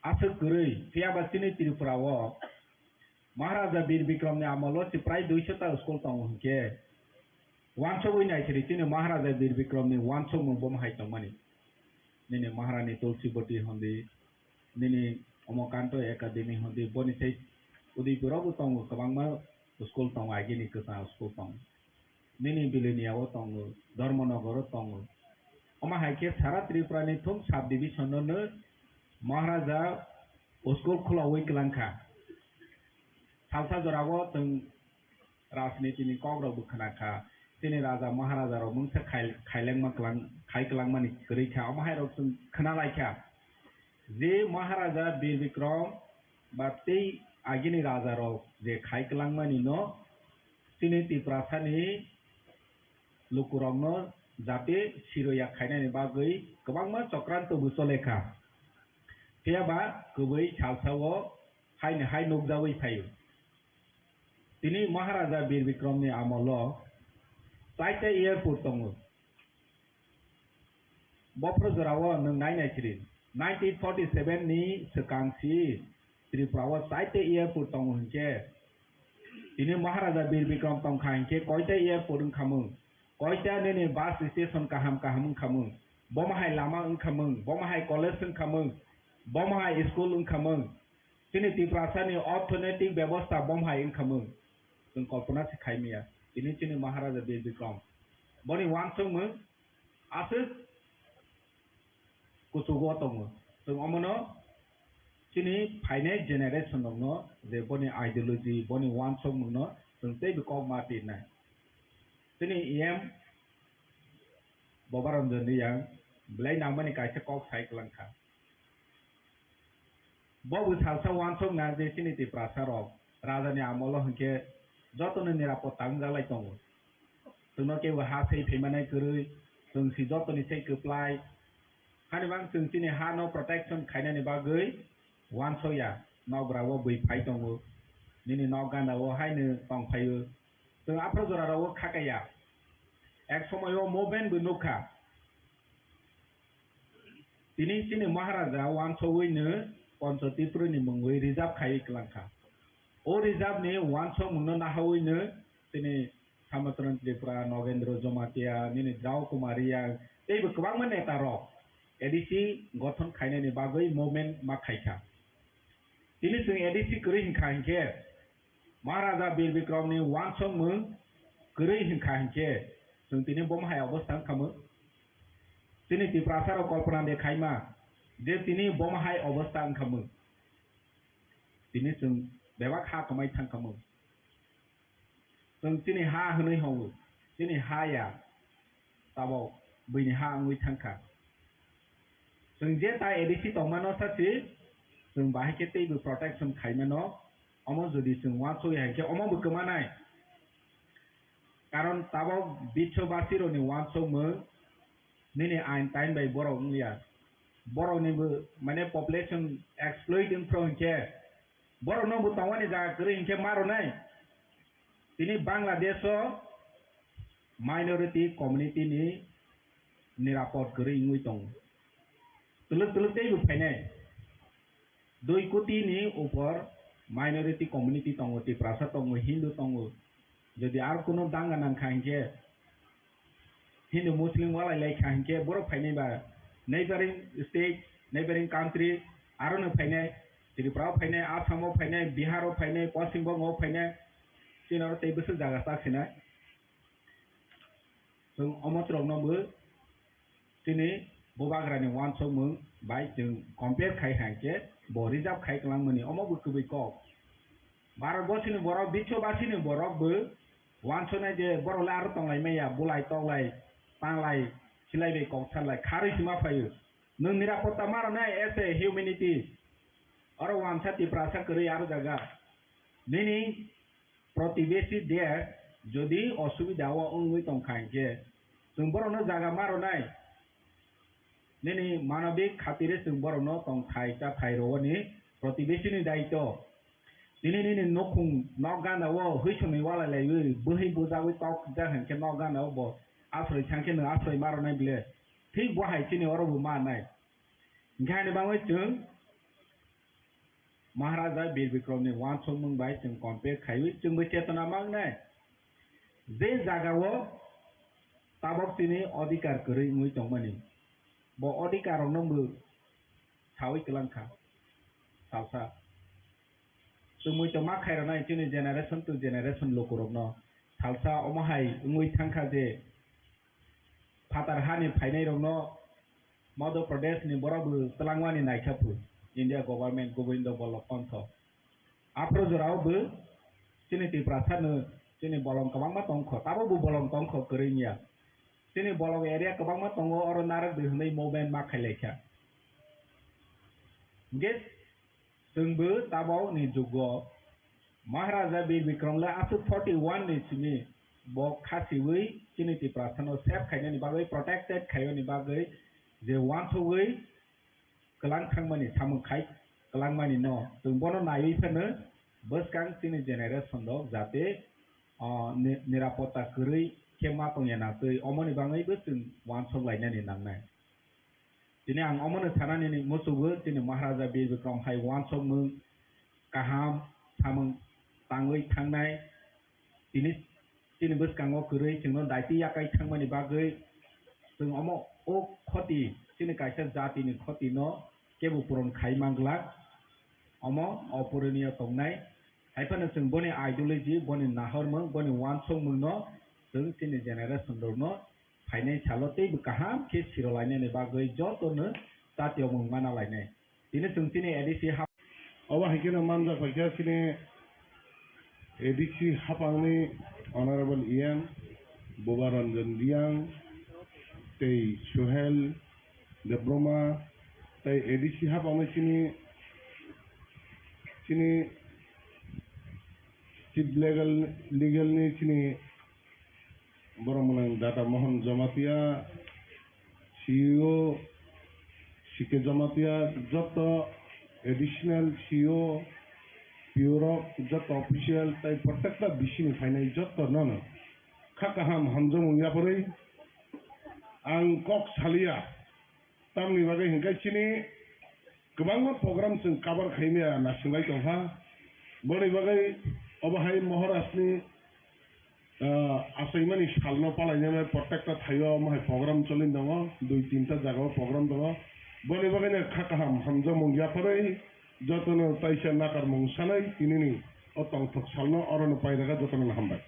aswk kwrwi, phiya ba chini Tripura o Maharaja Bir Bikram ni amol o se prai duiso ta school tongo hinkhe, wansugwi naisiri chini Maharaja Bir Bikram ni wansukmung bomo hai tongmani. Nini Maharani Tulsibati hondi, nini Omokanto Academy hondi, boni tei Udaipur o bo tongo, kwbangma school tongo, agini kwchang school tongo. Nini Biliniya o tongo, Dharmanagar o tongo. Omo hai khe sara Tripura ni thum sub division no no Maharaja school khulaui kwlangkha. Salsa jora o chwng rajniti ni kok rok bo khwna kha. Chini raja Maharaja rok mungsa khai, khailengma kwlang, khai kwlangmani kwrwi kha. Omo hai rok chwng khwna lai kha. Je Maharaja Bir Bikram ba tei agini raja rok je khai kwlangmani no chini Tiprasa ni lukurokno jate siroya khainani bagwi kwbangma chokranto bo chole kha. Phiya ba kwbwi salsa o haino hai nukjawi phaio. Tini Maharaja Bir Bikram ni amol o chaita airport tongo. Bophro jora o nwng nai nai siri, nineteen forty seven ni swkang si Tripura o chaita airport tongo hinkhe, tini Maharaja Bir Bikram tongkha hinkhe koita airport wngkhamung, koita nini bus station kaham kaham wngkhamung, bomo hai lama wngkhamung, bomo hai college wngkhamung, bomo hai school wngkhamung, chini Tiprasa ni orthonetik bebosta bomo hai wngkhamung, chwng kolpona se khai maya. Tini chini Maharaja Bir Bikram boni wansukmung aswk kuchugo tongo. Chwng omono chini phainai generation rokno je boni ideology, boni wansukmungno chwng teibo kok ma pirnai. Chini E M Bobaranjan Riyang belai nangmani kaisa kok sai kwlangkha. Bo bo salsa wansukna je chini Tiprasa rok raja ni amolo hinkhe jotono nirapotta wngjaklai tongo. Chwngno kebo ha sei phaimanai kwrwi, chwng si jotoni sei kwplai. Hani bang chwng chini ha no protection khainani bagwi wansokya. Nokgra o bwi phai tongo, nini nok gana o haino tongphaio. Chwng aphro jora rogo khakaya. Ek somoio movement bo nukha. Tini chini Maharaja wansogwi no Pancha Tripura ni mungwi reserve khaiwi kwlangkha. O reserve ni wansokmung no nahawi no chini Samachran Tripura, Nogendra Jamatia, nini Drao Kumar Reang, teibo kwbangma neta rok A D C gothon khainani bagwi movement ma khaikha. Tini chwng A D C kwrwi hinkha hinkhe, Maharaja Bir Bikram ni wansokmung kwrwi hinkha hinkhe, chwng tini bomo hai obostha wngkhamung. Chini Tiprasa rok kolpona de khaima je tini bomo hai obostha wngkhamung. Tini chwng bebak ha kwmai thangkhamung. Chwng chini ha hwnwi hwngo, chini ha ya, tabok buini ha wngwi thangkha. Chwng je ta A D C tongmano sa si, chwng bahai khe teibo protection khaimano, omo jodi chwng wansokya hinkhe omo bo kwmanai. Karon tabok Biswobasirokni wansokmung nini ain tain bai borok wngya. Borokni bo mane population exploit wngphro hinkhe, borokno bo tongmani jaga kwrwi hinkhe ma rwnai. Tini Bangladesh o minority community ni nirapod kwrwi wngwi tongo. Twlwk twlwk teibo phainai. Dui koti ni upor minority community tongo, Tiprasa tongo, Hindu tongo. Jodi aro kunu danga nangkha hinkhe, Hindu Muslim walai lai kha hinkhe borok phainai ba neighboring state, neighboring country, aro no phainai, Tripura o phainai, Assam o phainai, Bihar o phainai, Poschim Bongo o phainai, chini oro tei bwswk jaga chak sinai. Chwng omo chwrokno bo chini bubagrani wansokmung bai chwng compare khai hai khe bo reserve khai kwlangmani omo bo kwbwi kok. Bharat borsini borok, Biswobasini borok bo wansoknai je borok le aro tonglai maya, bulai toklai, tanglai, silai bai kok salai, kharwi sima phaio. Nwng nirapotta ma rwnai as a humanity. Oro wansa Tiprasa kwrwi aro jaga. Nini protibesi desh jodi osubida o wngwi tongkha hinkhe, chwng borokno jaga ma rwnai. Nini manobik khatire chwng borokno tongthai chathai rwani protibesini daitw. Tini nini nukhung nok gana o hwisongni walai laiwi bwhwi bujagwi tok jak hinkhe nok gana o bo Asroi thangkhe nwng asroi ma rwnai bile. Thik bo hai chini oro bo ma nai. Hinkhe ani bagwi chwng Maharaja Bir Bikrom ni wansukmung bai chwng compare khaiwi chwngbo chetona mangnai. Je jagao tabok chini odhikar kwrwi wngwi tongmani, bo odhikar rokno bo sawi kwlang kha. Salsa chwngwi tongma khairoknai chini generation to generation lukurokno. Salsa omo hai wngwi thangkha je phatar hani phainairokno Madhya Pradesh ni borok bo twlangmani naikha phu India government Govindo Ballabh Pant. Aphuru jorao bo chini Tiprasa no chini bolong kwbangma tongkho, tabok bo bolong tongkho kwrwi wngya. Chini bolong area kwbangma tongo, oro narwk di hwnwi movement ma khailaikha. Hinkhe chwngbo tabok ni jugo Maharaja Bir Bikrom le aswk forty one ni simi bo khasiwi chini Tiprasa no save khainani bagwi, protected khainani bagwi je wansugwi kwlang thangmani samung khai kwlangmani no chwng bono naiwi phano bwskang chini generation rok jate, ah, ni-, nirapotta kwrwi khe ma tongya na twi omoni bagwi bo chwng wansuk lainani nangnai. Tini ang omono sanani ni muchungo chini Maharaja Bir Bikrom hai wansukmung kaham samung tangwi thangnai. Tini, tini bwskango kwrwi chwngno daiti yakai thangmani bagwi chwng omo o khoti, chini kaisa jatini khotino kebo puron khai manglak. Omo opuroniyo tongnai. Hai phano chwng boni ideology, boni nahormung, boni wansukmungno chwng chini generation rokno phainai salo teibo kaham khe sirolainani bagwi jotono chatiyokmung mana lainai. Tini chwng chini A D C hap- Obo hai kheno manjak paikha chini A D C hapangni Honorable E M Buba Ranjan Reang tei Suhel Debbarma tei A D C hapangni chini, chini Chief Legal, Legal ni chini borok mwnang Data Mohan Jamatia, C E O, C K Jamatia, joto additional C E O, P O rok, joto official, tei protekta bisini phainai joto nono kha kaham hamjakmung yapharwi ang kok salia. Tamni bagwi hinkhe chini kwbangma program chwng cover khaimaya nasinglai tongkha. Boni bagwi obo hai Maharajni, ah, achaimani salno palainani protekta thaio omo hai program choli tongo, dui tinta jagao program tongo. Boni bagwino kha kaham hamjakmung yapharwi jotono taisa nakarmung sanai tinini o tongthok salno orono pairega jotono hambai.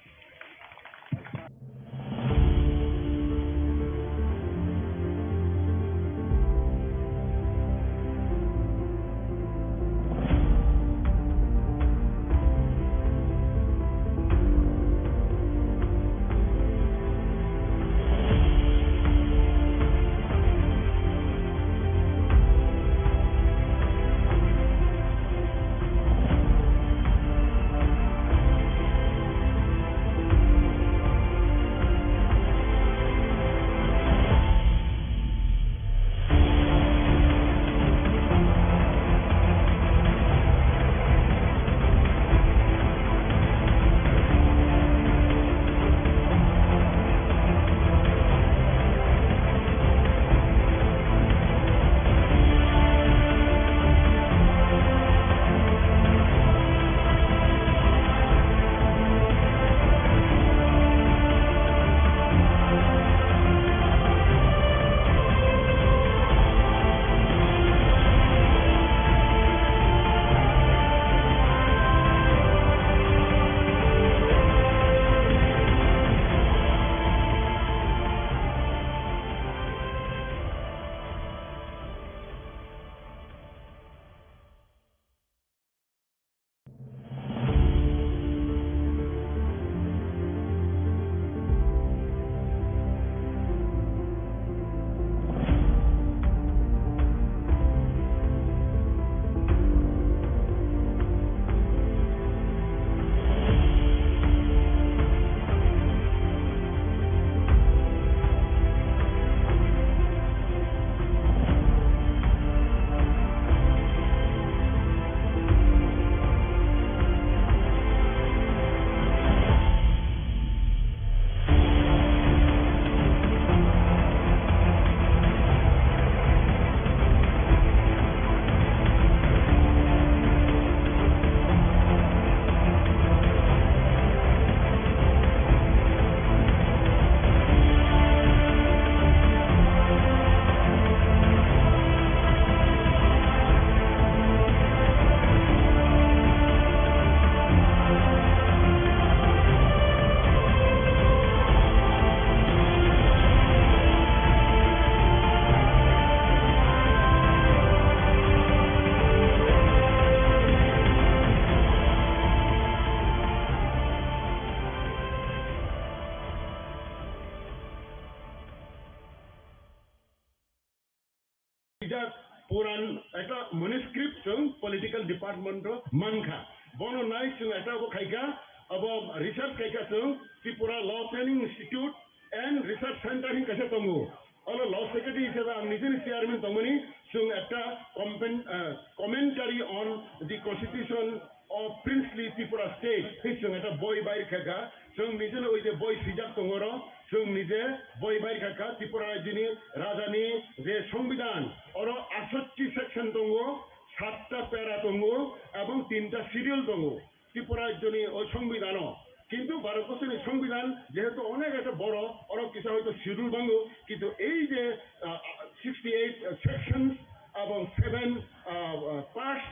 Swijak puran ekta manuscript chwng political department o mankha. Bono nai chwng ekta abo khaikha, abo research khaikha chwng Tripura Law Training Institute and Research Center hin kaisa tongo. Olo law secretary hisabe ang nijeni chairman tongmani, chwng ekta compen-, ah, commentary on the constitution of princely Tripura state, hi chwng ekta boi bair khaikha, chwng nijeni oi je boi swijak tongo oro, chwng nije boi bair khaikha Tripura rajyoni rajani je songbidan, oro aatsotti section tongo, satta para tongo, ebong tinta schedule tongo Tripura rajyoni o songbidano. Kintu Bharatborsoni songbidan jehetu onek ekta boro, oro kisa hoito schedule bango, kintu ei je, ah, sixty eight sections ebong seven, ah, ah, parts,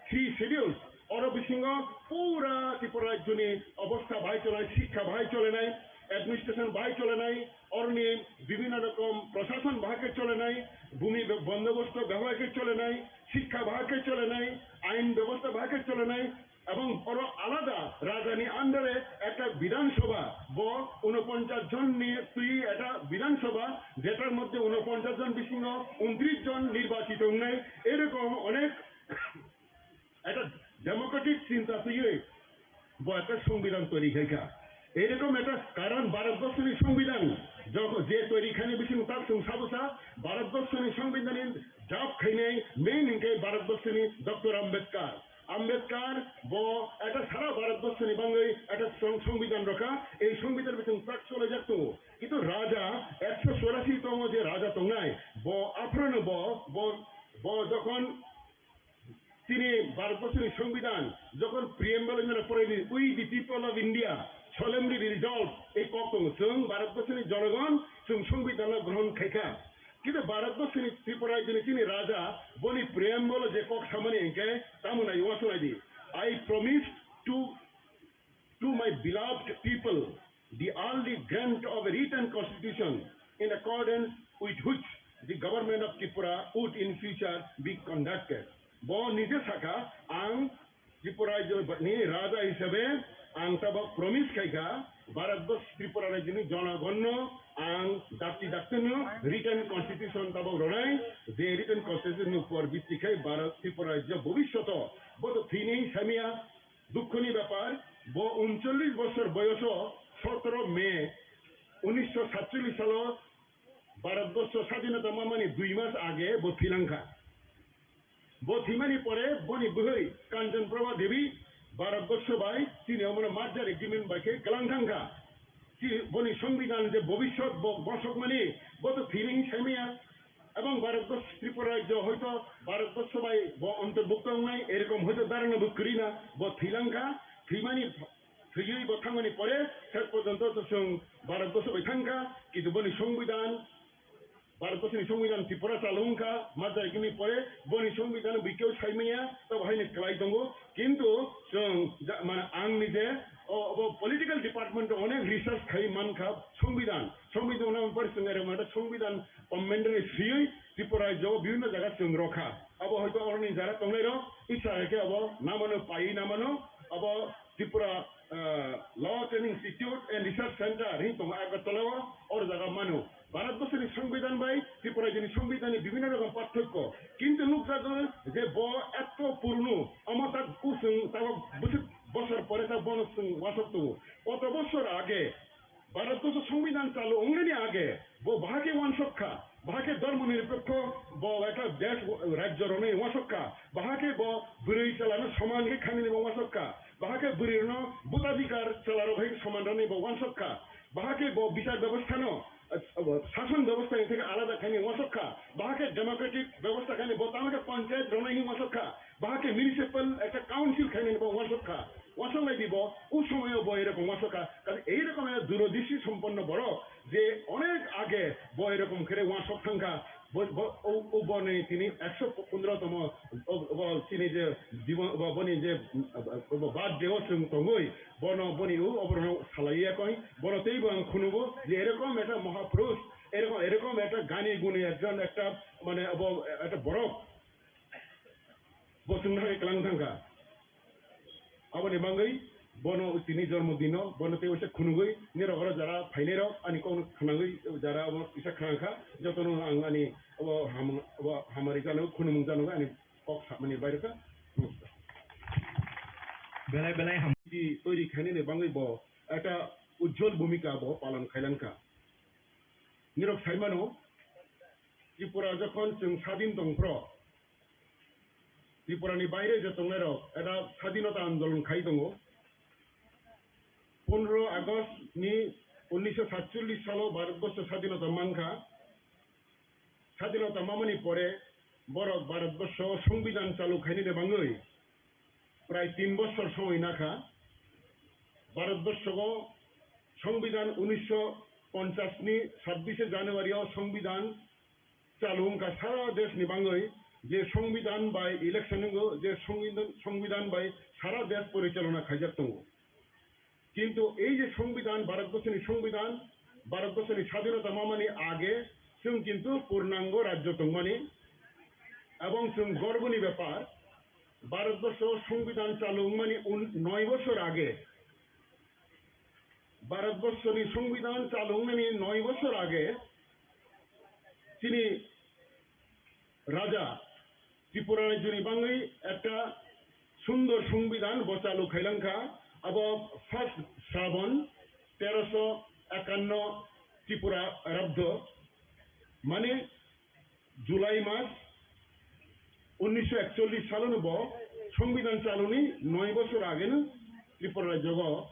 three schedules, oro bisingo pura Tripura rajyoni obostha bahai cholenai, sikha bahai cholenai, administration bahai cholenai, oroni bibhinno rokom prosason bahai khe cholenai, bhumi be-, bondobosto bahai khe cholenai, sikha bahai khe cholenai, ain bebosta bahai khe cholenai, ebong oro alada rajani under e ekta Bidhan Sabha, bo unoponchas jonni twi ekta Bidhan Sabha, jetar moddhe unoponchas jon bisingo untris jon nirbachito wngnai, erokom onek ekta democratic chinta twiwi bo ekta songbidan toiri khaikha. Erokom ekta karon Bharatborsoni songbidan jok-, je toiri khani bising tak chwng sabo sa, Bharatborsoni songbidanni draft khainai main hinkhe Bharatborsoni Doctor Ambedkar. Ambedkar bo ekta sara Bharatborsoni bangwi ekta song-, songbidan rokha. Ei songbidan bising tak cholaijak tongo. Kintu raja ekso chorasi tongo je raja tongnai, bo aphrono bo, bo, bo jokhon chini Bharatborsoni songbidan jokhon preamble hinmano poraidi, "We the people of India solemnly resolve," ei kok tongo. Chwng Bharatborsoni jonogon chwng songbidanno grohon khaikha. Kintu Bharatborsoni Tripura rajyoni chini raja boni preamble je kok samani hinkhe tamo nai uansuknaidi, "I promise to to my beloved people, the early grant of a written constitution in accordance with which the government of Tripura would in future be conducted." Bo nije sakha, ang Tripura rajyoni raja hisabe ang tabok promise khaikha, Bharatborsho Tripura rajyoni jonogonno ang dakti dakti no written constitution tabok ronai, je written constitution ni upor bitti khai Bharat Tripura rajyo bobishoto bo to thwini samya, Dukhoni bepar, bo uncholish bosor boyoso sotoro May unisho satcholish salo Bharatborsho sadhinota mamani dui mas age bo thwilangkha. Bo thwimani pore boni bwhwi Kanchan Prabha Devi Bharatborsho bai chini omono merger agreement bai khe kwlang thangkha. Chi-, boni songbidan je bobishyot bo bosokmani, bo to thwini saimaya. Ebong Bharatborsho, Tripura rajyo hoito Bharatborsho bai bo ontorbukto wngnai, erokom hoito darano bo kwrwi na, bo thwilangkha, thwimani, thwiwi bo thangmani pore, sek porjonto to chwng Bharatborsho bai thangkha, kintu boni songbidan, Bharatborsho ni songbidan Tripura chalo wngkha, ma jai kini pore boni songbidan bikeo saimaya, tabo haino kwlai tongo, kintu chwng ja-, mane ang nije o, obo political department o onek research khai mankha, songbidan, songbidan na pore chwng ere mane songbidan amendment swiwi Tripura rajyo o bibhinno jaga chwng rokha. Abo hoito oroni jara tongnairok isa hai khe abo namano paiwi namano, abo Tripura, ah, Law Training Institute and Research Center hin tongo Agartala o, or jaga mano. Bharatborsho ni songbidan bai Tripura rajyo ni songbidan ni bibhinno rokom parthokyo. Kintu nukjago je bo eto purno, omo tak usung tabok bwswk bosor pore ta bono chwng uansuk tongo. Koto bosor age Bharatborsho songbidan chalo wngnani age bo bahai khe uansuk kha, bahai khe dhormo niripekho bo ekta desh rajyo rwnai uansuk kha, bahai khe bo bwrwi chwla no soman khe khainani bo uansuk kha, bahai khe bwrwi rwno bhotadhikar chwla rok hai khe soman rwnai bo uansuk kha, bahai khe bo bichar bebostha no, eh, sason bebostha ni theke alada khainani uansuk kha, bahai khe democratic bebostha khainani bo tamo khe panchayat rwnai hinwi uansuk kha, bahai khe municipal ekta council khainani bo uansuk kha. Uansuk lai di bo, o somoyo bo erokom uansuk kha. Kaisa erokom ekta durodristi somponno borok, je onek age bo erokom khere uansuk thang kha. Bo, bo, o, o boni tini ekso pondro tomo, o, o chini je jibon, bo, boni je, o, birthday o chwng tongwi, bono boni o, oborno salai ya koi, bono teibo ang khunugo, je erokom ekta mahapurush, erokom, erokom ekta gani guni ekjon ekta, mane, obo ekta borok, bo chwng thangwi kwlang thang kha. Aboni bangwi Bono tini jormo dino, bono tei waisa khunugwi, nirok oro jara phainairok, ani kokno khwnagwi jara obo kisa khna kha, jotono ang ani obo ham-, obo hamari jano, khunumung jano ani kok samani bairokha. Belai belai ham. Di toiri khainani bangwi bo ekta ujjwal bhumika bo palon khailankha. Nirok saimano, Tripura jokhon chwng sadin tongphro, Tripurani baire je tongnairok eta sadinota andolon khai tongo. Pondro August ni unnisho satchollish salo Bharatborsho sadinota mankha. Sadinota mamani pore borok Bharatborsho Songbidan chalu khainani bangwi prai tin bochor somoi nakha. Bharatborsho Songbidan unnisho ponchas ni sabbish January o Songbidan chalu wngkha sara desh ni bangwi, je Songbidan bai election wngo, je Songbidan, Songbidan bai sara desh porichalona khaijak tongo. Kintu ei je Songbidan, Bharatborsho ni Songbidan, Bharatborsho ni sadinota mamani age chwng kintu purnango rajyo tongmani, ebong chwng gorboni bepar, Bharatborsho Songbidan chalu wngmani un-, noi bochor age, Bharatborsho ni Songbidan chalu wngnani noi bochor age, chini Raja Tripura rajyoni bangwi ekta sundor Songbidan bo chalu khailankha, abo first Srabon teroso ekanno Tripura Rabdo, mane July mas unnisho ekchollish salono bo Songbidan chaluni noi bochor ageno Tripura rajyogo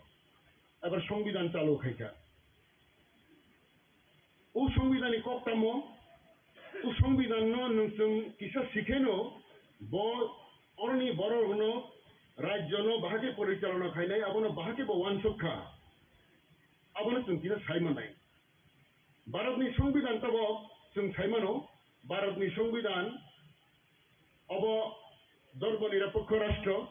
ebar Songbidan chalu khaikha. O Songbidanni kok tamo, o Songbidanno nwng chwng kisa sikheno bo oroni borokno rajyono bahai khe porichalona khainai, abono bahai khe bo uansuk kha. Abono chwng kisa sai manai. Bharatni Songbidan tabok chwng sai mano, Bharatni Songbidan obo dorbo nirapokho rashtra,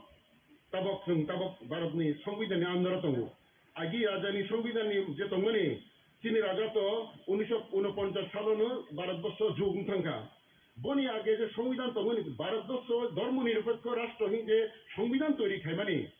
tabok chwng tabok Bharatni Songbidanni under o tongo. Agi rajani Songbidanni je tongmani, chini raja to unisho unoponchas salono Bharatborsho jug wng thangkha. Boni age je Songbidan tongmani, Bharatborsho dormo nirapokho rashtra hing je Songbidan toiri khaimani,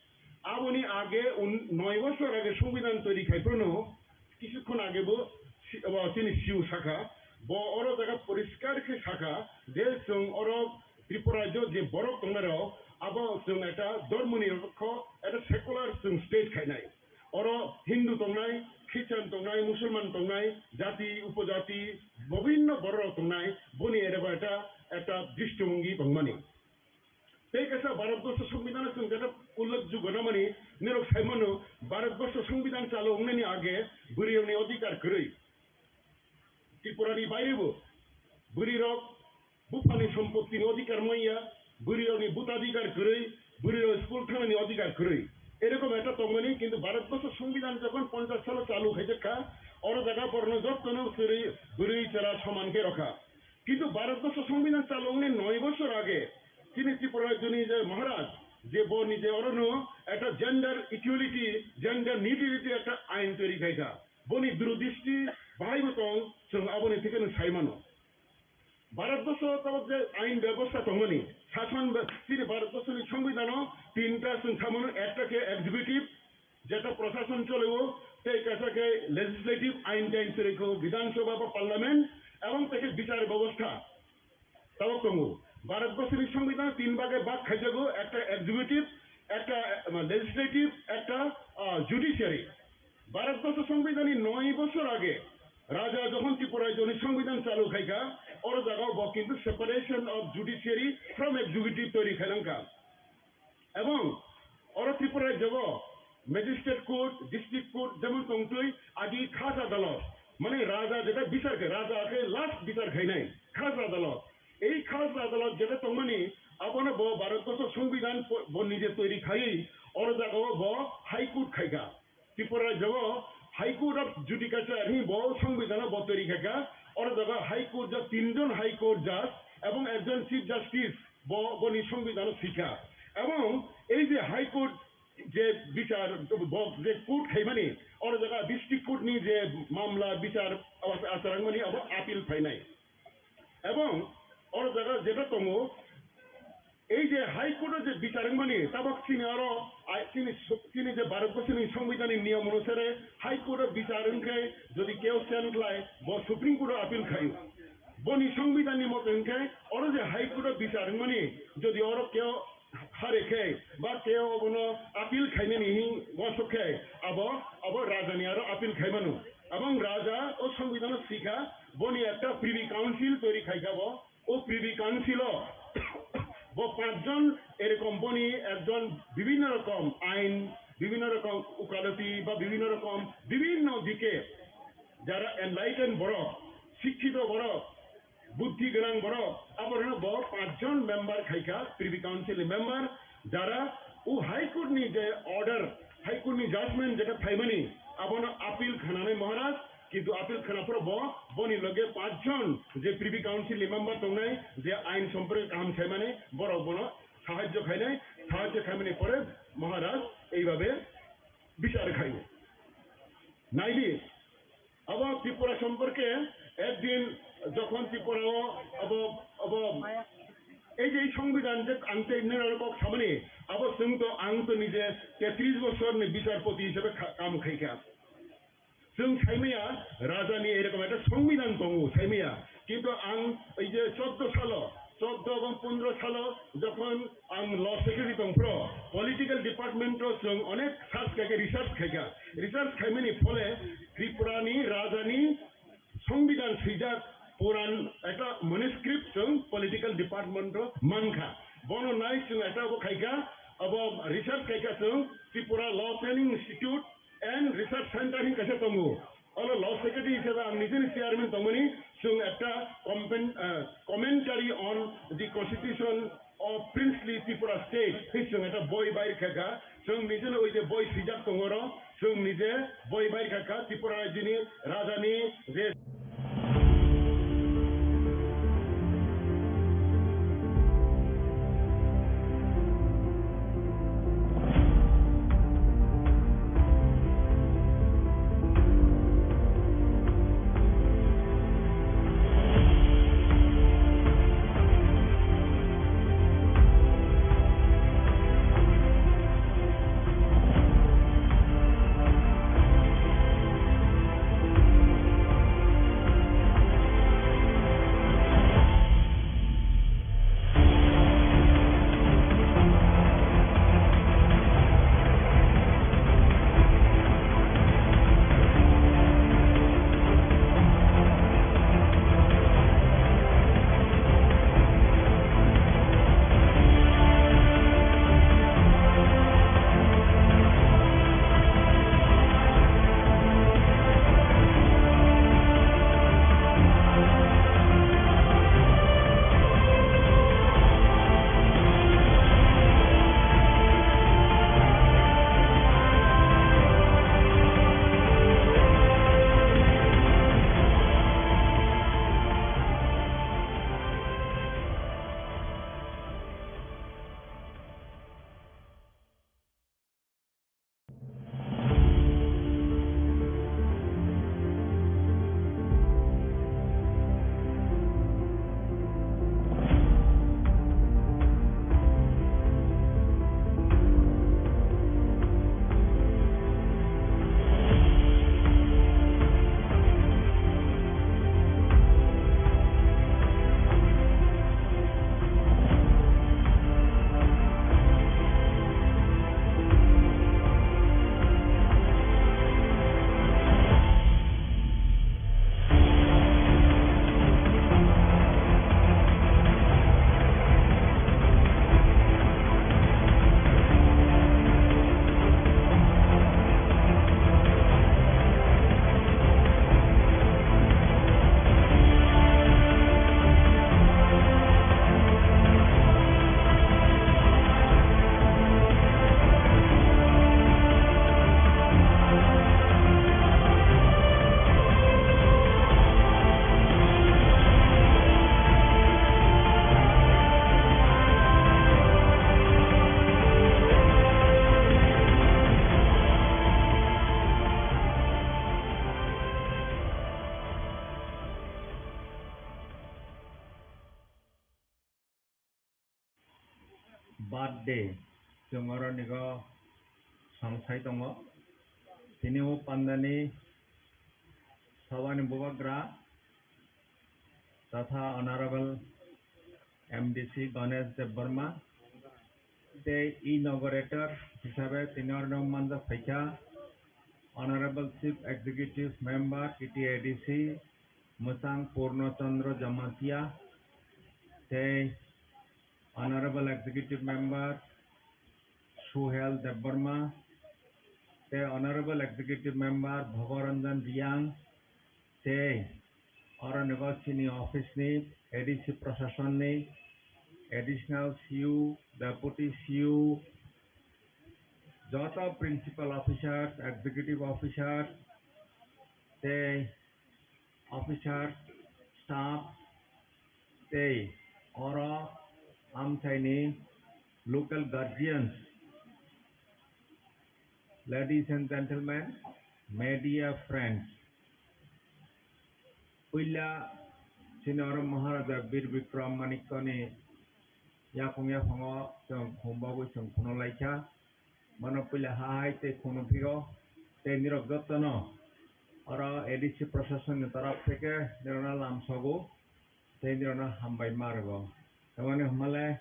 aboni age un-, noi bochor age Songbidan toiri khai phano, Kisukkhon age bo si-, bo chini C E O sakha, bo oro jaga poriskar khe sakha je chwng oro Tripura rajyo je borok tongnairok, abo chwng ekta dormo nirapokho, ekta secular chwng state khainai. Oro Hindu tongnai, Christian tongnai, Musulman tongnai, jati, upojati, bibhinno bororok tongnai, boni erebo ekta, ekta drishtimongi tongmani. Tei kaisa Bharatborsho Songbidanno chwng jeta ullekh jugana mani, nirok sai mano, Bharatborsho Songbidan chalu wngnani age bwrwirokni odhikar kwrwi. Tripurani bairebo bwrwirok buphani sompottini odhikar manya, bwrwirokni bhotadhikar kwrwi, bwrwirok school thangnani odhikar kwrwi. Erokom ekta tongmani, kintu Bharatborsho Songbidan jokhon ponchas salo chalu khaijak kha, oro jaga borokno jottono kwrwi bwrwi chwla soman khe rokha. Kintu Bharatborsho Songbidan chalu wngnai noi bochor age, chini Tripura rajyoni je Maharaj, je bo nije orono ekta gender equality, gender neutrality ekta ain toiri khaikha. Boni durodisti bahaibo tong, chwng aboni thikeno sai mano. Bharatborsho tabok je ain bebosta tongmani, sason be-, chini Bharatborshoni Songbidano tinta chwng samano, ekta khe executive, jeta prosason choleo, tei kaisa khe legislative, ain tain chwraikho, Bidhan Sabha ba Parliament, ebong tei khe bichar bebosta. Tabok tongo. Bharatborsoni Songbidhan tin bage bag khaijago, ekta executive, ekta, eh, legislative, ekta, ah, judiciary. Bharatborsho Songbidhanni noi bochor age Raja jokhon Tripura rajyoni Songbidhan chalu khaikha, oro jagao bo kintu separation of judiciary from executive toiri khailangkha. Ebong oro Tripura rajyo magistrate court, district court jemon tongtwi agi khas adalot, mane raja jeta bichar khe, raja khe last bichar khainai khas adalot. Ei khas adalot jeta tongmani abono bo Bharatborsho Songbidhan po-, bo nije toiri khaiwi oro jagao bo High Court khaikha. Tripura rajyo High Court of Judicature hwnwi bo Songbidhano bo toiri khaikha. Oro jaga High Court judge, tinjon High Court judge ebong ekjon Chief Justice bo boni Songbidhano swikha. Ebong ei je High Court je bichar bo je court khaimani, oro jaga District Court ni je mamla bichar achar wngmani abo appeal phainai. Ebong oro jaga jeta tongo, Ei je High Court o je bichar wngmani, tabok chini oro, ai, chini su-, chini je Bharat Borsoni Songbidanni niyom onusare High Court o bichar wngkhe jodi keo sen khlai, bo Supreme Court o appeal khaio. Boni Songbidanni mote wngkhe oro je High Court o bichar wngmani, jodi oro keo hare khe ba keo obono appeal khainani hing uansuk khe abo, abo Rajani aro appeal khaimano. Abang Raja o Songbidan o sikha, boni ekta Privy Council toiri khaikha bo. O Privy Council o bo panchjon erokom boni ekjon bibhinno rokom ain, bibhinno rokom ukaloti ba bibhinno rokom bibhinno dike jara enlightened borok, sikkhito borok, buddhi gwnang borok, aborokno bo panchjon member khaikha, Privy Council ni member, jara o High Court ni je order, High Court ni judgment jeta phaimani, abono appeal khananai Maharaj, kintu appeal khana phoro bo, boni loge panchjon je Privy Council ni member tongnai, je ain somporke kaham saimani, borok bono sahajjo khainai, sahajjo khaimani pore Maharaj eibabe bichar khaio. Naidi, abo Tripura somporke ekdin jokhon Tripura o abo, abo ei je ei Songbidan je ang tei nini kok samani, abo chwng to, ang to nije tetris bosor ni bichar poti hisabe kha-, kam khaikha. Chwng saimaya Raja ni erokom ekta Songbidan tongo saimaya. Kintu ang ei je choddo salo, choddo ebong pondro salo jokhon ang law secretary tongphro, political department o chwng onek search khaikha, research khaikha. Research khaimani phole Tripura ni Raja ni Songbidan swijak puran ekta manuscript chwng political department o mankha. Bono nai chwng ekta abo khaikha, abo research khaikha chwng Tripura Law Training Institute and Research Center hin kaisa tongo. Olo law secretary hisabe ang nijeni chairman tongmani, chwng ekta compen-, ah, commentary on the constitution of princely Tripura state hin chwng ekta boi bair khaikha. Chwng nijeni oi je boi swijak tongo oro, chwng nije boi bair khaikha Tripura rajyoni rajani je Birthday, chwng oro nigo song sai tongo. Tini o pandani sabani bubagra totha Honorable M D C Ganesh Debbarma tei inaugurator hisabe tini oro manjak phaikha Honorable Chief Executive Member T T A D C Mwchang Purno Chandra Jamatia tei Honorable Executive Member Suhel Debbarma tei Honorable Executive Member Bhogoranjan Riang tei oro nigo chini office ni A D C Prashason ni Additional C U, Deputy C U, joto Principal Officers, Executive Officers tei officers, staff tei oro amchaini local guardians, ladies and gentlemen, media friends. Puila chini oro Maharaja Bir Bikram Manikyani yakung yaphango chwng khum bagwi chwng khunu laikha. Bono puila ha hai tei khunu phigo tei nirok jotono oro A D C Prashason ni torop theke nirokno lamsogo tei nirokno hambai ma rwgo. Tamoni hwnmale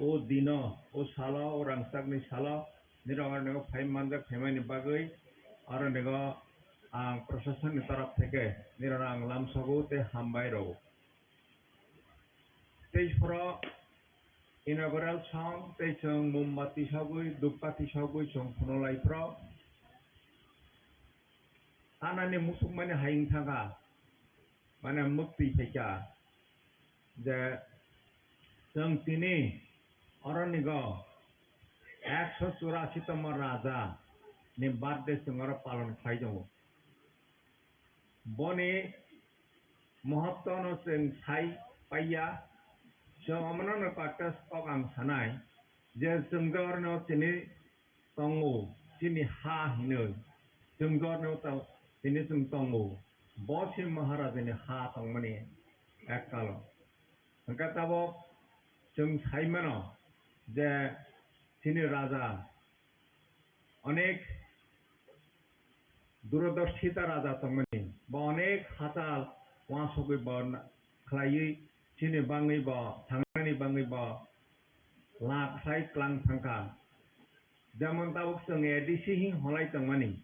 o dino, o salo, o rangchakni salo nirok oro nigo phai manjak phaimani bagwi oro nigo ang Prashason ni torop theke nirokno ang lamsogo tei hambai rwgo. Tei phoro inaugural song tei chwng mombati sogwi, dupkati sogwi chwng phunulai phoro. Anani musukmani hayung thangkha, mane muktwi phaikha je chwng tini oronigo ekso churasi tomo raja ni birthday chwng oro palon khlai tongo. Boni mohottono chwng sai paiya, chwng omono no practice kok ang sanai je chwng jorno chini tongo, chini ha hinwi, chwng jorno to-, chini chwng tongo, bo se Maharajani ha tongmani ekkalo. Hwnkhe tabok chwng sai mano je chini raja onek durodorshita raja tongmani, bo onek hachal uansugwi bo na-, khlaiwi chini bangwi bo thangnani bangwi bo la khlai klang thangkha. Jemon tabuk chwng A D C hin holai tongmani,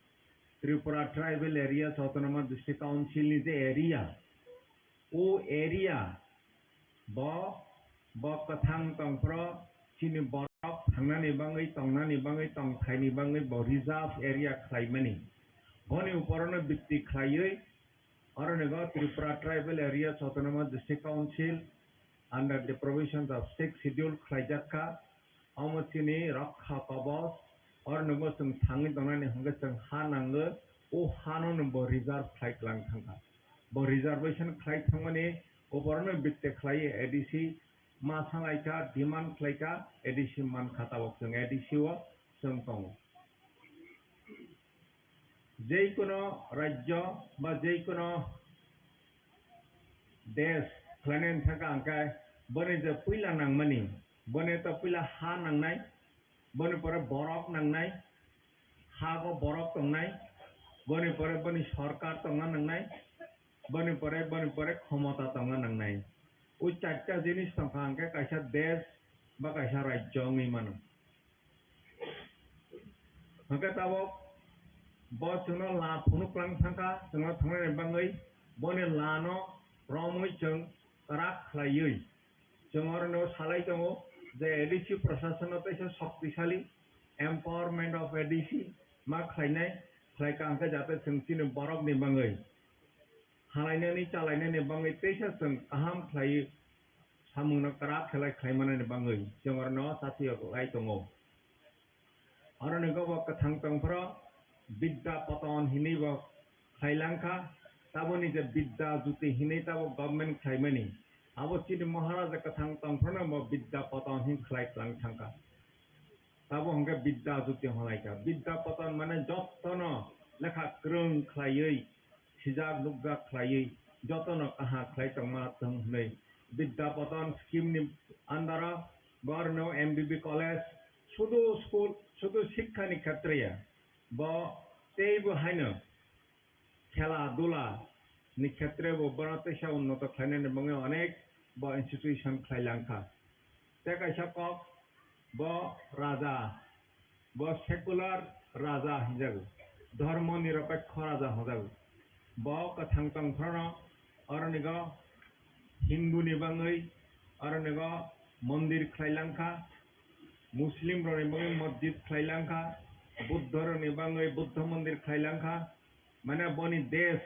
Tripura Tribal Areas Autonomous District Council ni je area, o area bo, bo kwthang tongphro chini borok thangnani bangwi, tongnani bangwi, tongthaini bangwi bo reserve area khlaimani. Boni uporono bitti khlaiwi oro nigo Tripura Tribal Areas Autonomous District Council under the provisions of Sixth Schedule khlaijak kha. Omo chini rokha kobos, oro nungbo chwng thangwi tongnani hwnkhe chwng ha nango, o hano no bo reserve khlai klang thangkha. Bo reservation khlai thangmani, oborno bitte khlai A D C ma sanglai kha, demand khlai kha, A D C man kha, tabok chwng A D C o chwng tongo. Jeikono rajyo ba jeikono desh khlainani thangkha hwnkhe boni je puila nangmani, boni to puila ha nangnai, boni pore borok nangnai, ha bo borok tongnai, boni pore boni sorkar tongna nangnai, boni pore, boni pore khomota tongna nangnai. O charta jinis tongkha hwnkhe kaisa desh ba kaisa rajyo wngwi mano. Hwnkhe tabok bo chwngno la phunuk klang thangkha, chwngno thangnani bangwi boni lano romwi chwng kwrak khlaiwi chwng orono salai tongo je A D C prasasano teisa shoktisali empowerment of A D C ma khlainai, khlaika hwnkhe jate chwng chini borokni bangwi halainani chalainani bangwi teisa chwng kaham khlaiwi samungno kwrak khe lai khlai manani bangwi chwng orono chatio lai tongo. Oroni gobo kwthang tongphro Bidya Poton hinwi bo khlai langkha, taboni je Bidya Jyoti hinwi tabo government khlaimani. Abo chini Maharaja kwthang tongphrono bo Bidya Poton hin khlai klang thangkha. Tabo hwnkhe Bidya Jyoti hwnlaikha. Bidya Poton mane jotono lekha kwrwng khlaiwi, sijak nukjak khlaiwi, jotono kaham khlai tongma thwng hwnwi Bidya Poton scheme ni under o Borno M B B college, sudu school, sudu shikha ni khetre ya, bo teibo haino khela dula ni khetre bo bono teisa unnoto khlainani bagwi onek bo institution khlai langkha. Tei kaisa kok bo raja, bo secular raja hinjago, dhormo nirapekho raja hinjago. Bo kwthang tongphrono oronigo Hindu ni bagwi oronigo mondir khlai langkha, Muslim rokni bagwi masjid khlai langkha, Buddha rokni bagwi Buddha mondir khlai langkha. Mane boni desh,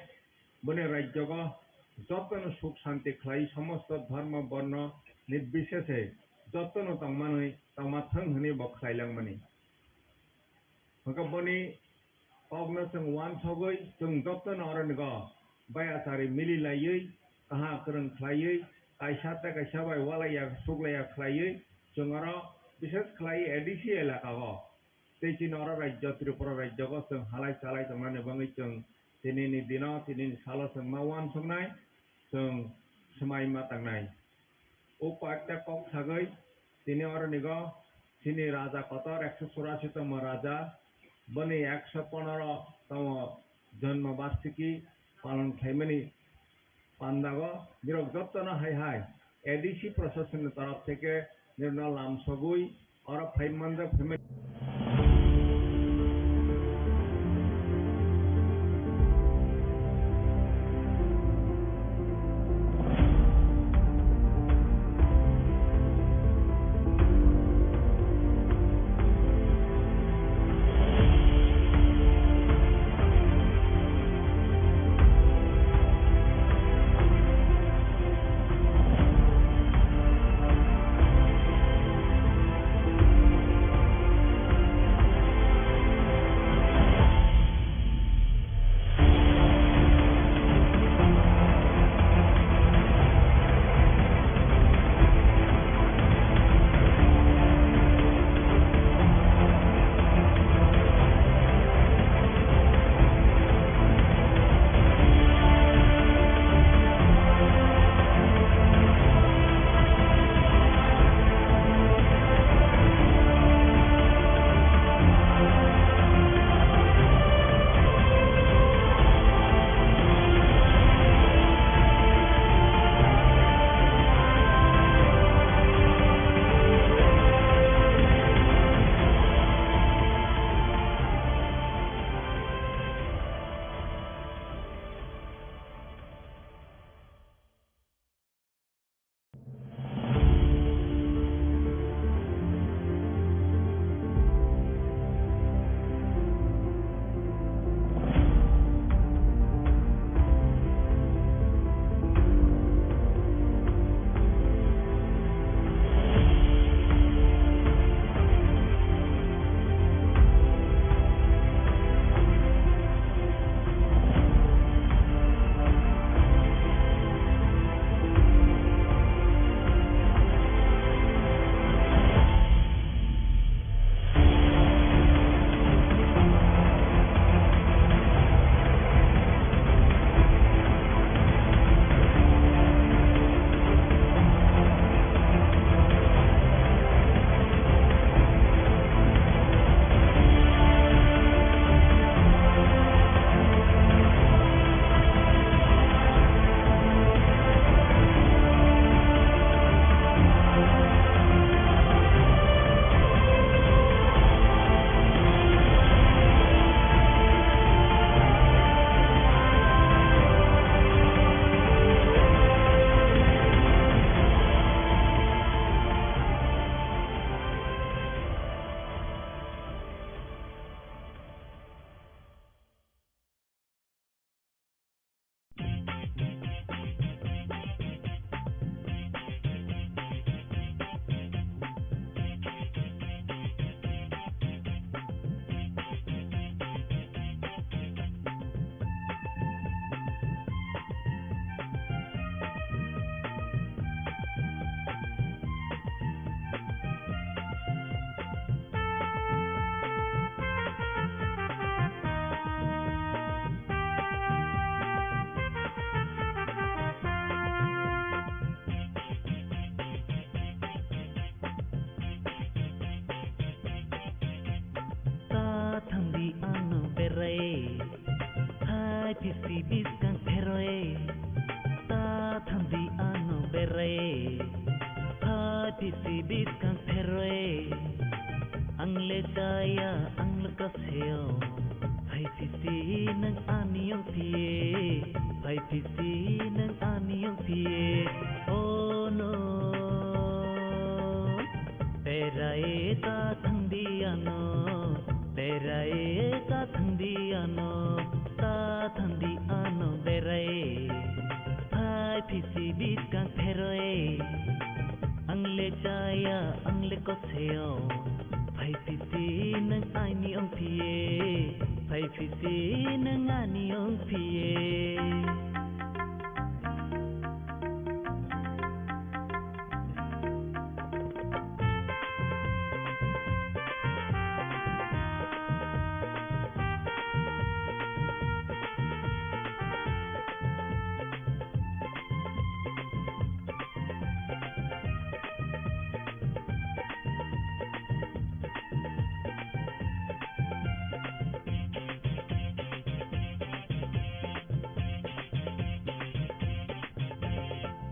boni rajyogo jotono suk shanti khlai, somosto dhormo borno nirbisheshe jotono tongmanwi tongma thwng hwnwi bo khlai langmani. Hwnkhe boni kokno chwng uansugwi chwng jotono oronigo bayachari mili laiwi, kaha kwrwng khlaiwi, kaisa tei kaisa bai ualaiya suklaiya khlaiwi chwng oro bishes khlai A D C elakao tei chini oro rajyo Tripura rajyogo chwng halai chalai tongnani bagwi chwng tinini dino, tinini salo chwng ma uansuknai, chwng swmai ma tangnai. O koyekta kok sagwi tini oronigo chini raja kotor ekso churasi tongma raja, boni ekso ponoro tongma jonmo barsiki palon khlaimani pandago nirok jotono hai hai A D C prosasonni torof theke nirokno lamsogwi oro phai manjak phai mani. Bwskang pheroi, ang le chaya, ang le koseo. Phai phisi nwng ani yong phiye, phai phisi nwng ani yong phiye. Oh no, berai ta thangdi ano, berai ta thangdi ano, ta thangdi ano berai. Phai phisi bwskang pheroi. Ang le chaya, ang le koseo. Phai phisi nwng ani yong phiye, phai phisi nwng ani yong phiye.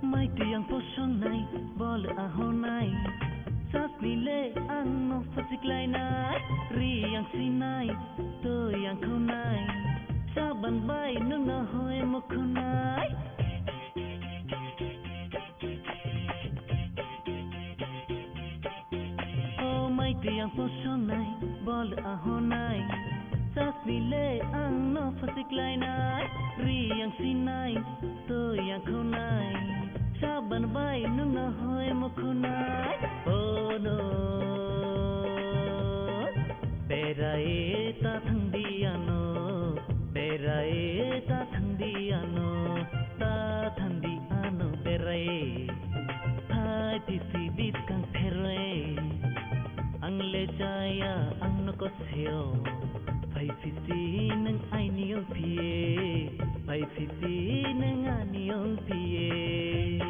Mai twi ang posongnai, bol ahonai. Sasni le ang no pasiklainai. Ri ang sinai, twi ang khonai. Saban bai nung no hoi mukhunai. O mai twi ang posongnai, bol ahonai. Sasni le ang no pasiklainai. Ri ang sinai, twi ang khonai. Saban bai nung no hoi mukhunai. Oh no, berai ta thangdi ano, berai ta thangdi ano, ta thangdi ano berai. Phai phisi bwskang pheroi. Ang le chaya, ang no koseo. Phai phisi nwng ani yong phiye, phai phisi nwng ani yong phiye.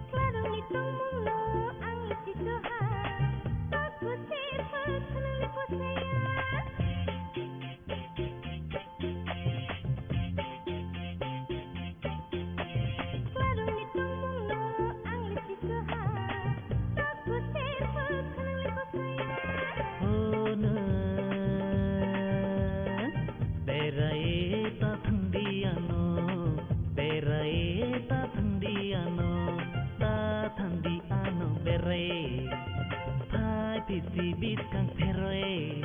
Klarokni tongmungno ang le chisoha, tok kuchi phak khwnani posaya. Klarokni tongmungno ang le chisoha, tok kuchi phak khwnani posaya. Hwnwi berai ta thangdi ano, berai ta thangdi ano, ta thangdi ano berai. Phai phisi bwskang pheroi.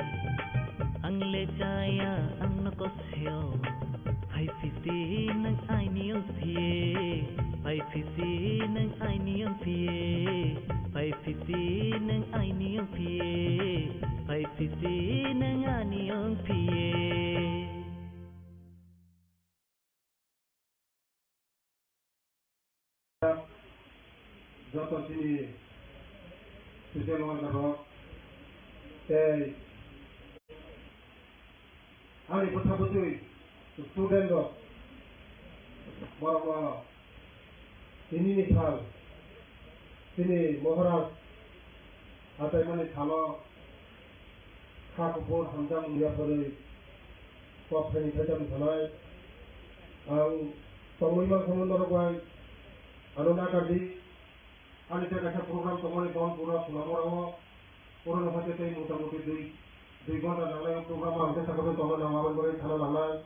Ang le chaya, ang no koseo. Phai phisi nwng ani yong phiye, phai phisi nwng ani yong phiye, phai phisi nwng ani yong phiye, phai phisi nwng ani yong phiye. Joto chini social worker rok tei ani bwsa bwtwi student rok, borok no tini ni sal chini Maharaj achaimani salo kha kuphur hamjak wngya phwrwi kok phaini phaijak wngkhanai. Ang tongwi mankha norok bai ano nakardi. Ani tei kaisa program tongmani don pura phwlamo rwo. Pura no hwnkhe tei mota moti dui, dui ghonta nangnai o program ang tei sakha tongna nang aboni bagwi thana nangnai.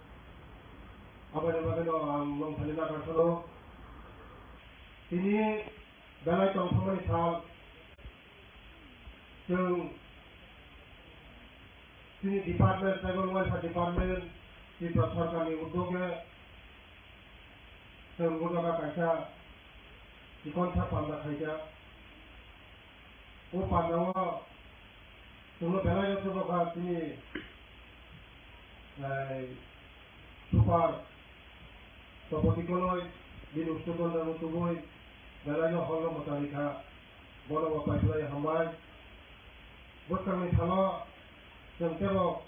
Aboni bagwino ang nwng thani nakar phano. Tini belai tongthokmani sal. Chwng chini department, Tribal Welfare Department, Tripura Sarkarni uddoge chwng o jaga kaisa chikon sa panda khaijak. O pandao chwngno belai no chubakha chini, eh, super Topoti Koloi, bini ustuton rano tubui, Belai no hol no mwchangwi kha, bono bo paiphlai hambai. Bwskangni salo chwng teibo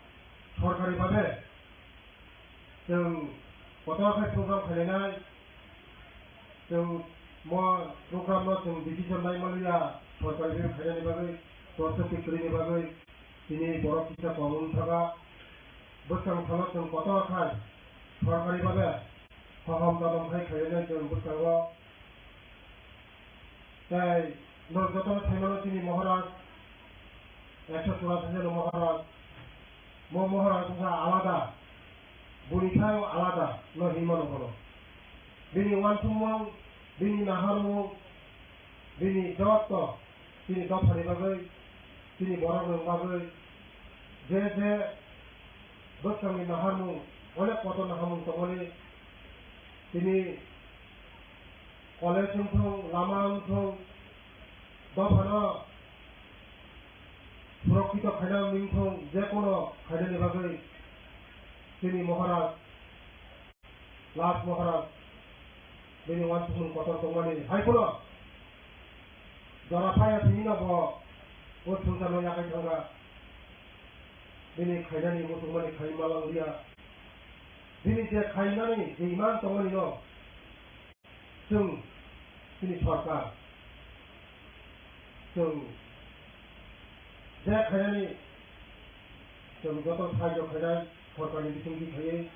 sorkari babe chwng kotor khe program khlainai. Chwng mo program no chwng decision lai manliya, sorkari bai khainani bagwi, sorkari kwrwini bagwi tini borok kisa kom wng thaka. Bwskang salo chwng kotor khai sorkari babe hohom todom khai khlainai chwng bwskango. Tei norok jotono sai mano chini Maharaj, ekso chwrash hajar Maharaj. Mo Maharaj wngkha alada, buni thaio alada no hinmano bono. Bini uansukmung, bini naharmung, bini joto chini dophani bagwi, chini borokni bagwi je je bwskangni naharmung, onek kotor naharmung tongmani, tini college wngthung, lama wngthung, dophano surokkito khaina wngthung, je kono khainani bagwi chini Maharaj, last Maharaj, bini uansukmung kotor tongmani hai phano jora phaiya thwino bo o swngcharno yakai thangkha. Bini khainani muchungmani khai malang liya. Bini je khainani je iman tongmani no chwng chini sorkar, chwng je khainani chwng joto sahajyo khainai sorkarni bisingtwi khaiwi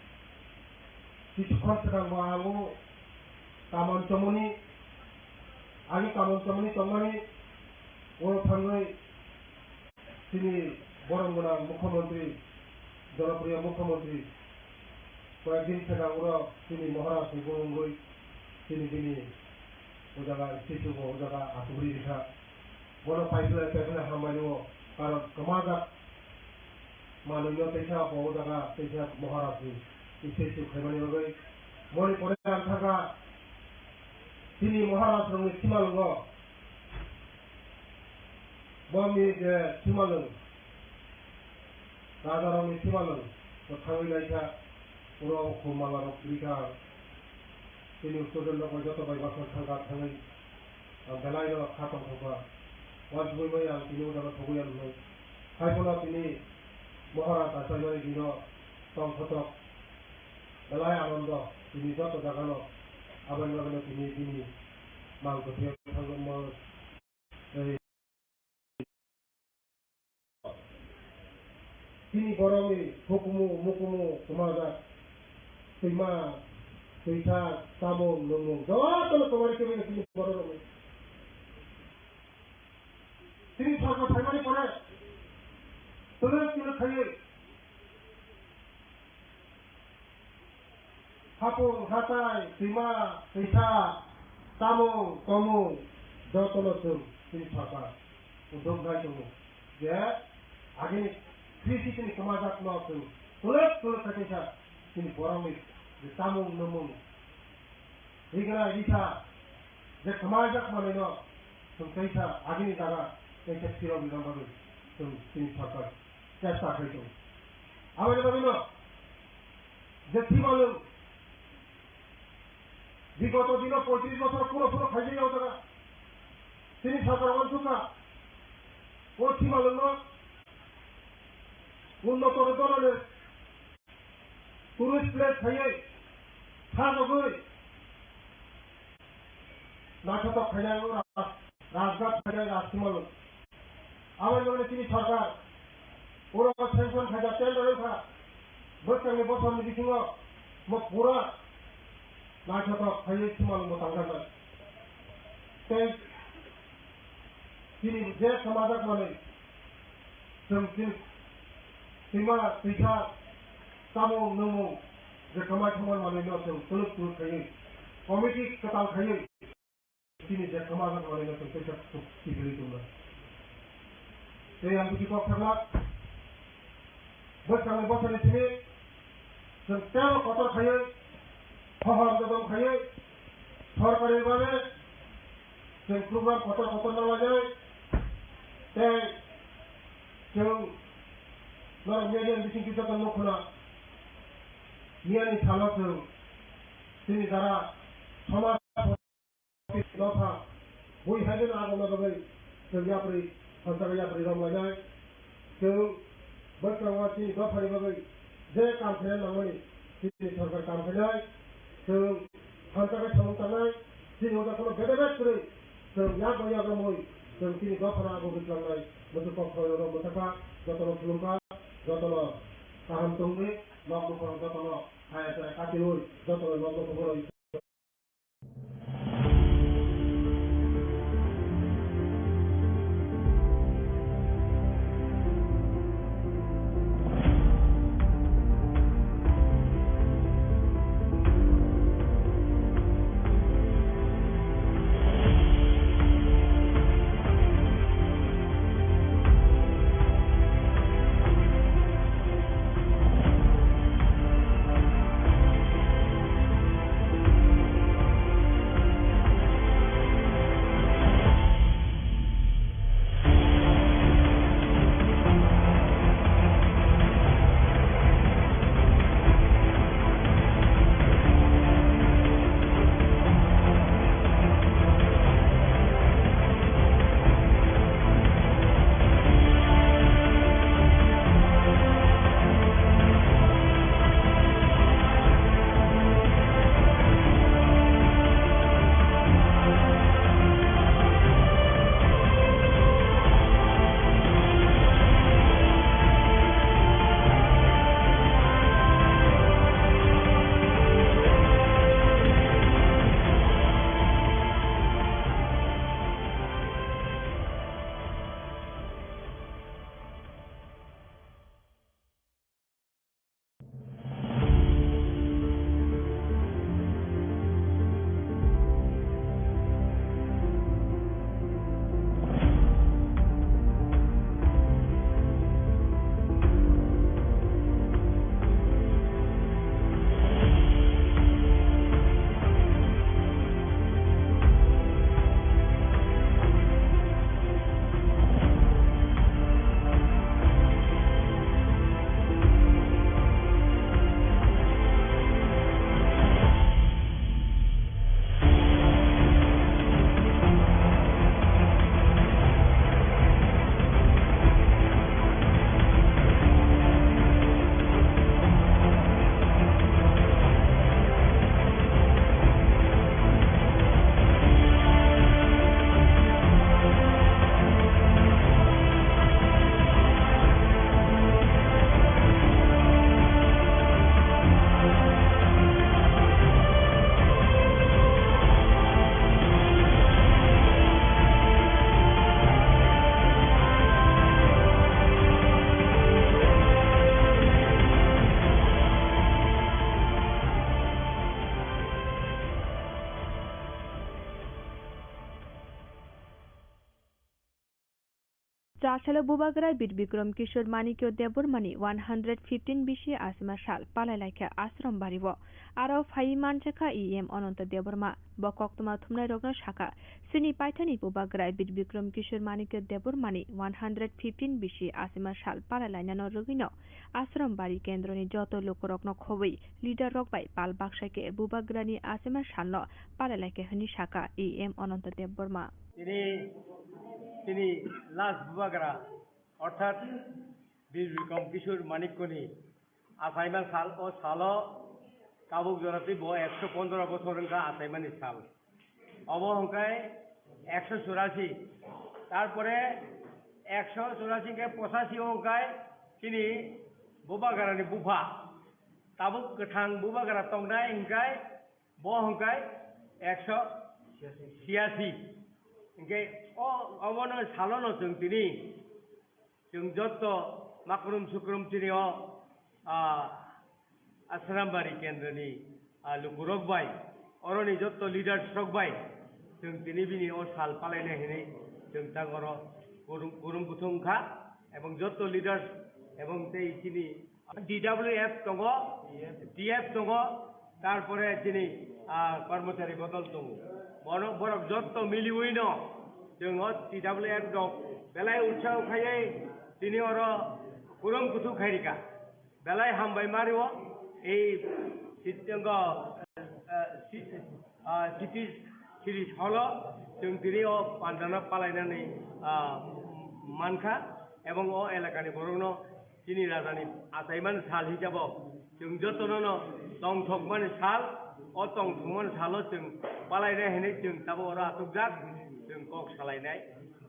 kichukhon swkang bo ang o kamon chomoni, ani kamon chomoni tongmani o thangwi chini borom gwnang mukhyamantri, jonopriyo mukhyamantri, koyekdin swkang oro chini Maharaj ni bumungwi chini bini o jaga statue bo o jaga achugwi rikha. Bono paiphlai paiphlai hambai o, karon kwmajak manwino teisa bo o jaga teisa Maharaj ni statue khaimani bagwi. Boni pore ang thangkha chini Maharaj rokni simalwngo. Bongni je simalwng, rajarokni simalwng, bo thangwi naikha, oro khum malarok rikha ang. Chini student rok bai joto bai bwswk thangkha, thangwi ang belaino kha tongthokha. Uansugwi bai ang tini o jaga thogwi ang nung. Hai phano tini Maharaj achaimani dino tongthotok belai anondo tini joto jagano, aboni bagwino tini bini mang kwthwio thangwi mo. Chini borokni hukumu mukumu kwmajak, twima, twithar, chamung, nwngmung, jotono kwmari kwmari chini borok rokni. Chini sorkar phaimani pore twlwk twlwk khaiwi hapung, hatai, twima, twisa, tamung, tomung, jotono chwng chini sorkar uddog nai tongo je agini krisi chini kwmajakno chwng twlwk twlwk khe teisa chini borokni je tamung nwmung, rigna risa je kwmajak manwino chwng teisa agini jaga teisa phirogwi rwna bagwi chwng chini sorkar chesta khai tongo. Aboni bagwino je thimalwng bigoto dino poitris bosor phuro phuro khaijak o jaga. Chini sorkar uansukha o thimalwngno unnoto dhoroner tourist place khaiwi sajagwi naithotok khainai o raj-, rajghat khainai rajthimalwng. Aboni bagwi chini sorkar oro sanction khaijak tender wngkha. Bwskangni bosorni bisingo mo pura naithotok khaiwi thimalwngbo tangjaknai. Tei chini je kwmajak manwi chwng chini twima twisa tamung nwngmung je kwmai thangma manwino chwng twlwk twlwk khaiwi committee kwtal khaiwi chini je kwmajak manwino chwng teisa kiphilwi tongna. Tei ang bini kok thangma bwskangni bosoni simi chwng teibo kotor khaiwi, hohor dodom khaiwi, sorkari babe chwng program kotor kotor nalainai. Tei chwng norok media ni bisingtwi joto nukhuna, miyani salo chwng chini jara somaj dopha bui hai no agomna bagwi chwng yapri, hamsaka yapri romlainai. Chwng bwskango chini dophani bagwi je kam khaina nangmani chini sorkar kam khainai. Chwng hamsaka samung tangnai. Chini oda kono beda bed kwrwi chwng yak bai yak romwi chwng chini dophano abo bwskangnai. Muchuk kok phano rok mwthakha, jotono khulumkha, jotono kaham tongwi, nok nukhung jotono hai hai katiwi, jotono nok nukhung borok Chasalo Bubagra Bir Bikram Kishore Manikya Debbarmani one hundred fifteen bisi asima sal palai laikha Ashram Bario. Aro phai manjakha E M Ananta Debbarma. Bo koktwma thumnairokno sakha, chini paithani Bubagra Bir Bikram Kishore Manikya Debbarmani one hundred fifteen bisi asima sal palai lainano rwgwino Ashram Bari kendroni joto lukurokno khobwi leader rok bai pal baksa khe Bubagrani asima salno palai laikha hwnwi sakha E M Ananta Debbarma. Tini, tini last Bubagra, orthat Bir Bikram Kishore Manikyani achaima sal, o salo tabuk jora twi bo ekso pondro bosor wngkha achaimani sal. Obo hwnkhe ekso churasi, tarpore ekso churasi hwnkhe pochasi o hwnkhe chini Bubagrani bupha, tabuk kwthang Bubagra tongnai hwnkhe bo hwnkhe ekso chhiyasi. Hwnkhe o, obono salono chwng tini, chwng jotto makrum sukrum tini o, ah, Ashram Bari kendroni, ah, lukurok bai, oroni jotto leaders rok bai, chwng tini bini o sal palainai hinwi chwng tang oro kurum, kurum kuthum kha, ebong jotto leaders ebong tei chini D W F tongo, T F tongo, tarpore chini, ah, kormochari bodol tongo. Bono, borok jotto miliwi no chwng o T W F rok belai utsaho khaiwi tini oro kurum kuthum khairika. Belai hambai mario ei sitongo, ah, si-, ah, siti Tiri solo chwng tini o pandano palainani, ah, mankha, ebong o elakani borokno chini rajani achaimani sal hisabo chwng jotono no tongthokmani sal, o tongthokmani salo chwng palainai hinwi chwng tabuk oro achukjak, chwng kok salainai.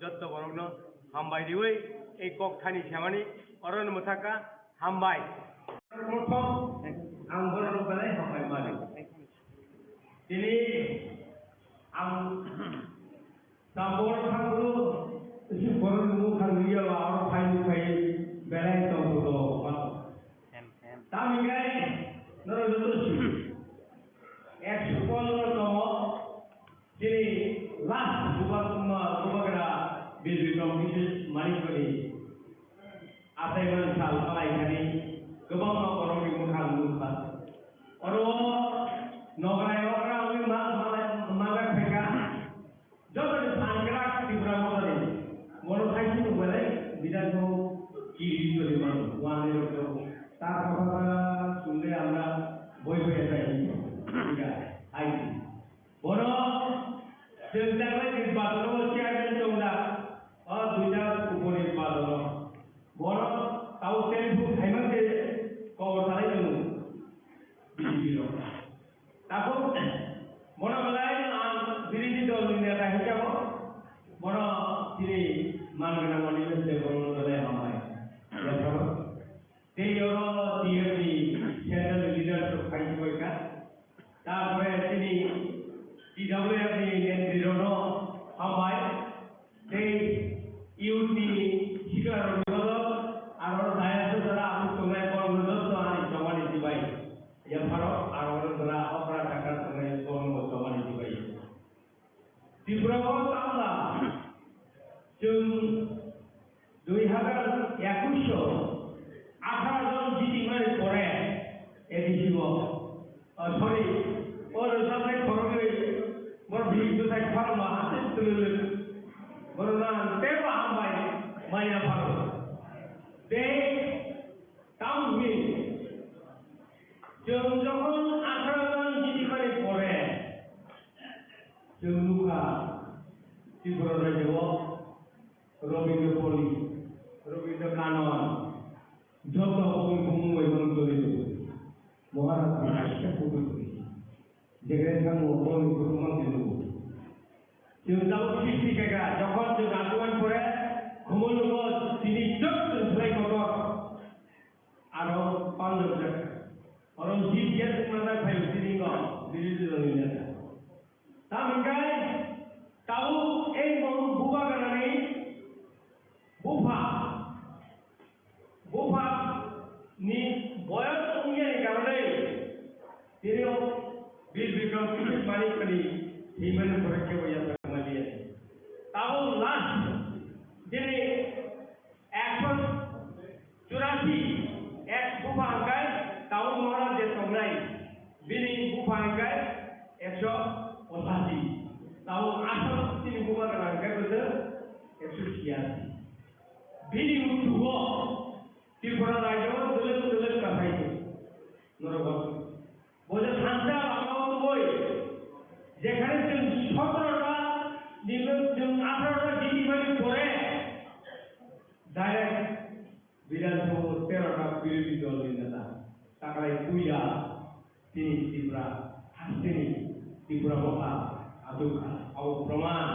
Jotto borokno hambai riwi ei kok thani semani orono mwthakha. Hambai. Prothom ang borok belai hambai mani. Tini ang tabor thangro isi borok nung thang liya la aro phai nung phai belai tong tong. Tamingkai noro joto si. Ekso pondro tongo. Chini last bubagra, bubagra Bir Bikram Kishore Manikni achaimani sal palai thani kwbangma borokni mwkhang nukha. Oro nograi okra wngwi ma-, ma-, manjak phaikha. Jotoni phan kwrak Tripura motani. Bono thaisi nukbalai Bidhan Sabha kiri tongwi mano. Wanirok tongo. Ta khabar sungwi amra boi boi jai. Hai. Bono chwng tanglai nirbachono chairman tongda, o duita upo nirbachono. Bono tau telephone khaimang se kobor salai tongo B J P rok. Tabuk bono belai ang birodhi dol ni neta hinkhe bo bono chini man gwnang mani se bono belai hambai. Tei oro T F ni central leaders rok phai soi kha. Tarpore chini T W F ni nentri rok no hambai. Tei youth ni sikla rok ni bodol aro dayas o jora aswk tongnai borok no joto ani chobani jibai. Yapharo aro jora okra chakra tongnai borok no chobani jibai. Tripura o tamla chwng dui hazar ekush o atharo jon jitimani pore A D C o, oh, sorry, o rwchapnai khoroknwi borok bini bwsai khorokma aswk twlwlwk. Borokno ang teibo hambai manya phano. Tei tamo hwnwi chwng jokhon atharo jon jitimani pore chwng nukha Tripura rajyo o Rabindra Poli, Rabindra Kanon, joto boni bumung bai bumung tuli tuli. Maharaj ni kaisa kutung tuli. Jekai thango boni kutung mang tuli. Chwng tabuk sixty kaka, jokhon chwng atuan pore, khumul lugo, chini chwk chwng slai kotor. Aro panjab jak. Oro jib yak mana khai chini ngo, diri diri neta. Tamingkai, tabuk ei borok bubagrani bupha, bupha ni boyos wngyani karonwi tini o Bir Bikram Kishore Manikni thwimani pore kebo yatra maliya. Tabuk last, jini action Churasi, ek bupha hwnkhe Tabuk Maharaj je tongnai, bini bupha hwnkhe ekso pochasi. Tabuk aswk chini bupha gana hwnkhe bwswk ekso chiyasi. Bini uthugo Tripura rajyo dwlwk dwlwk kathai norok. Bo je thansa lama o tongoi, jekhane chwng sotro ta, nini chwng atharo ta jiti mani pore, direct Bidhan Sabha tero ta birodhi dol ni neta, taklai puila tini Tripura hasteni Tripura motha achukha. Abo proman,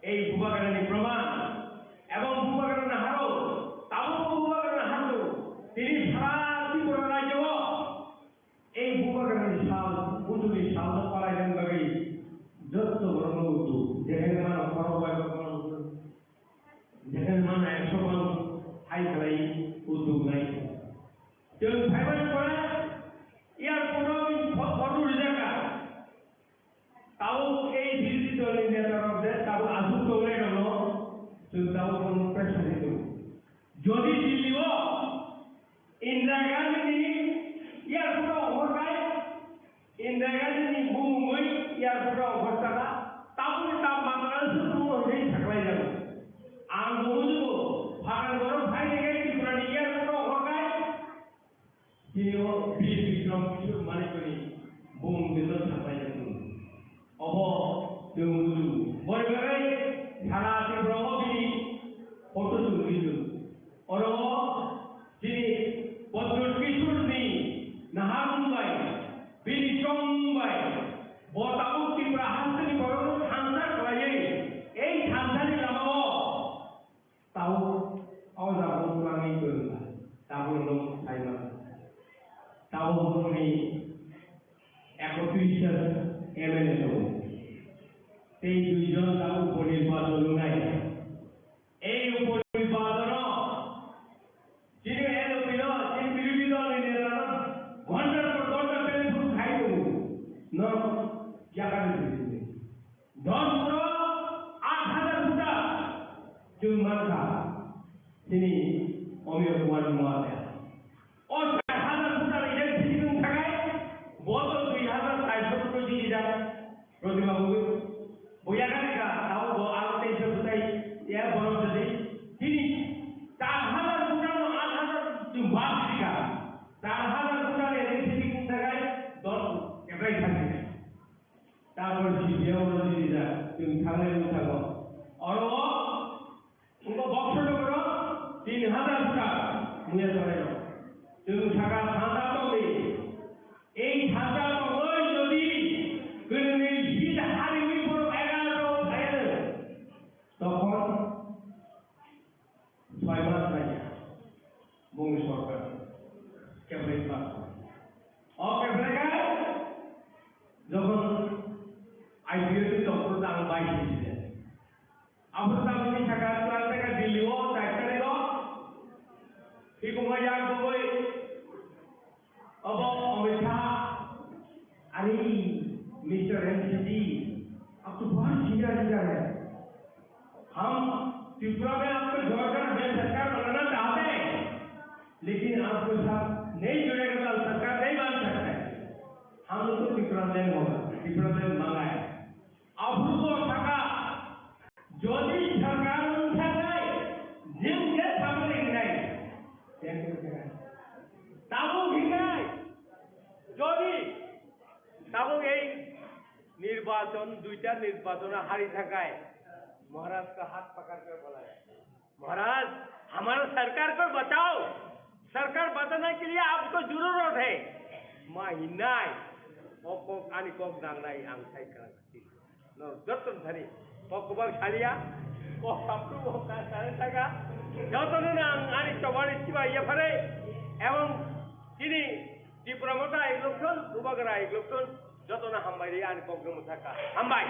ei bubagrani proman, ebong bubagrani haro, tabuk bubagrani haro, tini sara Tripura rajyo o ei bubagrani sal, bujuli sal no palai nang bagwi jotto borokno utu, jekhane mano khorok bai borokno utu. Jekhane mano ekso man hai khlai uddog nai. Chwng phaimani pore airport o pho-, photo rijak kha. Tabuk ei birodhi dol ni neta rok je tabuk aswk tongnai rok no chwng tabuk bono pressure ri tongo. Jodi Delhi o Indira Gandhi ni airport o hor kai, Indira Gandhi ni bumungwi airport o hor saka, tabukni tam Bangladesh o tongo hwnwi saklai jago. Ang bo bujigo, pharan borok phaini khe Tripura ni airport o hor kai, tini o Bir Bikram Kishore Manikni bumung jino saklai jago. Obo Chwng buju. Boribarai sara Tripura o bini photo chwng buju. Oro chini Pradyot Kishore ni naharmung bai, bini chongmung bai, bo tabuk Tripura hasteni borok no thansa khlaiwi, ei thansa ni lama o Tabuk o jaga o twlangwi kwrwngkha, tabuk nwng sai mano. Tabuk bongni ekotris jon M L A tongo. Tei dui jon tabuk uponirbachan wngnai. Ei uponirbachan o chini N P no, chini birodhi dol ni neta no ghontar por ghonta telephone khai tongo. No, yakar ni. Don puro aat hajar voter chwng mankha chini Amiya Kumar ni Noatia. O sat hajar voter election wng thakai, bo to dui hajar char sho vote jiti jak, Pratibha Gogoi. Bo yakarika, tabo bo aro teis sho vote ya borok jadi. Chini char hajar voter no aat hajar chwng bad rika. Char hajar voter election wng thakai, don kebrai thangkha. Tarpor C P M oro jiti jak, chwng thanglai manthago. Oro o, wngkha box sotokoro tin hajar taka muya chalairok. Chwng saka thansa tongdi. Ei thansa tongwi jodi kwrwngni seat hariwi borok egaroh phaiya, tokon Soi mas nai ya, bongni sorkar kebrai ma. O kebrai ka, jokhon I P F ni doktor tang bai sisi de. Abo tang ni saka tang saka Delhi o char tarikh o, iko ma ya boi. Abo Amit Shah, अरे mister MCD, आप तो बहुत senior leader है। हम त्रिपुरा में आपको जोड़कर नया सरकार बनाना चाहते हैं, लेकिन आपको साथ नहीं जोड़ेगा तो सरकार नहीं बन सकता है। हम लोग तो त्रिपुरा में होगा, त्रिपुरा में मांगा है। Aphuru bo saka, jodi sarkar wng thangkhe, nwng khe samani hinai. Tabuk hinai, jodi tabuk ei nirbachon, duita nirbachon hari thangkhe, Maharaj ka hath pakad kar bolai. महाराज, हमारा सरकार को बचाओ, सरकार बचाने के लिए आपको जरूरत है। Ma hinai, o kok ani kok nangnai ang sai kha. No, joto thani, kok kubang salia, kok sapru, kok ka sare saka, joto no nang ani chobani sibai ya phare, ebong chini Tipra Motha ekloksong, Bubagra ekloksong, jotono hambai ri ani program thaka. Hambai.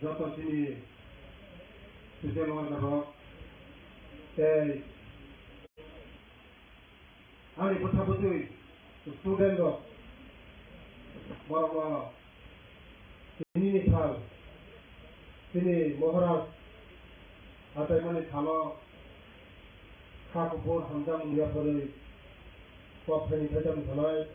joto chini social worker rok tei ani bwtha bwtwi student rok, borok no tini ni sal chini Maharaj achaimani salo kha kuphur hamjakmung yapharwi kok thani thaicham sanai.